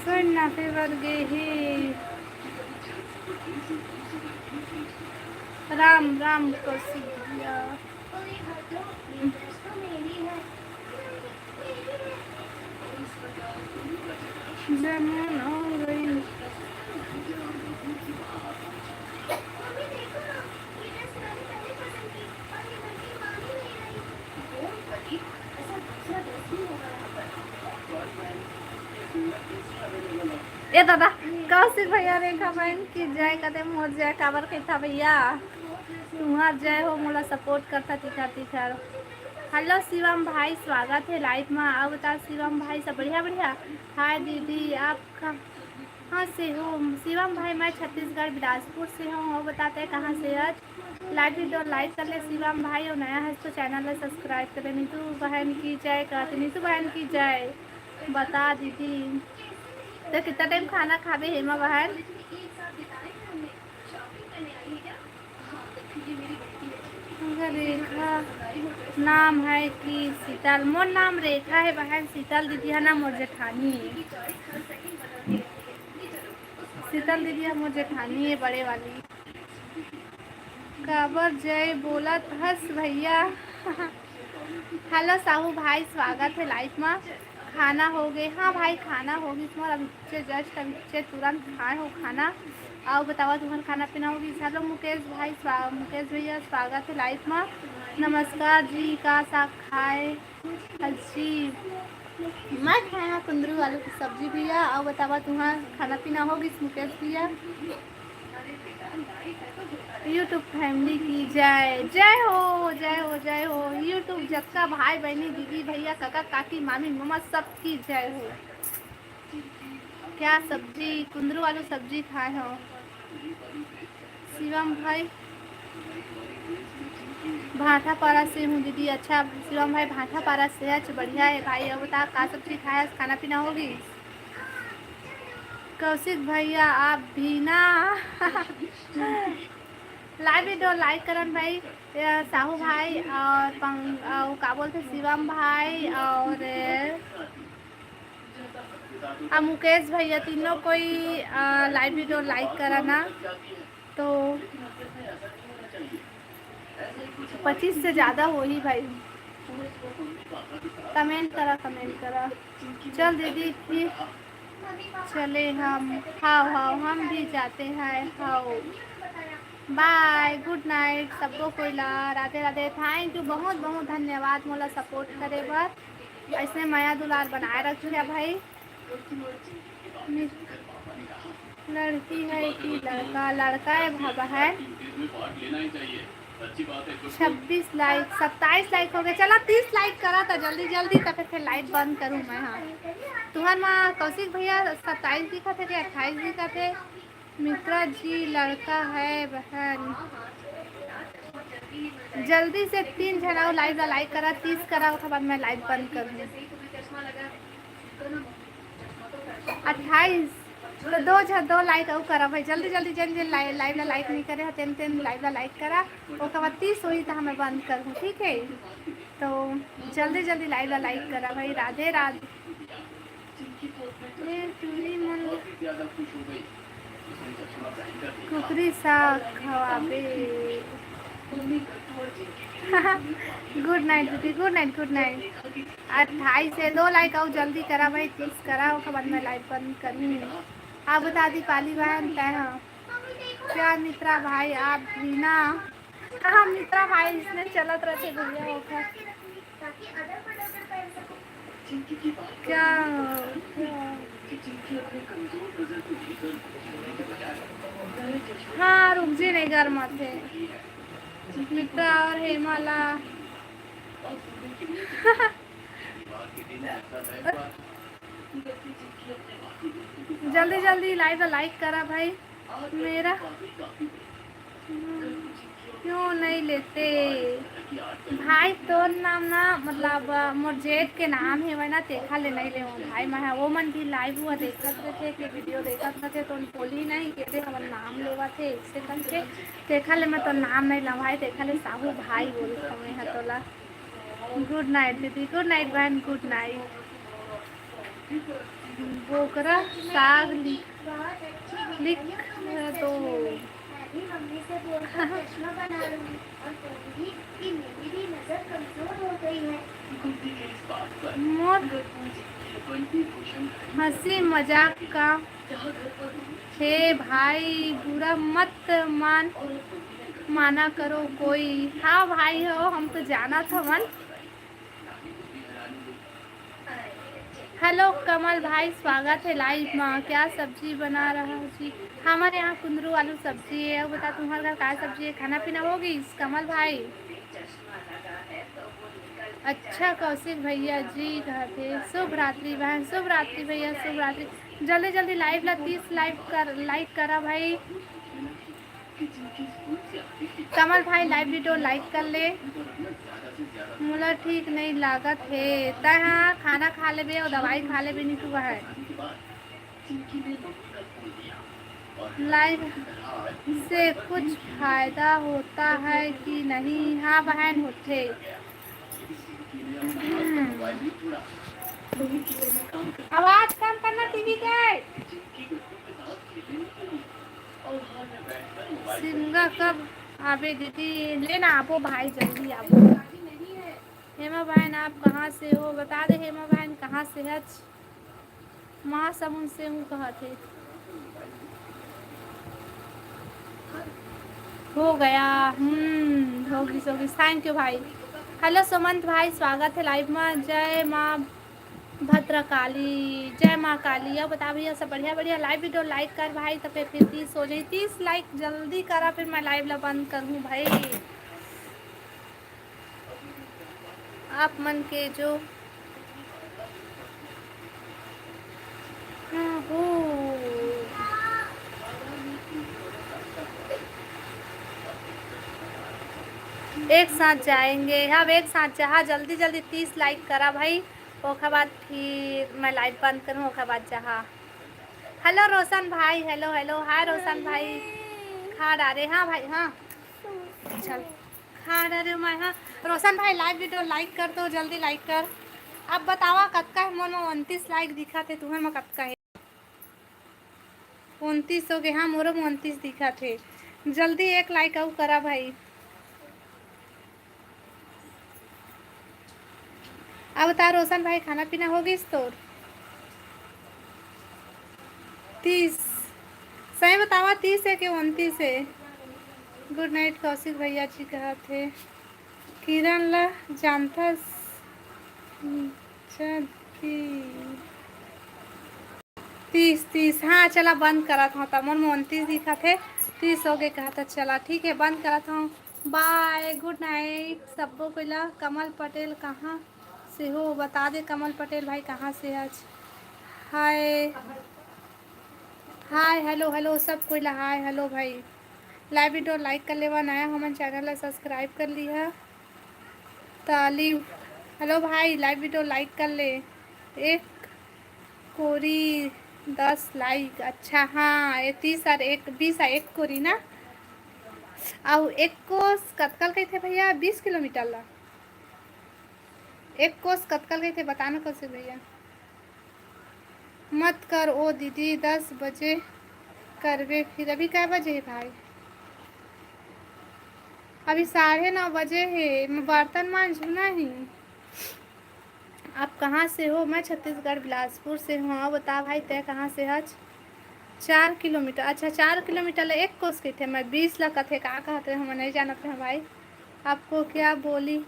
सुन ना, फेवर गे ही। राम राम कौशिक भैया। जमीन हो गई। ए दादा, कौशिक भैया रेखा बहन की जय, कदे मोर जय काबर कहता भैया? तुम्हार जय हो, मोला सपोर्ट करता तीखा तीखा। हेलो शिवम भाई, स्वागत है लाइव मा। आओ बता शिवम भाई, सब बढ़िया बढ़िया। हाय दीदी, आप कहाँ से हो? शिवम भाई, मैं छत्तीसगढ़ बिलासपुर से हूँ। और बताते हैं कहाँ से आज लाइव वीडियो लाइक कर ले शिवम भाई, और नया है तो चैनल ला सब्सक्राइब कर ले। नीतू बहन की जय, कहते नीतू बहन की जय। बता दीदी, तो कितना टाइम खाना खाबे हेमा बहन? रेखा नाम है कि शीतल? मोर नाम रेखा है बहन, शीतल दीदी है ना मोर जेठानी है। शीतल दीदी है मोर जेठानी है बड़े वाली। काबर जय बोलत हस भैया? हेलो साहू भाई, स्वागत है लाइव मा। खाना हो गए? हाँ भाई, खाना हो गई मोर, अभी just अभी तुरंत खाए हो खाना। आओ बतावा तुम्हारा खाना पीना हो गई? हेलो मुकेश भाई, स्वा-, मुकेश भैया स्वागत है लाइव मा। नमस्कार जी, का साग खाए? जी, मैं खाए हाँ कुंदरू आलू की सब्जी भैया। आओ बतावा तुम्हारा खाना पीना हो गई मुकेश भैया? YouTube family की जय। जय हो, जय हो, जय हो। YouTube जतका भाई बहनी, दीदी भैया, काका काकी, मामी ममा, सबकी जय हो। क्या सब्जी? कुंदरू आलू सब्जी खाए हो। शिवम भाई, भाटापारा से हूँ दीदी। अच्छा शिवम भाई, भाटापारा से। अच्छा, बढ़िया है भाई। अब बता, का सब्जी खाया, खाना पीना होगी? कौशिक भैया, आप भी ना live video like करन भाई, ये साहू भाई और पंग-, और का बोलते, शिवम भाई और, और मुकेश भैया, तीनों कोई, आ, live video like करा ना। तो पच्चीस से ज़्यादा हो ही भाई। Comment करा, comment करा। चल दीदी, फिर चले हम। हाव, हाव, हम भी जाते हैं। हाव, bye, good night सबको कोई ला। राधे राधे। Thank you, बहुत बहुत धन्यवाद मोला support करे बर। ऐसने मया दुलार बनाए रखिया भाई। लड़की है कि लड़का? लड़का है भाई बहन। छब्बीस like, सत्ताईस like हो गए। चला, तीस like करा था जल्दी जल्दी, तब फिर live बंद करूँ मैं। हाँ, तुम्हार माँ कौशिक भैया सत्ताईस दिखा थे कि अट्ठाईस दिखा थे? मित्रा जी, लड़का है बहन। जल्दी से तीन झन अउ live ला like करा, तीस करा, ओकर बाद मैं live बंद करूँ। अट्ठाईस, तो दो झन दो like अउ करा भाई, जल्दी जल्दी। जेन जेन live ला like नहीं करे हो, तेन तेन live ला like करा, ओकर बाद तीस होही तो मैं बंद करूँ, ठीक है? तो जल्दी जल्दी live ला like करा भाई। राधे राधे। ए टूरी मन कुकरी साग खवाबे। Good night दीदी, good night, good night। अट्ठाईस से दो like अउ जल्दी करा भाई, तीस करा, ओकर बाद मैं live बंद करूँ। आप बता दी पाली बहन तय हाँ। क्या मित्रा भाई आप भी ना? हाँ मित्रा भाई, इसने चलत रथे भैया ओकर। क्या, क्या? हाँ, रुक जी, नहीं गरमाथे। मित्रा और हेमा ला। जल्दी जल्दी live ला like करा भाई मेरा। क्यों नहीं लेते भाई? तोर नाम ना, मतलब, मोर जेठ के नाम हेवय ना, तेखा ले नहीं लेवं भाई। मैं, वो मन भी live हुआ देखत रथे, के video देखत रथे, तो बोली नहीं, कहते हमर नाम लेवा थे, इससे करके तेखा ले मैं तो नाम नहीं लवाई, तेखा ले साहू भाई बोलत हमें है तोला। Good night दीदी, good night बहन, good night। बोकरा साग लिख, लिख दो। मोर हंसी मजाक का हे भाई, बुरा मत मान, माना करो कोई। हाँ भाई हो, हम तो जानत हवन। Hello कमल भाई, स्वागत है live में। क्या सब्जी बना रहा जी? हमारे यहाँ कुंदरू आलू सब्जी है। वो बता, तुम्हारे घर का सब्जी है? खाना पीना हो गई कमल भाई? अच्छा कौशिक भैया जी कहते शुभ रात्रि बहन, शुभ रात्रि भैया, शुभ रात्रि। जल्दी जल्दी live ला तीस live कर, like करा भाई। कमल भाई live video like कर ले। मोला ठीक नहीं लागत हे। तै हाँ खाना खा लेबे और दवाई खा लेबे, नहीं तो वह live से कुछ फायदा होता है कि नहीं? हाँ बहन होथे। आवाज कम करना टीवी के। सिमगा कब आबे दीदी? लेना आबो भाई, जल्दी आबो। हेमा बहन आप कहाँ से हो? बता दे हेमा बहन कहाँ से हच? महासमुंद से हूँ कहत हे। हो गया। हम्म, होगी होगी। Thank you भाई। Hello सुमंत भाई, स्वागत है live में। जय माँ भद्रकाली, जय माँ काली। अउ बता भैया, सब बढ़िया? बढ़िया। Live video like कर भाई, तो फिर फिर तीस हो जाई। तीस like जल्दी करा, फिर मैं live ला बंद करूँ भाई। आप मन के जो, हाँ, हो। एक साथ जाएंगे, अब एक साथ जहाँ जल्दी जल्दी तीस like करा भाई, ओखर बाद फिर मैं live बंद करूँ, ओखर बाद जहाँ। Hello रोशन भाई, hello hello, hi रोशन भाई। खा डारे, हाँ भाई, हाँ। चल, खा डारे मैं, हाँ। रोशन भाई, live video like कर दो, जल्दी like कर। अब बतावा, कतका हे मोर में? उनतीस like दिखत हे, तुहर में कतका हे? उनतीस हो गए, हाँ, मोरो में उनतीस दिखत हे। जल्दी एक like अउ करा भाई। अब बता रोशन भाई, खाना पीना हो गइस तोर? तीस। सही बतावा, तीस हे कि उनतीस हे? Good night कौशिक भैया जी कहत हे। किरण ला जानथस जदी? तीस, तीस। हाँ, चला बंद करत हूँ, त मोर में उनतीस दिखत हे, तीस हो गए कहत हे। चला ठीक हे, बंद करत हूँ। Bye, good night सब्बो कोई ला। कमल पटेल कहाँ से हो, बता दे कमल पटेल भाई, कहाँ से हच? Hi, hi, hello hello सब कोई ला, hi hello भाई। Live video like कर लेवा, नया हमन channel ला subscribe कर लिहा। ताली, hello भाई, live video like कर ले। एक कोरी दस like, अच्छा, हाँ, ये तीस और एक, बीस और एक कोरी ना। अउ एक कोस कतका ल कहिथे भैया? बीस किलोमीटर ला। एक कोस कतका ल कहिथे, बताना कौशिक भैया। मत कर ओ दीदी, दस बजे करबे फिर। अभी कै बजे हे भाई? अभी साढ़े नौ बजे हे, मैं बर्तन मांजू नहीं। आप कहाँ से हो? मैं छत्तीसगढ़ बिलासपुर से हूँ। अउ बता भाई, तै कहाँ से हच? चार किलोमीटर। अच्छा, चार किलोमीटर ले एक कोस कहिथे, मैं बीस ला कथे, का कहत रहे, हम नहीं जानत रहे भाई। आपको क्या बोली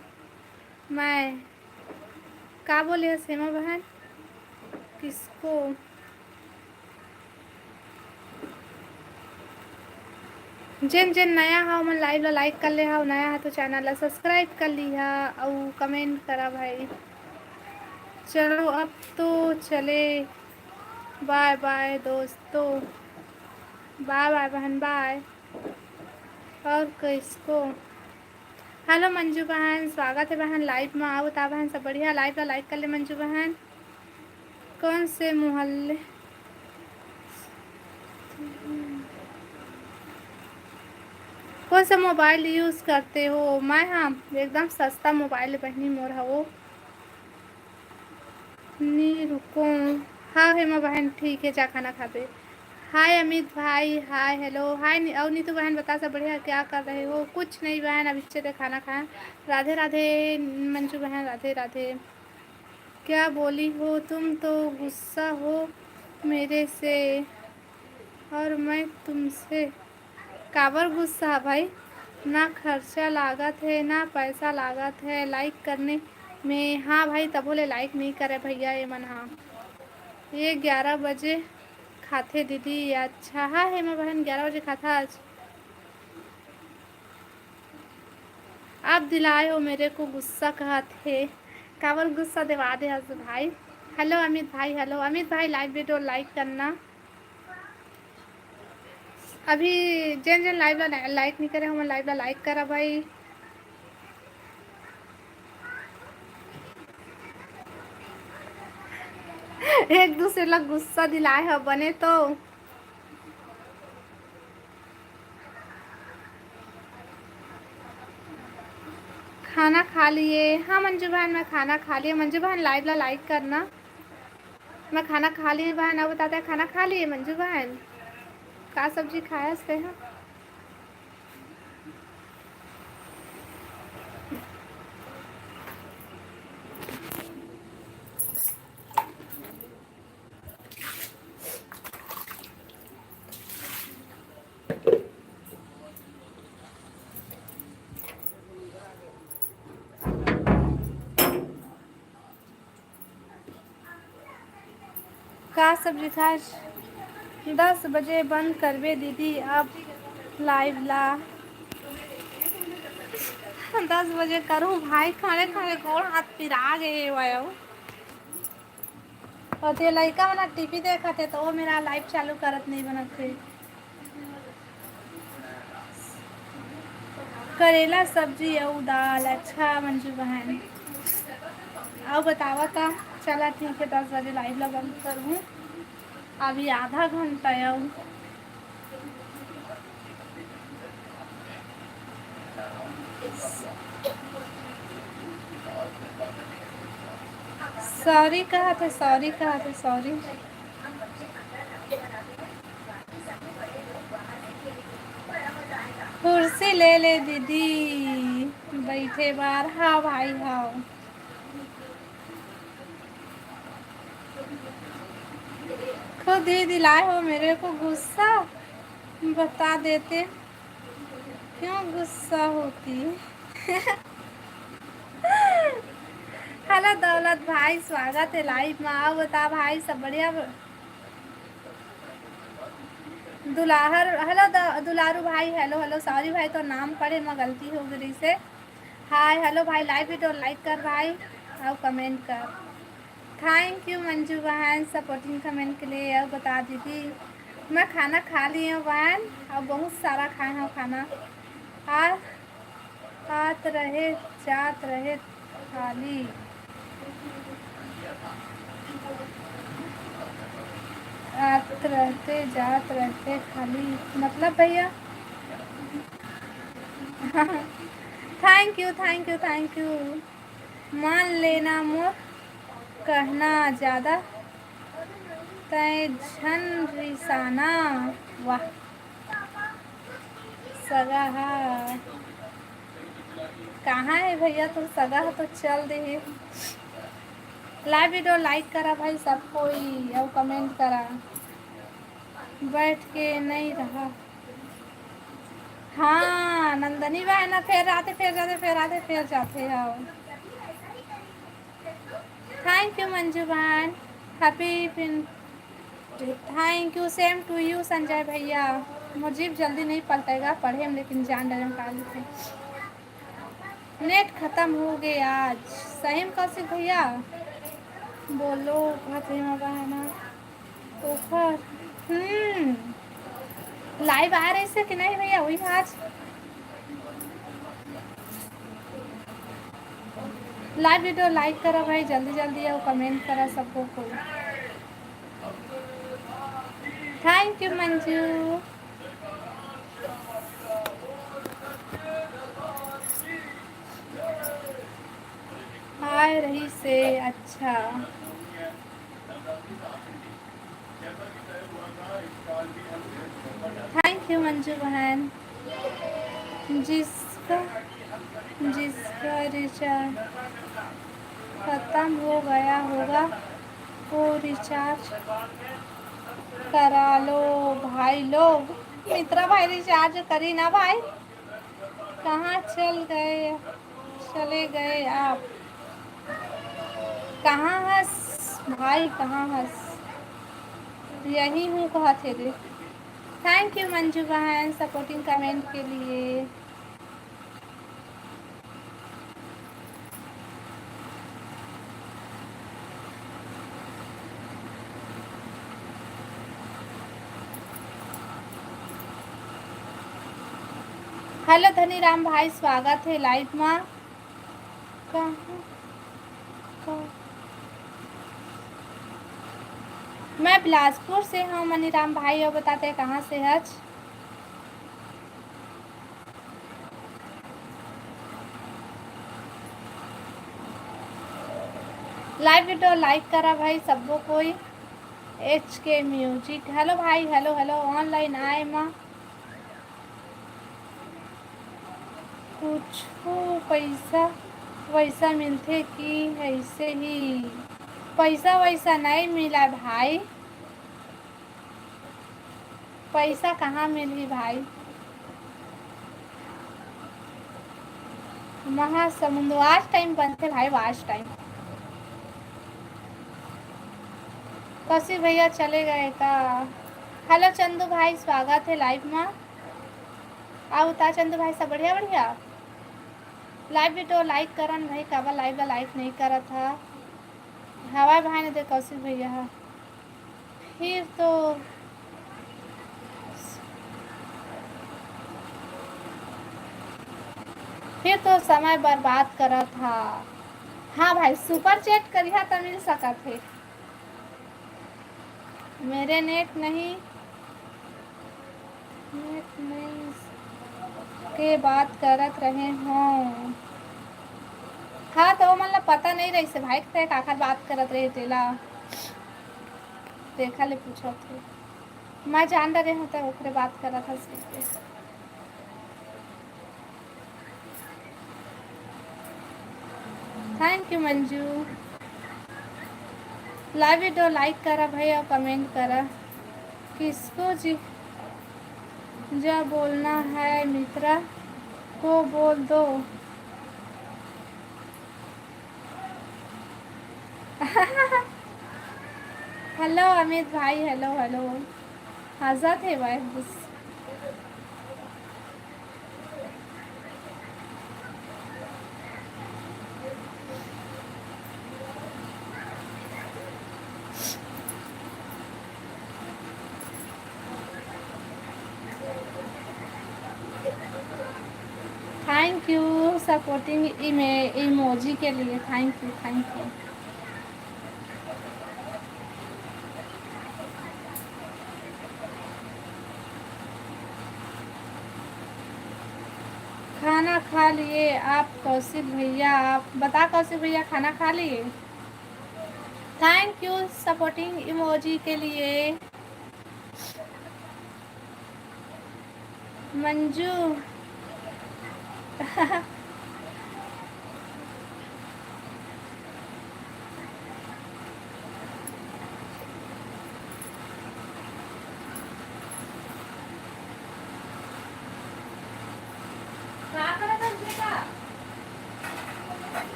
मैं? का बोले हस हेमा बहन? किसको? जेन जेन नया हव, मन live ला like कर ले हव, नया है तो channel ला subscribe कर लिहा अउ comment करा भाई। चलो अब तो चले, bye bye दोस्तों, bye bye बहन, bye। और किसको? Hello मंजू बहन, स्वागत है बहन live में। अउ बता बहन, सब बढ़िया? Live ला like कर ले मंजू बहन। कौन से मोहल्ले, कौन सा mobile use करते हो? मैं, हाँ, एकदम सस्ता mobile बहिनी मोर हवो। नी रुको। हाँ हेमा बहन, ठीक है, जा खाना खाबे। Hi अमित भाई, hi hello, hi नि-, अउ नीतू बहन, बता सब बढ़िया, क्या कर रहे हो? कुछ नहीं बहन, अब इच्छे थे खाना खाएं। राधे राधे मंजू बहन, राधे राधे। क्या बोली हो तुम, तो गुस्सा हो मेरे से और मैं तुमसे। काबर गुस्सा है भाई? ना खर्चा लागत है, ना पैसा लागत है like करने में। हाँ भाई, तभो ले like नहीं करे भैया ये मन। हाँ, ये ग्यारह बजे खाथे दीदी। अच्छा, हाँ हेमा बहन, ग्यारह बजे खाता आज। आप दिलाए हो मेरे को गुस्सा, कहत हे। काबर गुस्सा देवा दे हस भाई। Hello अमित भाई, hello अमित भाई, live video like करना। अभी जेन जेन live ला like नहीं करे, हमर live ला like करा भाई। एक दूसरे ला गुस्सा दिलाए ह बने तो। खाना खा लिए? हाँ मंजू बहन, मैं खाना खा लिए। मंजू बहन, live ला like करना। मैं खाना खा लिए बहन। अब बताते हैं, खाना खा लिए मंजू बहन? का सब्जी खाया इससे? हाँ, का सब्जी खाए? दस बजे बंद करबे दीदी अब live ला। दस बजे करूँ भाई, खड़े खड़े गोड़ हाथ पिरा गे हे। अउ ते लइका मन टीवी देखत हे, तो वो मेरा live चालू करत नहीं बनत हे। करेला सब्जी अउ दाल। अच्छा मंजू बहन, अउ बतावा का? चला ठीक है, दस बजे live ला बंद करहूँ, अभी आधा घंटा अउ। Sorry कहा थे, sorry कहा थे, sorry। कुर्सी ले ले दीदी, बैठे बार। हाँ भाई, हाँ। खुद ही दिलाए हो मेरे को गुस्सा, बता देते क्यों गुस्सा होती। हेलो दौलत भाई, स्वागत है live में। अउ बता भाई, सब बढ़िया? दुलाहर, हेलो द-, दुलारू भाई, हेलो, हेलो, sorry भाई, तो नाम पढ़े में गलती हो गई से। हाय, हेलो भाई, live video like कर भाई, अउ comment कर। Thank you मंजू बहन, supporting comment के लिए। अउ बता दीदी, मैं खाना खा ली हूँ बहन, अउ बहुत सारा खाए हूँ खाना। आ, आत रहे, जात रहे खाली, आत रहते, जात रहते खाली, मतलब भैया। Thank you, thank you, thank you। मान लेना मोर कहना ज्यादा, तय झन रिसाना। वाह, सगा हा कहाँ है भैया? तो सगा हा तो चल दे हे। Live video like करा भाई सब कोई, अउ comment करा। बैठ के नहीं रहा। हाँ, नंदनी बहन, फेर आते, फेर जाते, फेर आते, फेर जाते हो। Thank you मंजू बहन, happy pin-, thank you, same to you Sanjay भैया। मुझे जल्दी नहीं पलटेगा, पढ़े में लेकिन जान डरे में काली थे। Net खतम हो गे आज। सही में कौशिक भैया? बोलो, कहत हे माँ बहना। ओखर, हम्म, live आ रहिसे कि नहीं भैया? वही आज live video like करा भाई, जल्दी जल्दी, अउ comment करा सबको कोई। Thank you Manju. आए रहिसे, अच्छा। Thank you मंजू बहन। जिसका, जिसका recharge खतम हो गया होगा, वो recharge करा लो भाई लोग। मित्रा भाई recharge करी ना भाई। कहाँ चल गए, चले गए आप? कहाँ हस भाई, कहाँ हस? यही हूँ कहत हे रे। Thank you मंजू बहन, supporting comment के लिए। हेलो धनीराम भाई, स्वागत हे live मा। कहाँ, कहाँ? मैं बिलासपुर से हूँ मनीराम भाई, अउ बता ते कहाँ से हच? Live video like करा भाई सबो कोई। एच के music, hello भाई, hello, hello, online आए मा कुछु पैसा वैसा मिलथे कि ऐसे ही? पैसा वैसा नहीं मिला भाई। पैसा कहाँ मिलही भाई? महासमुंद watch time बनथे भाई, watch time। कौशिक भैया चले गए का? हेलो चंदू भाई, स्वागत है लाइव में। आओ ता चंदू भाई, सब बढ़िया बढ़िया। लाइव भी तो लाइक करन भाई, काबर लाइव ला लाइक नहीं करत हा? हवा भाई ने दे कौशिक भैया हा। फिर तो, फिर तो समय बर्बाद करत हा। हाँ भाई, सुपर चैट करिहा त मिल सकत हे। मेरे नेट नहीं, नेट नहीं के बात करत रहे हों। हाँ, तो वो मतलब पता नहीं रहिस हे भाई, ते काखर बात करत रहे तेला, तेखर ले पूछत हे। मैं जान डरे हों, त ओकरे बात करत हस कहिके। Thank you Manju. Live video like करा भाई और कमेंट करा। किसको जी, जो बोलना है मित्रा को बोल दो। हेलो अमित भाई, हेलो हेलो। हंसत हे भाई बस। Thank you supporting इमे-, इमोजी के लिए। Thank you, thank you। खाना खा लिए आप कौशिक भैया? आप बता कौशिक भैया, खाना खा लिए? Thank you supporting इमोजी के लिए। मंजू।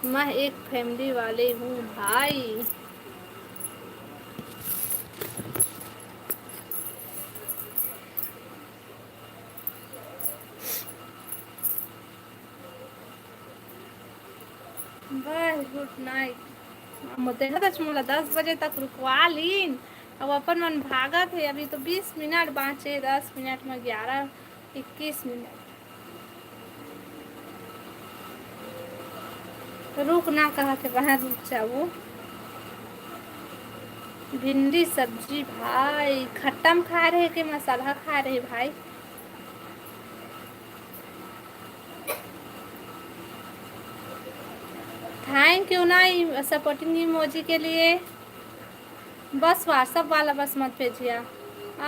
मैं एक फैमिली वाले हूँ भाई। Bye, good night। मोर देखत हस, मोला दस बजे तक रुकवा लीन, अब अपन मन भागत हे। अभी तो बीस मिनट बाँचे, दस मिनट में ग्यारह इक्कीस मिनट। रुक ना कहत हे, बाहर रुक जाओ। भिंडी सब्जी भाई, खट्टा में खा रहे के मसाला खा रहे भाई? Thank you ना supporting इमोजी के लिए। बस WhatsApp वाला बस मत भेजिया।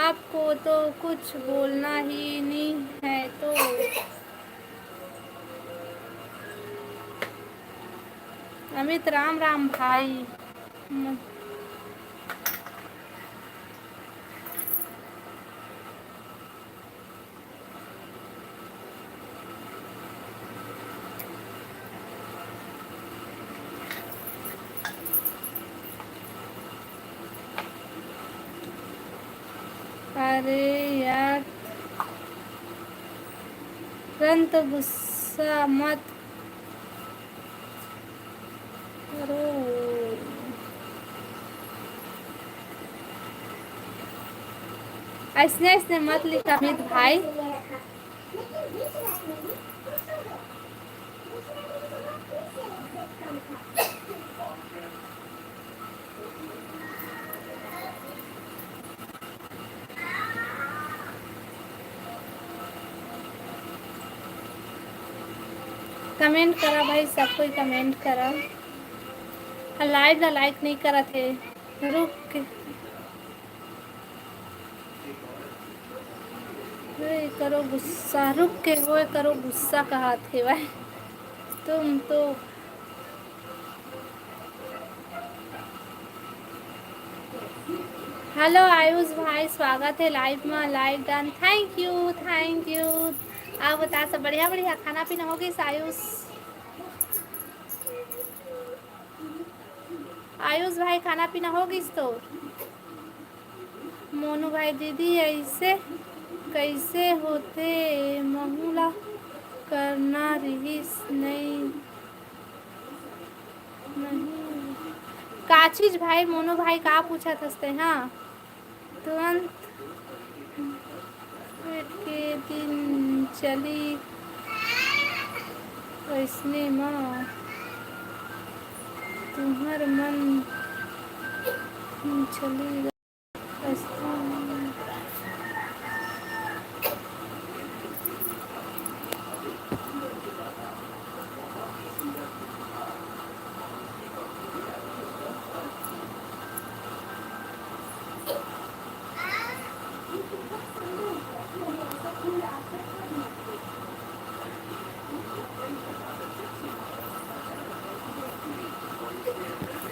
आपको तो कुछ बोलना ही नहीं है तो। अमित राम राम भाई। म- अरे यार, तुरंत गुस्सा मत करो। अइसने अइसने मत लिख अमित भाई। कमेंट करा भाई, सब कोई कमेंट करा। अउ लाइव ला लाइक नहीं करत हे, रुक के। ओए करो गुस्सा, रुक के ओए करो गुस्सा कहत हे भाई। तुम तो हेलो आयुष भाई, स्वागत हे लाइव में, लाइक done, thank you, thank you। आप बता, सब बढ़िया बढ़िया खाना पीना हो गिस आयुष? आयुष भाई, खाना पीना हो गिस तो? मोनू भाई, दीदी ऐसे कैसे होथे, महू ला करना रिहिस नहीं। नहीं। का चीज भाई, मोनू भाई, का पूछत हस तैं? हाँ, तुरंत के दिन चली वैसने म तुहर मन चली।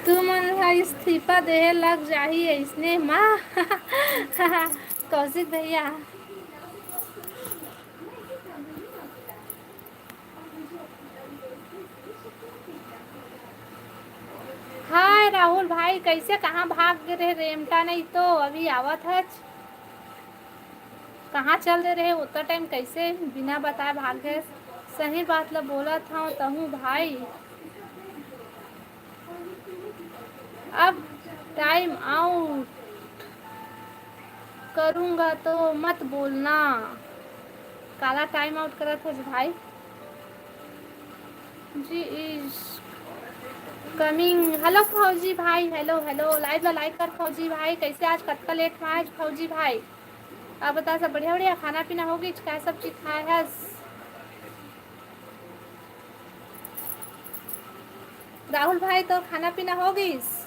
तुमन ह इस्तीफा देहे लग जाही अइसने मा। कौशिक भैया। हाय राहुल भाई, कैसे कहाँ भाग गे रहे? रेमटा नहीं तो अभी आवत हच। कहाँ चल दे रहे उतना टाइम, कैसे बिना बताए भाग गए? सही बात ला बोलत हव तहूँ भाई। अब टाइम आउट करूँगा तो मत बोलना। काला टाइम आउट करत हस भाई? जी is coming। हेलो फौजी भाई, हेलो हेलो, लाइव ला लाइक कर फौजी भाई। कैसे आज कतका लेट में आज फौजी भाई? आप बता, सब बढ़िया बढ़िया खाना पीना हो गिस? का सब्जी खाए हस? राहुल भाई, तो खाना पीना हो गिस?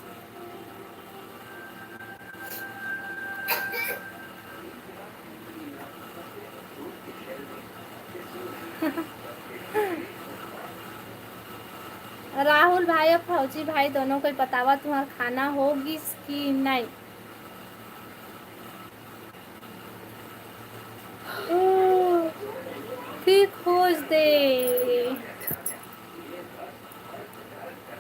राहुल भाई अउ फौजी भाई दोनों कोई बतावा, तुम्हार खाना हो गिस कि नहीं? ओ, की खोज दे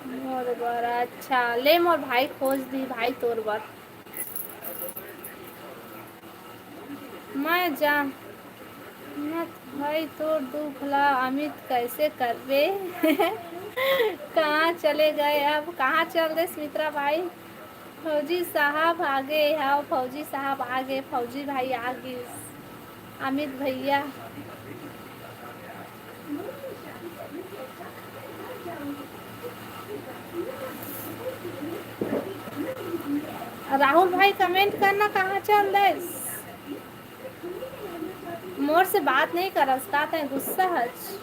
मोर बर। अच्छा, ले मोर भाई खोज दी भाई तोर बर। मैं जा-, मत भाई तोर दुख ला अमित कैसे करबे? कहाँ चले गए अब, कहाँ चल देस मित्रा भाई? फौजी साहब आगे, हाँ, फौजी साहब आगे, फौजी भाई आ गिस, अमित भैया। राहुल भाई, कमेंट करना, कहाँ चल देस? मोर से बात नहीं करस का, तैं गुस्सा हच?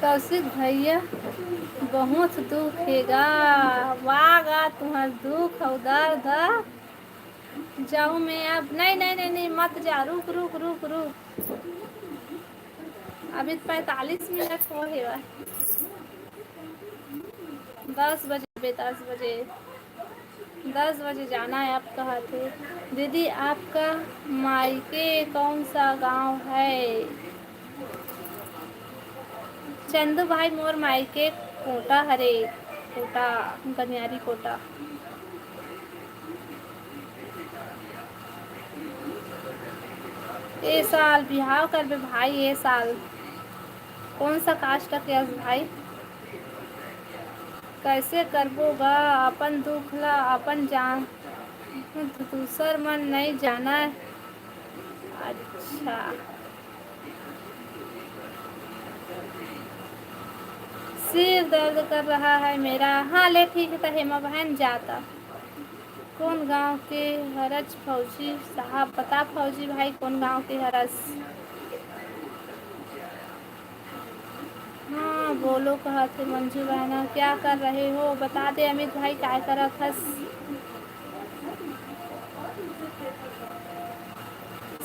कौशिक भैया, बहुत दुख हे गा। वाह गा, तुम्हार दुख अउ दर्द ह। जाऊँ मैं अब? नहीं, नहीं, नहीं, नहीं, मत जा, रुक, रुक, रुक, रुक। अभी तो पैंतालीस मिनट हो हे बा। दस बजे, दस बजे, दस बजे जाना है आप कहत हे। दीदी, आपका मायके कौन सा गांव है? चंदू भाई, मोर मायके कोटा हरे, कोटा, गनियारी कोटा। ए साल बिहाव करबे भाई, ए साल। कौन सा कास्ट के अस भाई? कैसे करबो गा अपन दुख ला अपन जान, दूसर मन नहीं जानय। अच्छा, सिर दर्द कर रहा है मेरा। हाँ, ले ठीक है, त हेमा बहन जाता। कोन गांव के हरच फौजी साहब? बता फौजी भाई, कोन गांव के हरस? हाँ, बोलो, कहत हे मंजू बहना, क्या कर रहे हो? बता दे अमित भाई, काय करत हस?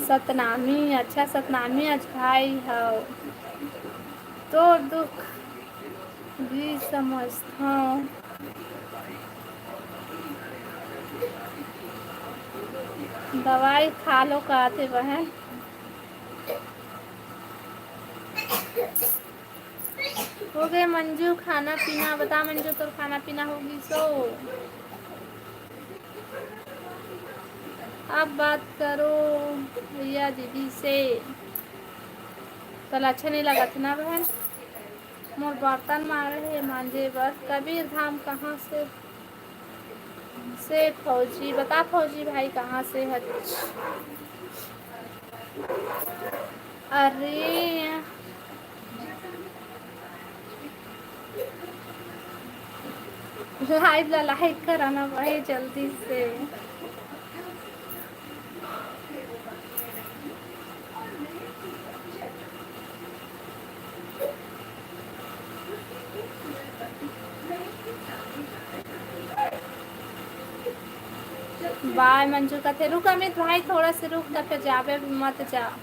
सतनामी, अच्छा सतनामी आज भाई हव, तोर दुख भी समझथव। दवाई खा लो, कहत हे बहन। हो गए मंजू खाना पीना? बता मंजू, तोर खाना पीना हो गिस ओ? अब बात करो भैया दीदी से। तोला अच्छा नहीं लगत ना बहन? मोर बर्तन मारे हे मांजे बर। कबीर धाम कहाँ से? से फौजी, बता फौजी भाई, कहाँ से हच? अरे, live ला like कराना भाई जल्दी से। बाय मंजू कथे, रुक अमित भाई, थोड़ा से रुक, तब फिर जाबे, मत जा।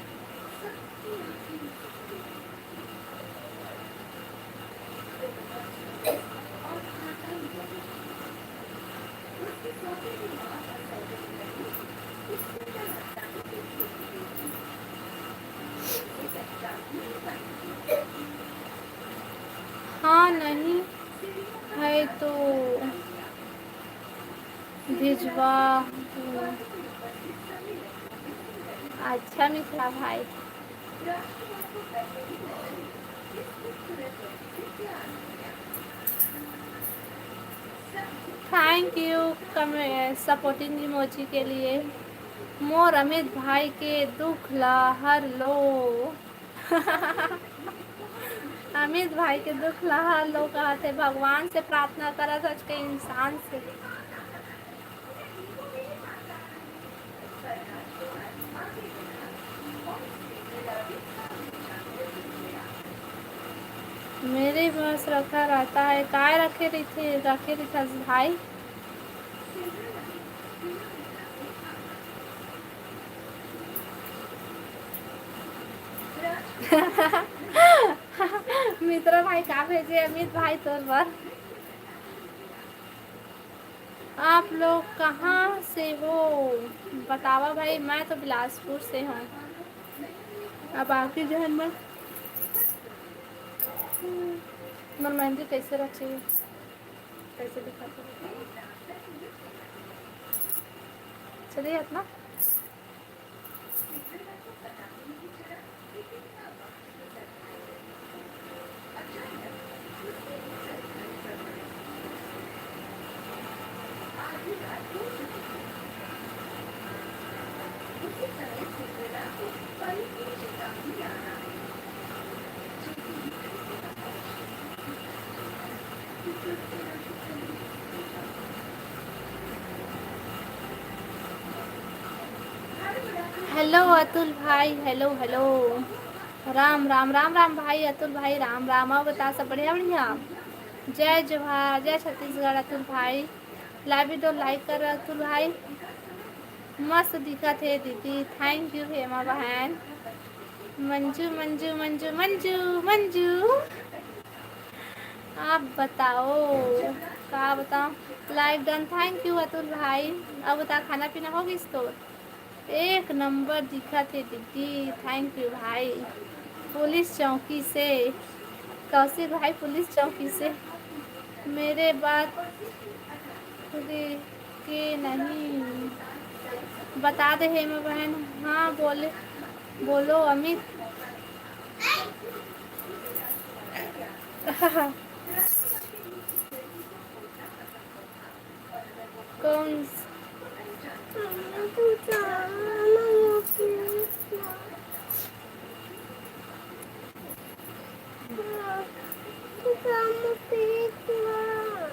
हाँ, नहीं है तो भिजवा। अच्छा मिथिला भाई, thank you supporting emoji के लिए। मोर अमित भाई के दुख ला हर लो। अमित भाई के दुख ला हर लो कहत हे, भगवान से प्रार्थना करत हच के इंसान से। मेरे पास रखा रहता है। काय रखे रहिथे, रखे रहिथस भाई? मित्रा भाई का भेजे अमित भाई तोर बर? आप लोग कहाँ से हो? बतावा भाई, मैं तो बिलासपुर से हूँ। अब बाकी जहन मन, मोर मेहंदी कैसे रची, कैसे दिखाते? चलिए अपना। हेलो अतुल भाई, हेलो, हेलो। राम, राम, राम, राम भाई अतुल भाई, राम, राम। अउ बता, सब बढ़िया, बढ़िया? जय जोहार, जय छत्तीसगढ़ अतुल भाई। Live video like कर अतुल भाई। मस्त दिखत हे दीदी, thank you हेमा बहन। मंजू, मंजू, मंजू, मंजू, मंजू। आप बताओ, का बताओ? Live done, thank you Atul भाई। अब बता, खाना पीना हो गिस तोर? एक नंबर दिखत हे दीदी, thank you भाई। पुलिस चौकी से, कौशिक भाई पुलिस चौकी से। मेरे बात रे के नहीं बता दे हेमा बहन। हाँ बोले, बोलो अमित। कौन स-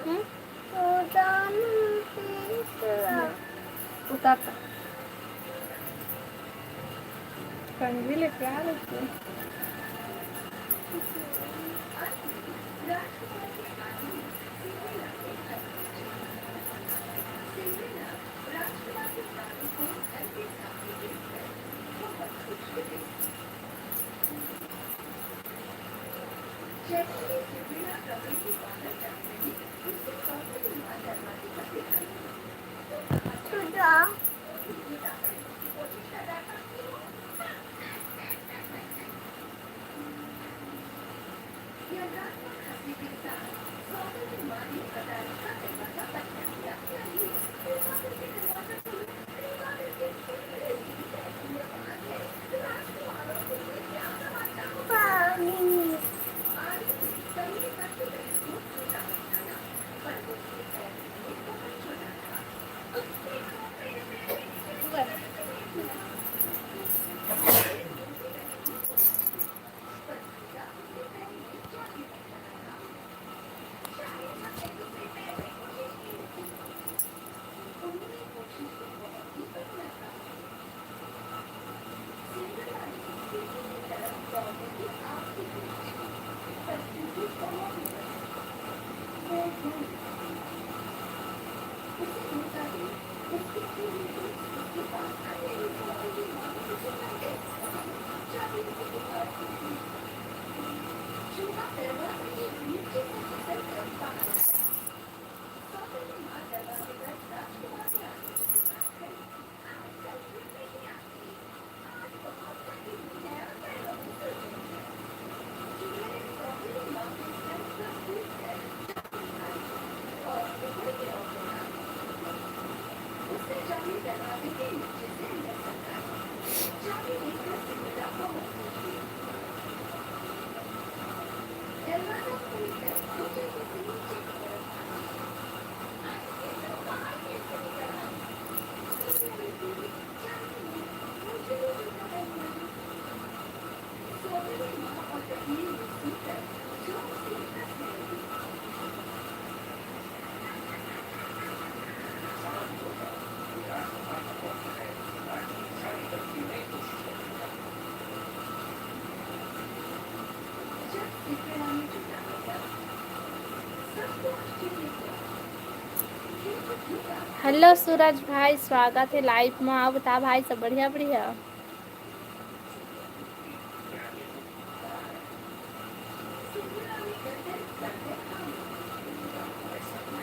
हम्म? संगी ले प्यार से। हेलो सूरज भाई, स्वागत हे लाइव में। अउ बता भाई, सब बढ़िया? बढ़िया।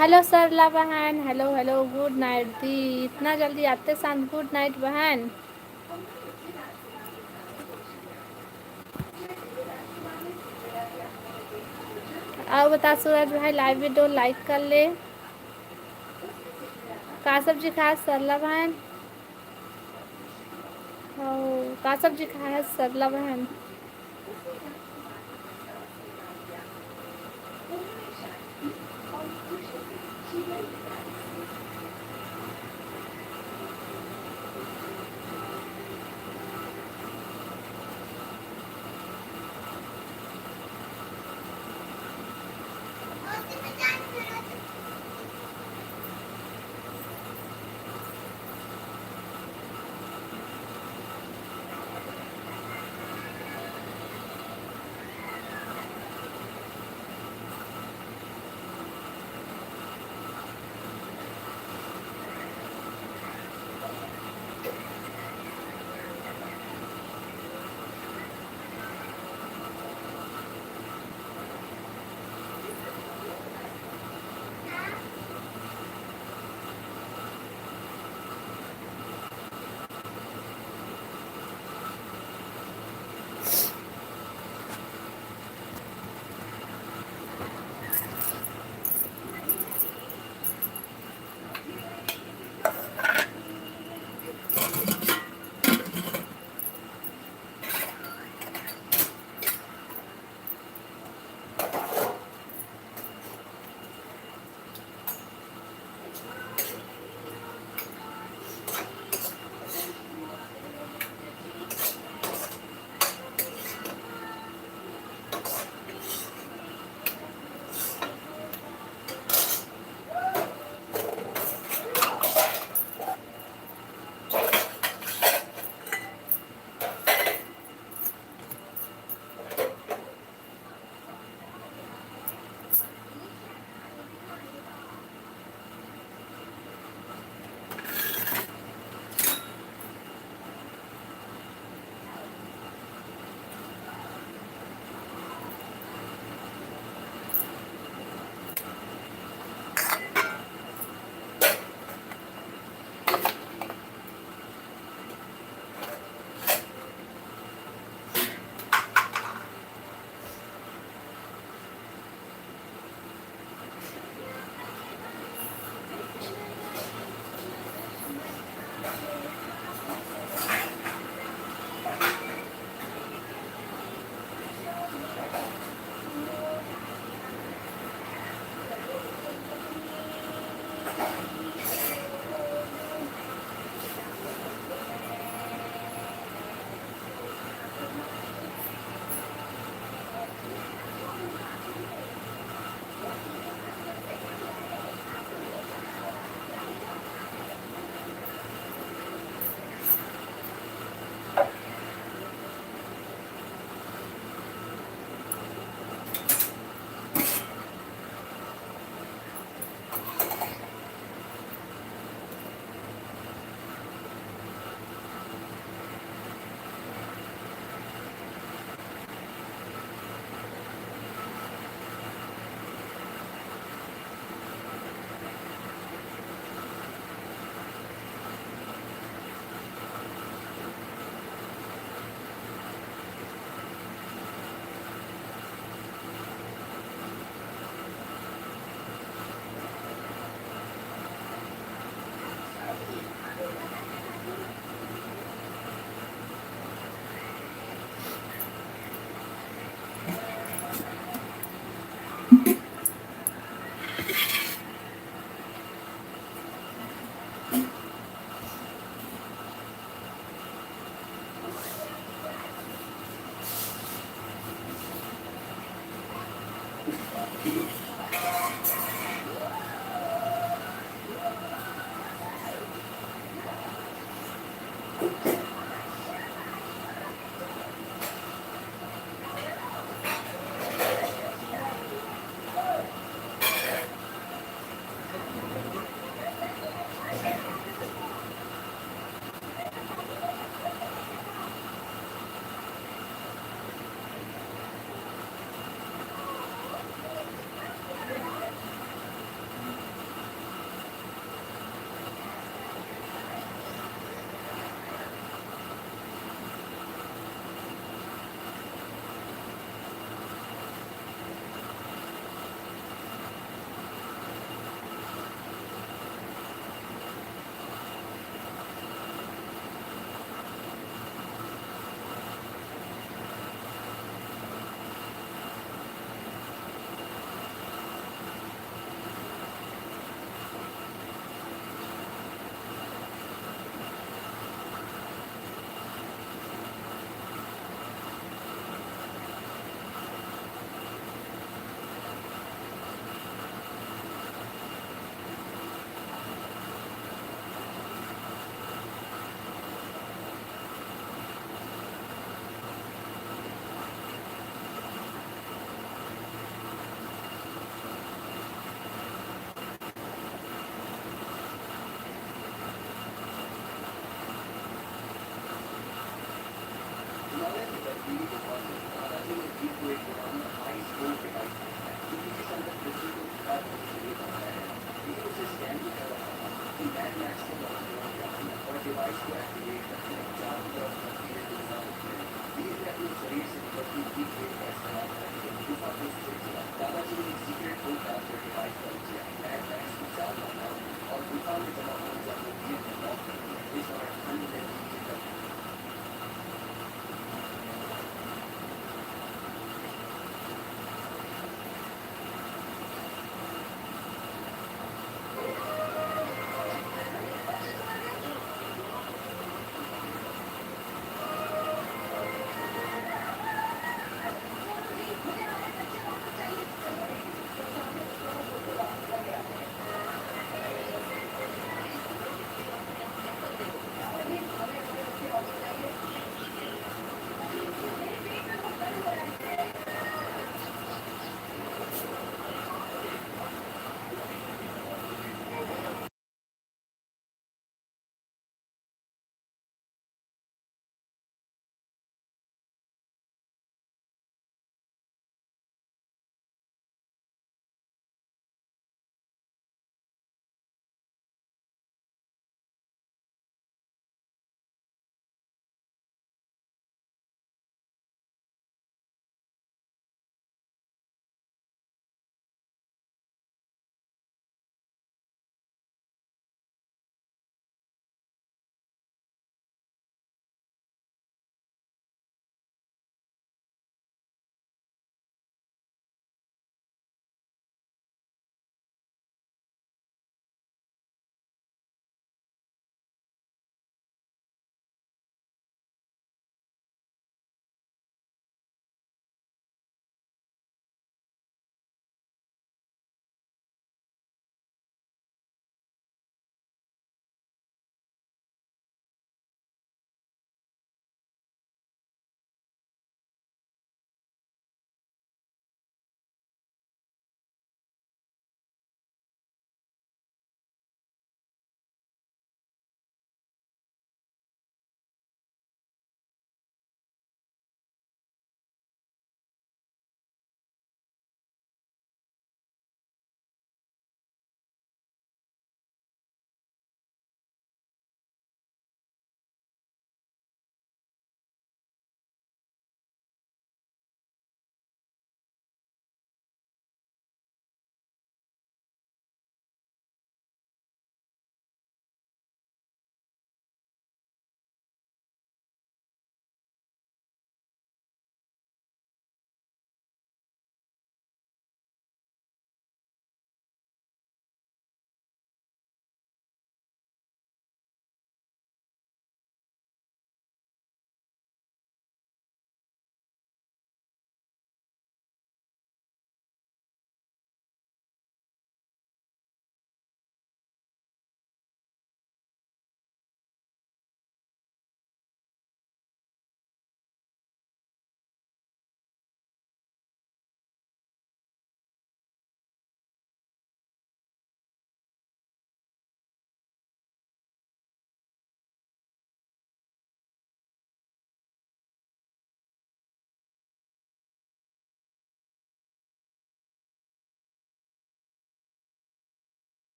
हेलो सरला बहन, हेलो हेलो, गुड नाइट दी। इतना जल्दी आते शांत, गुड नाइट बहन। अउ बता सूरज भाई, लाइव वीडियो लाइक कर ले। का सब्जी खाए सरला बहन? अउ का सब्जी खाए सरला बहन?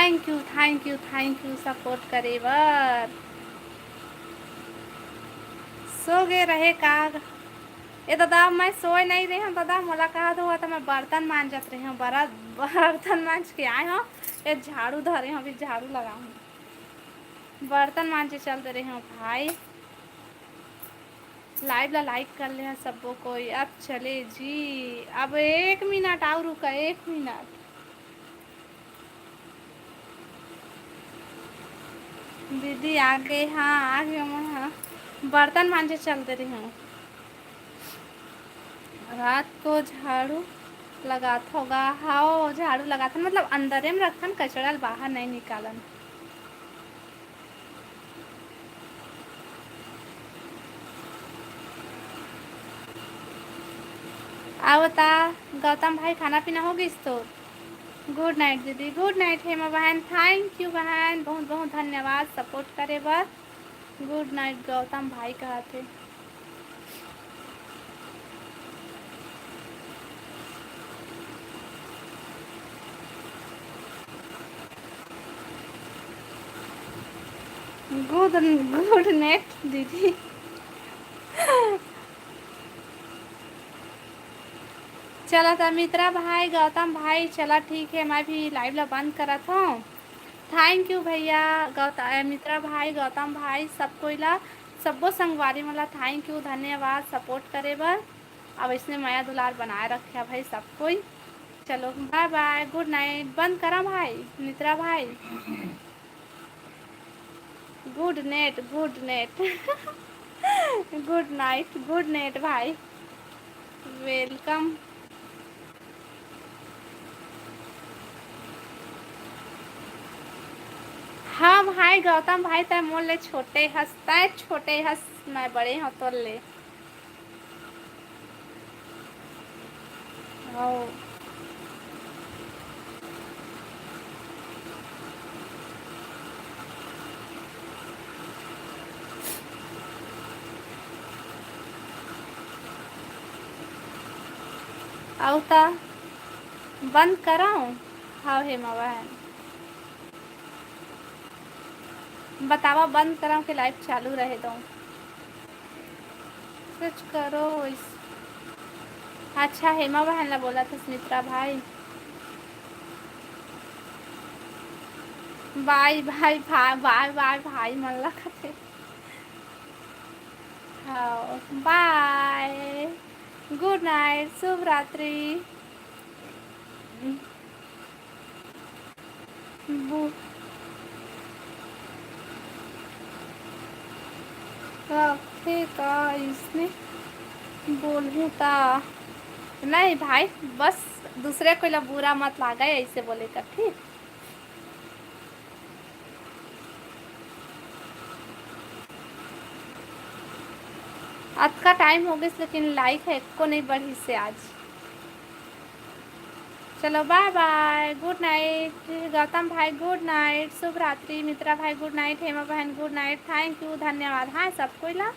Thank you, thank you, thank you support करे बर। सो गे रहे का? ए दादा, मैं सोए नहीं रहे हूँ दादा, मोला कहा तो हुआ तो मैं बर्तन मांजत रहे हूँ, बरा-, बर्तन मांज के आए हूँ, ये झाड़ू धरे हूँ, अभी झाड़ू लगाऊँ, बर्तन मांजे चल दे रहे हूँ भाई। Live ला like कर ले हैं सबो कोई। अब चले जी, अब एक मिनट आओ, रुका, एक मिनट। दीदी आ गए, हाँ, आ गए मैं, हाँ। बर्तन मांजे चल दे रही हूँ। रात को झाड़ू लगात होगा? हाँ, झाड़ू लगात हन, मतलब अंदरे में रखथन, कचड़ा ल बाहर नहीं निकालन। आवता गौतम भाई, खाना पीना हो गइस तो? Good night दीदी, good night हेमा बहन, thank you बहन, बहुत बहुत धन्यवाद support करे बर। Good night गौतम भाई कहत हे। Good, good night दीदी। चला त मित्रा भाई, गौतम भाई, चला ठीक है, मैं भी live ला बंद करत हूँ। Thank you भैया, गौत-, अ, मित्रा भाई, गौतम भाई, सब कोई ला, सब्बो संगवारी मन ला thank you, धन्यवाद support करे बर। अब इसने मया दुलार बनाए रखे भाई सब कोई। चलो bye bye, good night। बंद करा भाई, मित्रा भाई। Good night, good night। Good night, good night भाई। Welcome। हाँ भाई गौतम भाई, तै मोर ले छोटे हस, तै छोटे हस, मैं बड़े हूँ तोर ले। हव। अउ त बंद करव? हव हेमा बहन। बतावा, बंद करव के live चालू रहे दव? कुछ करो वैस-, अच्छा, हेमा बहन ला बोलत हस मित्रा भाई। Bye bye भा-, bye bye भाई मन ला कथे। हाँ, bye, good night, शुभ रात्रि। बो-, रखे का इसने बोलहूँ ता? नहीं भाई, बस दूसरे कोई ला बुरा मत लागे ऐसे बोले का, ठीक? अतका time हो गइस, लेकिन like है एको नहीं बढ़िस हे आज। चलो, bye bye, good night, Gautam भाई, good night, शुभ रात्रि, मित्रा भाई, good night, हेमा बहन, good night, thank you, धन्यवाद, हाँ, सब कोई ला।